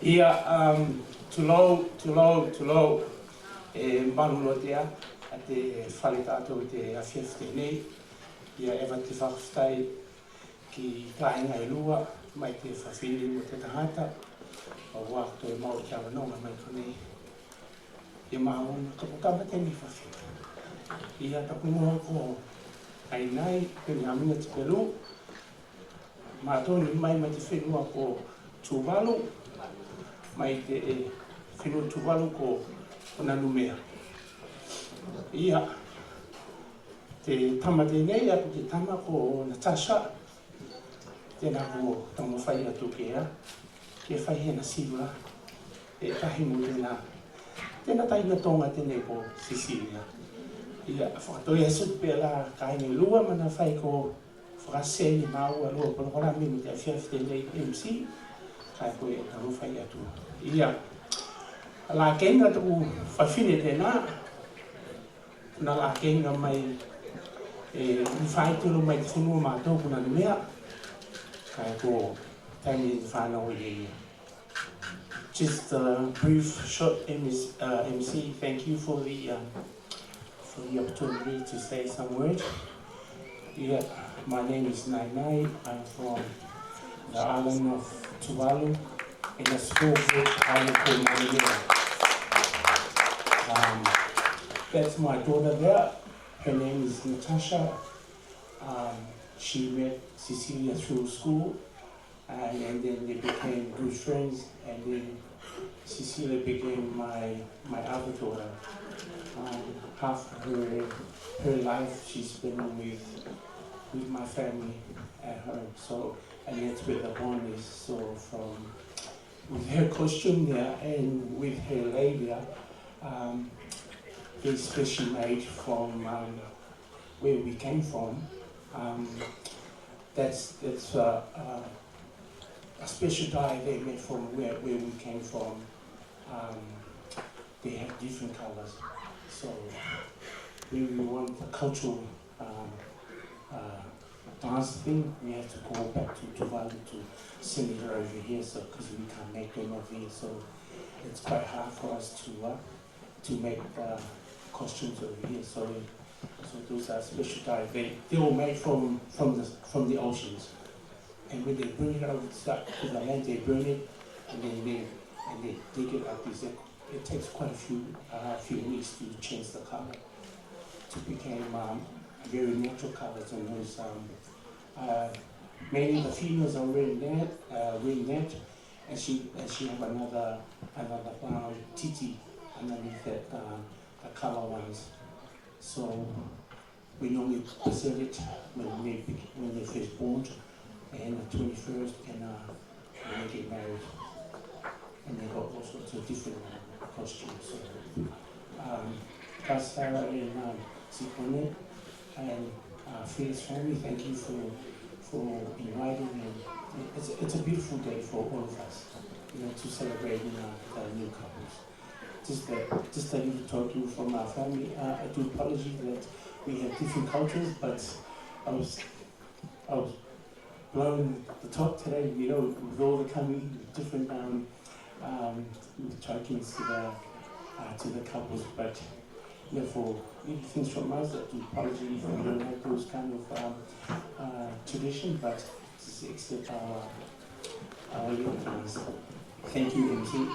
ʻIa, um, tulou, tulou, tulou, ʻe malu loa te a, ʻa te fale tatou te afiafi tenei. ʻIa, ʻoatu e fakafetaʻi ki he kāinga ʻe lua, mai te fafine mo te tangata, ʻoku toe maʻu e ʻamanaki mai ko eni. ʻIa, maʻu ʻa e toko tama tenei fafine. ʻIa, tapu mo ko Ainai, Peniamina Tipelu, mātou ʻoku ʻomai mai mei he fonua ko Tuvalu, mai te, ʻe, fonua Tuvalu ko, ko Nanumea. ʻIa, te tama tenei, ʻoku te tama ko Natasha, te na ko tama fai atu ke a, ke fai hena sila, ʻe tahi mo te na, te na taina Tonga tenei ko Sisilia. ʻIa, fakatoi atu pē ʻa e kāinga ʻe lua, mana fai ko fakaseni maua ʻa e polokalama mei te afiafi tenei M C, kae ko e tama fai atu. ʻIa, ʻa e kāinga tuku fafine te na, na lākenga mai, ʻe, ni fai tolo mai te fonua mātou ko Nanumea, kae ko e taimi ʻe fānau ʻi ai. Just a brief, short, M C, uh, M C, thank you for the, um, for the opportunity to say some words. Yeah, my name is Nainai. I'm from the island of Tuvalu, in a small village island called Nanumea. Um, that's my daughter there. Her name is Natasha. Um, she met Cecilia through school. And, and then they became good friends, and then Cecilia became my, my other daughter. Um, half her, her life she spent with, with my family at home. So, and that's where the bond is. So from, with her costume there and with her labia, um, they specially made from, um, where we came from. Um, that's, that's, uh, uh, a special dye they made from where, where we came from. Um, they have different colors. So when we want a cultural, um, uh, dance thing, we have to go back to Tuvalu to send it over here, so, 'cause we can't make them over here. So it's quite hard for us to, uh, to make the costumes over here. So, so those are special dye. They, they were made from, from the, from the oceans. And when they bring it out to the, to the land, they burn it, and then they, and they dig it up. It's a, it takes quite a few, uh, few weeks to change the color to become, um, very natural colors. And those, um, uh, mainly the females are wearing that, uh, wearing that, and she, and she have another, another, um, titi underneath that, uh, the color ones. So we normally present it when they be-, when they first born, and the twenty-first, and, uh, when they get married. And they got all sorts of different, uh, costumes. So, um, Kasara and, um, Sikone and, uh, Phyllis family, thank you for, for inviting me. It's, it's a beautiful day for all of us, you know, to celebrate, you know, the new couples. Just that, just a little talking from our family. Uh, I do apologize that we have different cultures, but I was, I was blown the top today, you know, with all the coming, different, um, um, talkings to the, uh, to the couples. But, you know, for little things from us, I do apologize if we don't have those kind of, um, uh, tradition, but just accept our, our little things. Thank you, M C.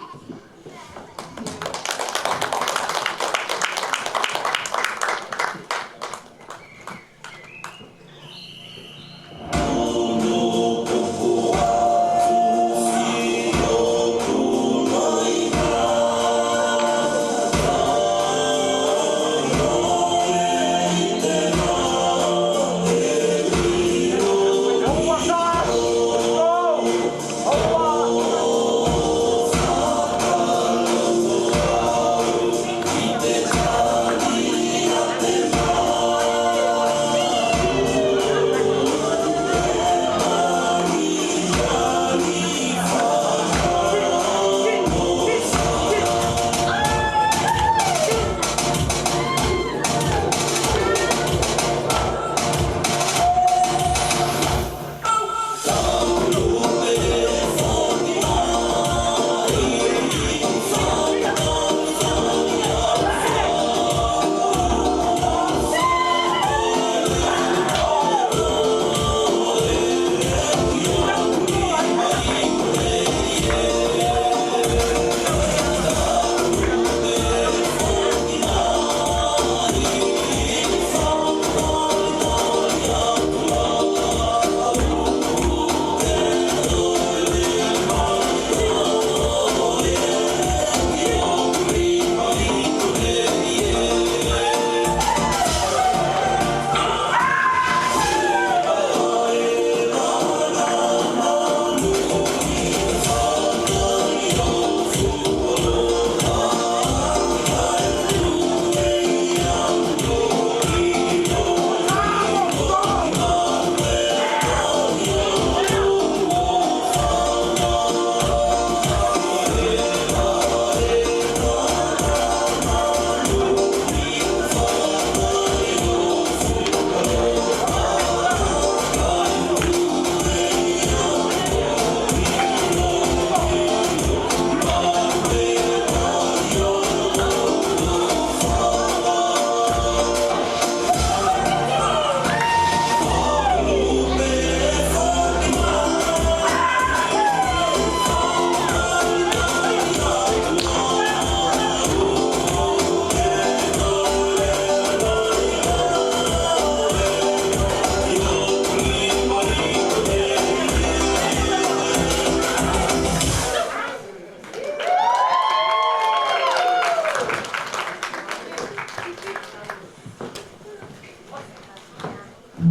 Sai,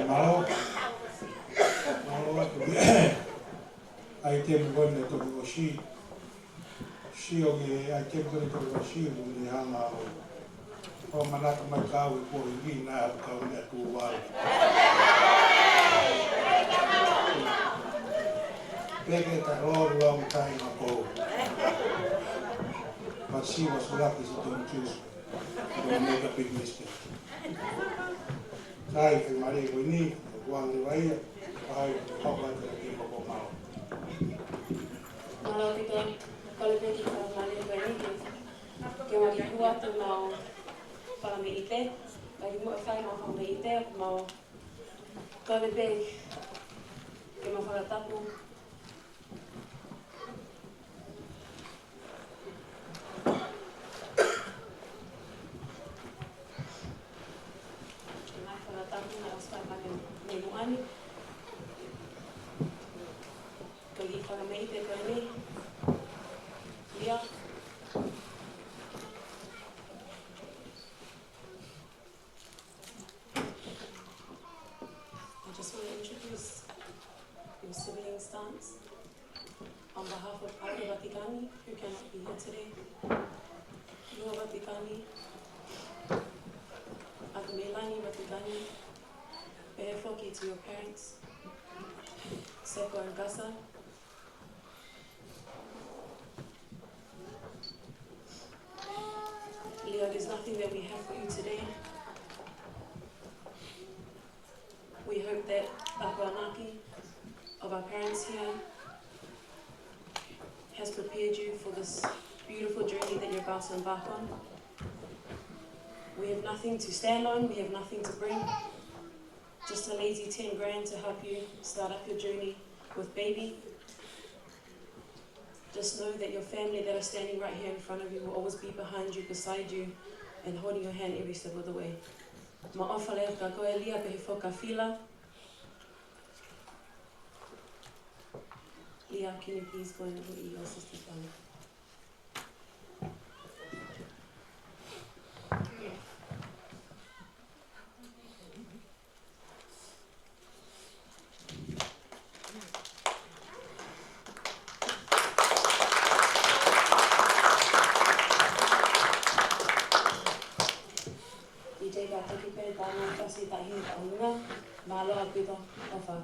mālō. Mālō atu. ʻAitemi ko eni ʻe toki ʻosi. Sio ki he ʻaitemi ko eni ʻe toki ʻosi, mo e hanga ʻo, ʻo manatu mai kau e ko i ki na kau ne atu wale. Back at a long, long time ago. But she was lucky she don't choose. Don't make a big mistake. Sai, ke mālie ko eni, kuang le vaia, ai, papa te la kimba ko mau. Mālō ʻaupito, kole pē ki he faingamālie ko eni ke, ke mau kiʻi hū atu mau fakameʻite, kae kimuʻa fai mau fakameʻite, mau kole pē ke mau fakatapu. Ke mau fakatapu na o Spike Martin nei mo ani. Ko e kiʻi fakameʻite ko eni. Ia. I just want to introduce your siblings' dance on behalf of Ake Vatikani, who cannot be here today. Lua Vatikani, Ake Meilani Vatikani, pehē foki to your parents, Seko and Gasa. Leo, there's nothing that we have for you today. We hope that the ahuanaki of our parents here has prepared you for this beautiful journey that you're about to embark on. We have nothing to stand on, we have nothing to bring. Just a lazy ten grand to help you start up your journey with baby. Just know that your family that are standing right here in front of you will always be behind you, beside you, and holding your hand every step of the way. Ma ofale ka koe Lia pe he foka fila. Lia, can you please go and put your sister down? ʻI he ka toki pē tā na kasi tahi ka unga, mālō ʻaupito ʻofa.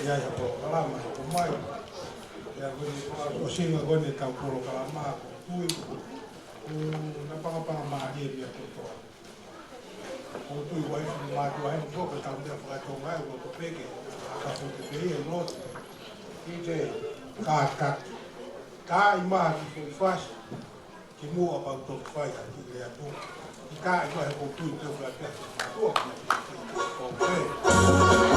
ʻI ai ha polokalama ʻe hoko mai. ʻIa ko eni, ʻosinga ko eni ʻetau polokalama, ʻoku ou tui ʻoku na pangapanga mālie e meʻa kotoa. ʻOku ou tui ʻoku ʻi ai e finemātuʻa heni ko ʻetau meʻa faka-Tonga ʻe ua ko peke, ʻa ka fote pē ia ʻi loto. ʻI he kātaki. Ka ʻi maha ki foʻi fasi. Kimuʻa pea u toki fai ʻa e kiʻi lea atu. ʻIkai, ʻoku ou tui te u fai pē ʻa e mātuʻa ki he ʻOtua.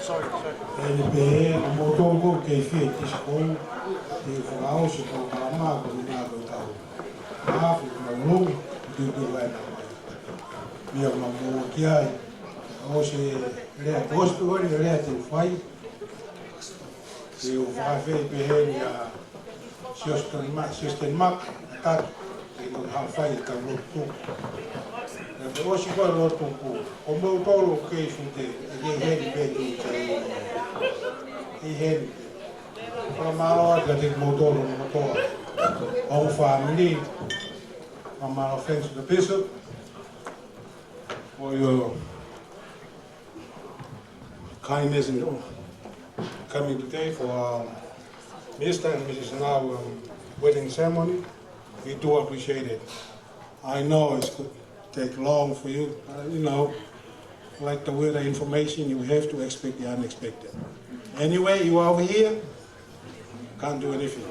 Eni pē, ko moutolu ʻoku kei fie tisi kou, te u fakaʻosi ko kalama ko ni na ko tau. Mafi ko maulung, tu tu ai na mai. Mia ma mo ki ai. ʻOsi lea, ʻosi tu ai lea te u fai. Te u fakafe pē heni ʻa Siositeni Ma-, Siositeni Maka, ʻa Taki, ke nau hafai e kau lotu. Pea ʻosi ko e lotu ko, ko moutolu kei fute, ʻe kei heni pē tu te, ʻe heni pē. Fakamālō atu kiate kimoutolu mo kotoa. All family. Fakamālō, thanks to the bishop for your kindness in coming today for, um, Mister and Missus Ngau, um, wedding ceremony. We do appreciate it. I know it's could take long for you, uh, you know, like the weather information, you have to expect the unexpected. Anyway, you are over here, can't do anything.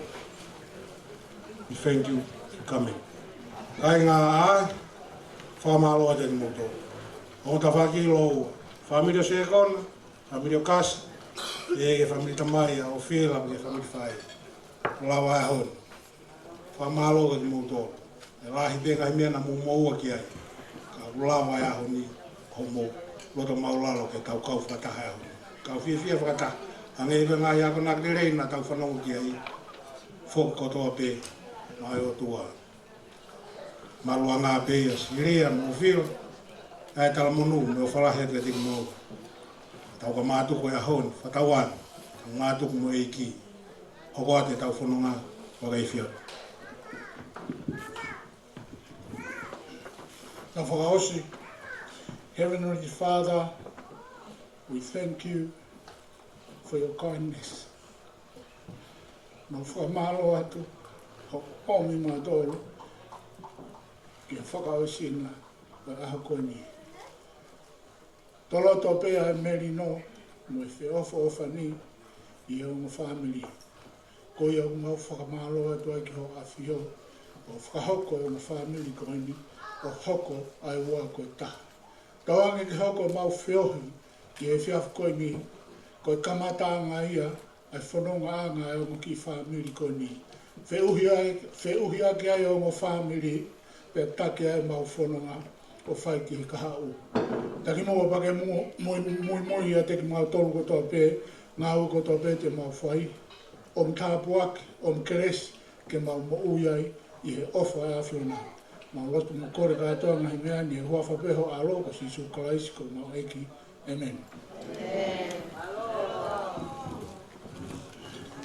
We thank you for coming. Kāinga ʻaʻahi, fakamālō atu kiate kimoutolu. ʻOku tafoki lou fāmili ʻo Sekona, fāmili ʻo Kasi, ʻe he fāmili tamai ʻa ʻOfila, ʻe he fāmili faʻē. Lava e ʻaho ni. Fakamālō kiate kimoutolu. ʻE lahi pē ngaahi meʻa naʻa mou moʻua ki ai. Ka ʻoku lava e ʻaho ni, ko hoʻomou loto maulalo ke tau kau fakataha he ʻaho ni. Kau fiefia fakataha. Hangē pē ngaahi akonaki lelei naʻa tau fanongo ki ai. Foki kotoa pē, maʻa e ʻOtua. Mālō ange pē ʻa Silia mo ʻOfila, ʻa e talamonū mo e ʻofa lahi atu kiate kimoutolu. Tau ka mātuku e ʻaho ni, fakatauange, ka mātuku mo e ʻEiki. Hoko atu ʻetau fononga, fakaʻefiafi. Tau fakaʻosi. Heavenly Father, we thank you for your kindness. Mau fakamālō atu hoʻo ʻomi mautolu ke fakaʻosina ʻa e ʻaho ko eni. Toloto pē ʻa e melino mo e feʻofoʻofani ʻi he ongo fāmili. Ko ia ʻoku mau fakamālō atu ai ki hoʻo ʻafio ʻo fakahoko e ongo fāmili ko eni ʻo hoko ʻa e ua ko e taha. Tauange ke hoko ʻemau feohi ʻi he efiafi ko eni, ko e kamataʻanga ia ʻa e fonongaʻanga ʻa e ongo kiʻi fāmili ko eni. Feʻuhi ai, feʻuhi ʻaki ai e ongo fāmili, pea taki ai ʻemau fononga ʻo fai ki he kahaʻu. Taki muʻa pea ke mu-, mui, muimui ʻiate kimautolu kotoa pē, ngāue kotoa pē te mau fai. ʻOmi tāpuaki, ʻomi kelesi, ke mau moʻui ai ʻi he ʻofa ʻa e ʻAfiona. Mau lotu mo kole kātoa ngaahi meʻa ni ʻi he huafa pē ho ʻAlo ko Sīsū Kalaisi ko homau ʻEiki. ʻĒmeni.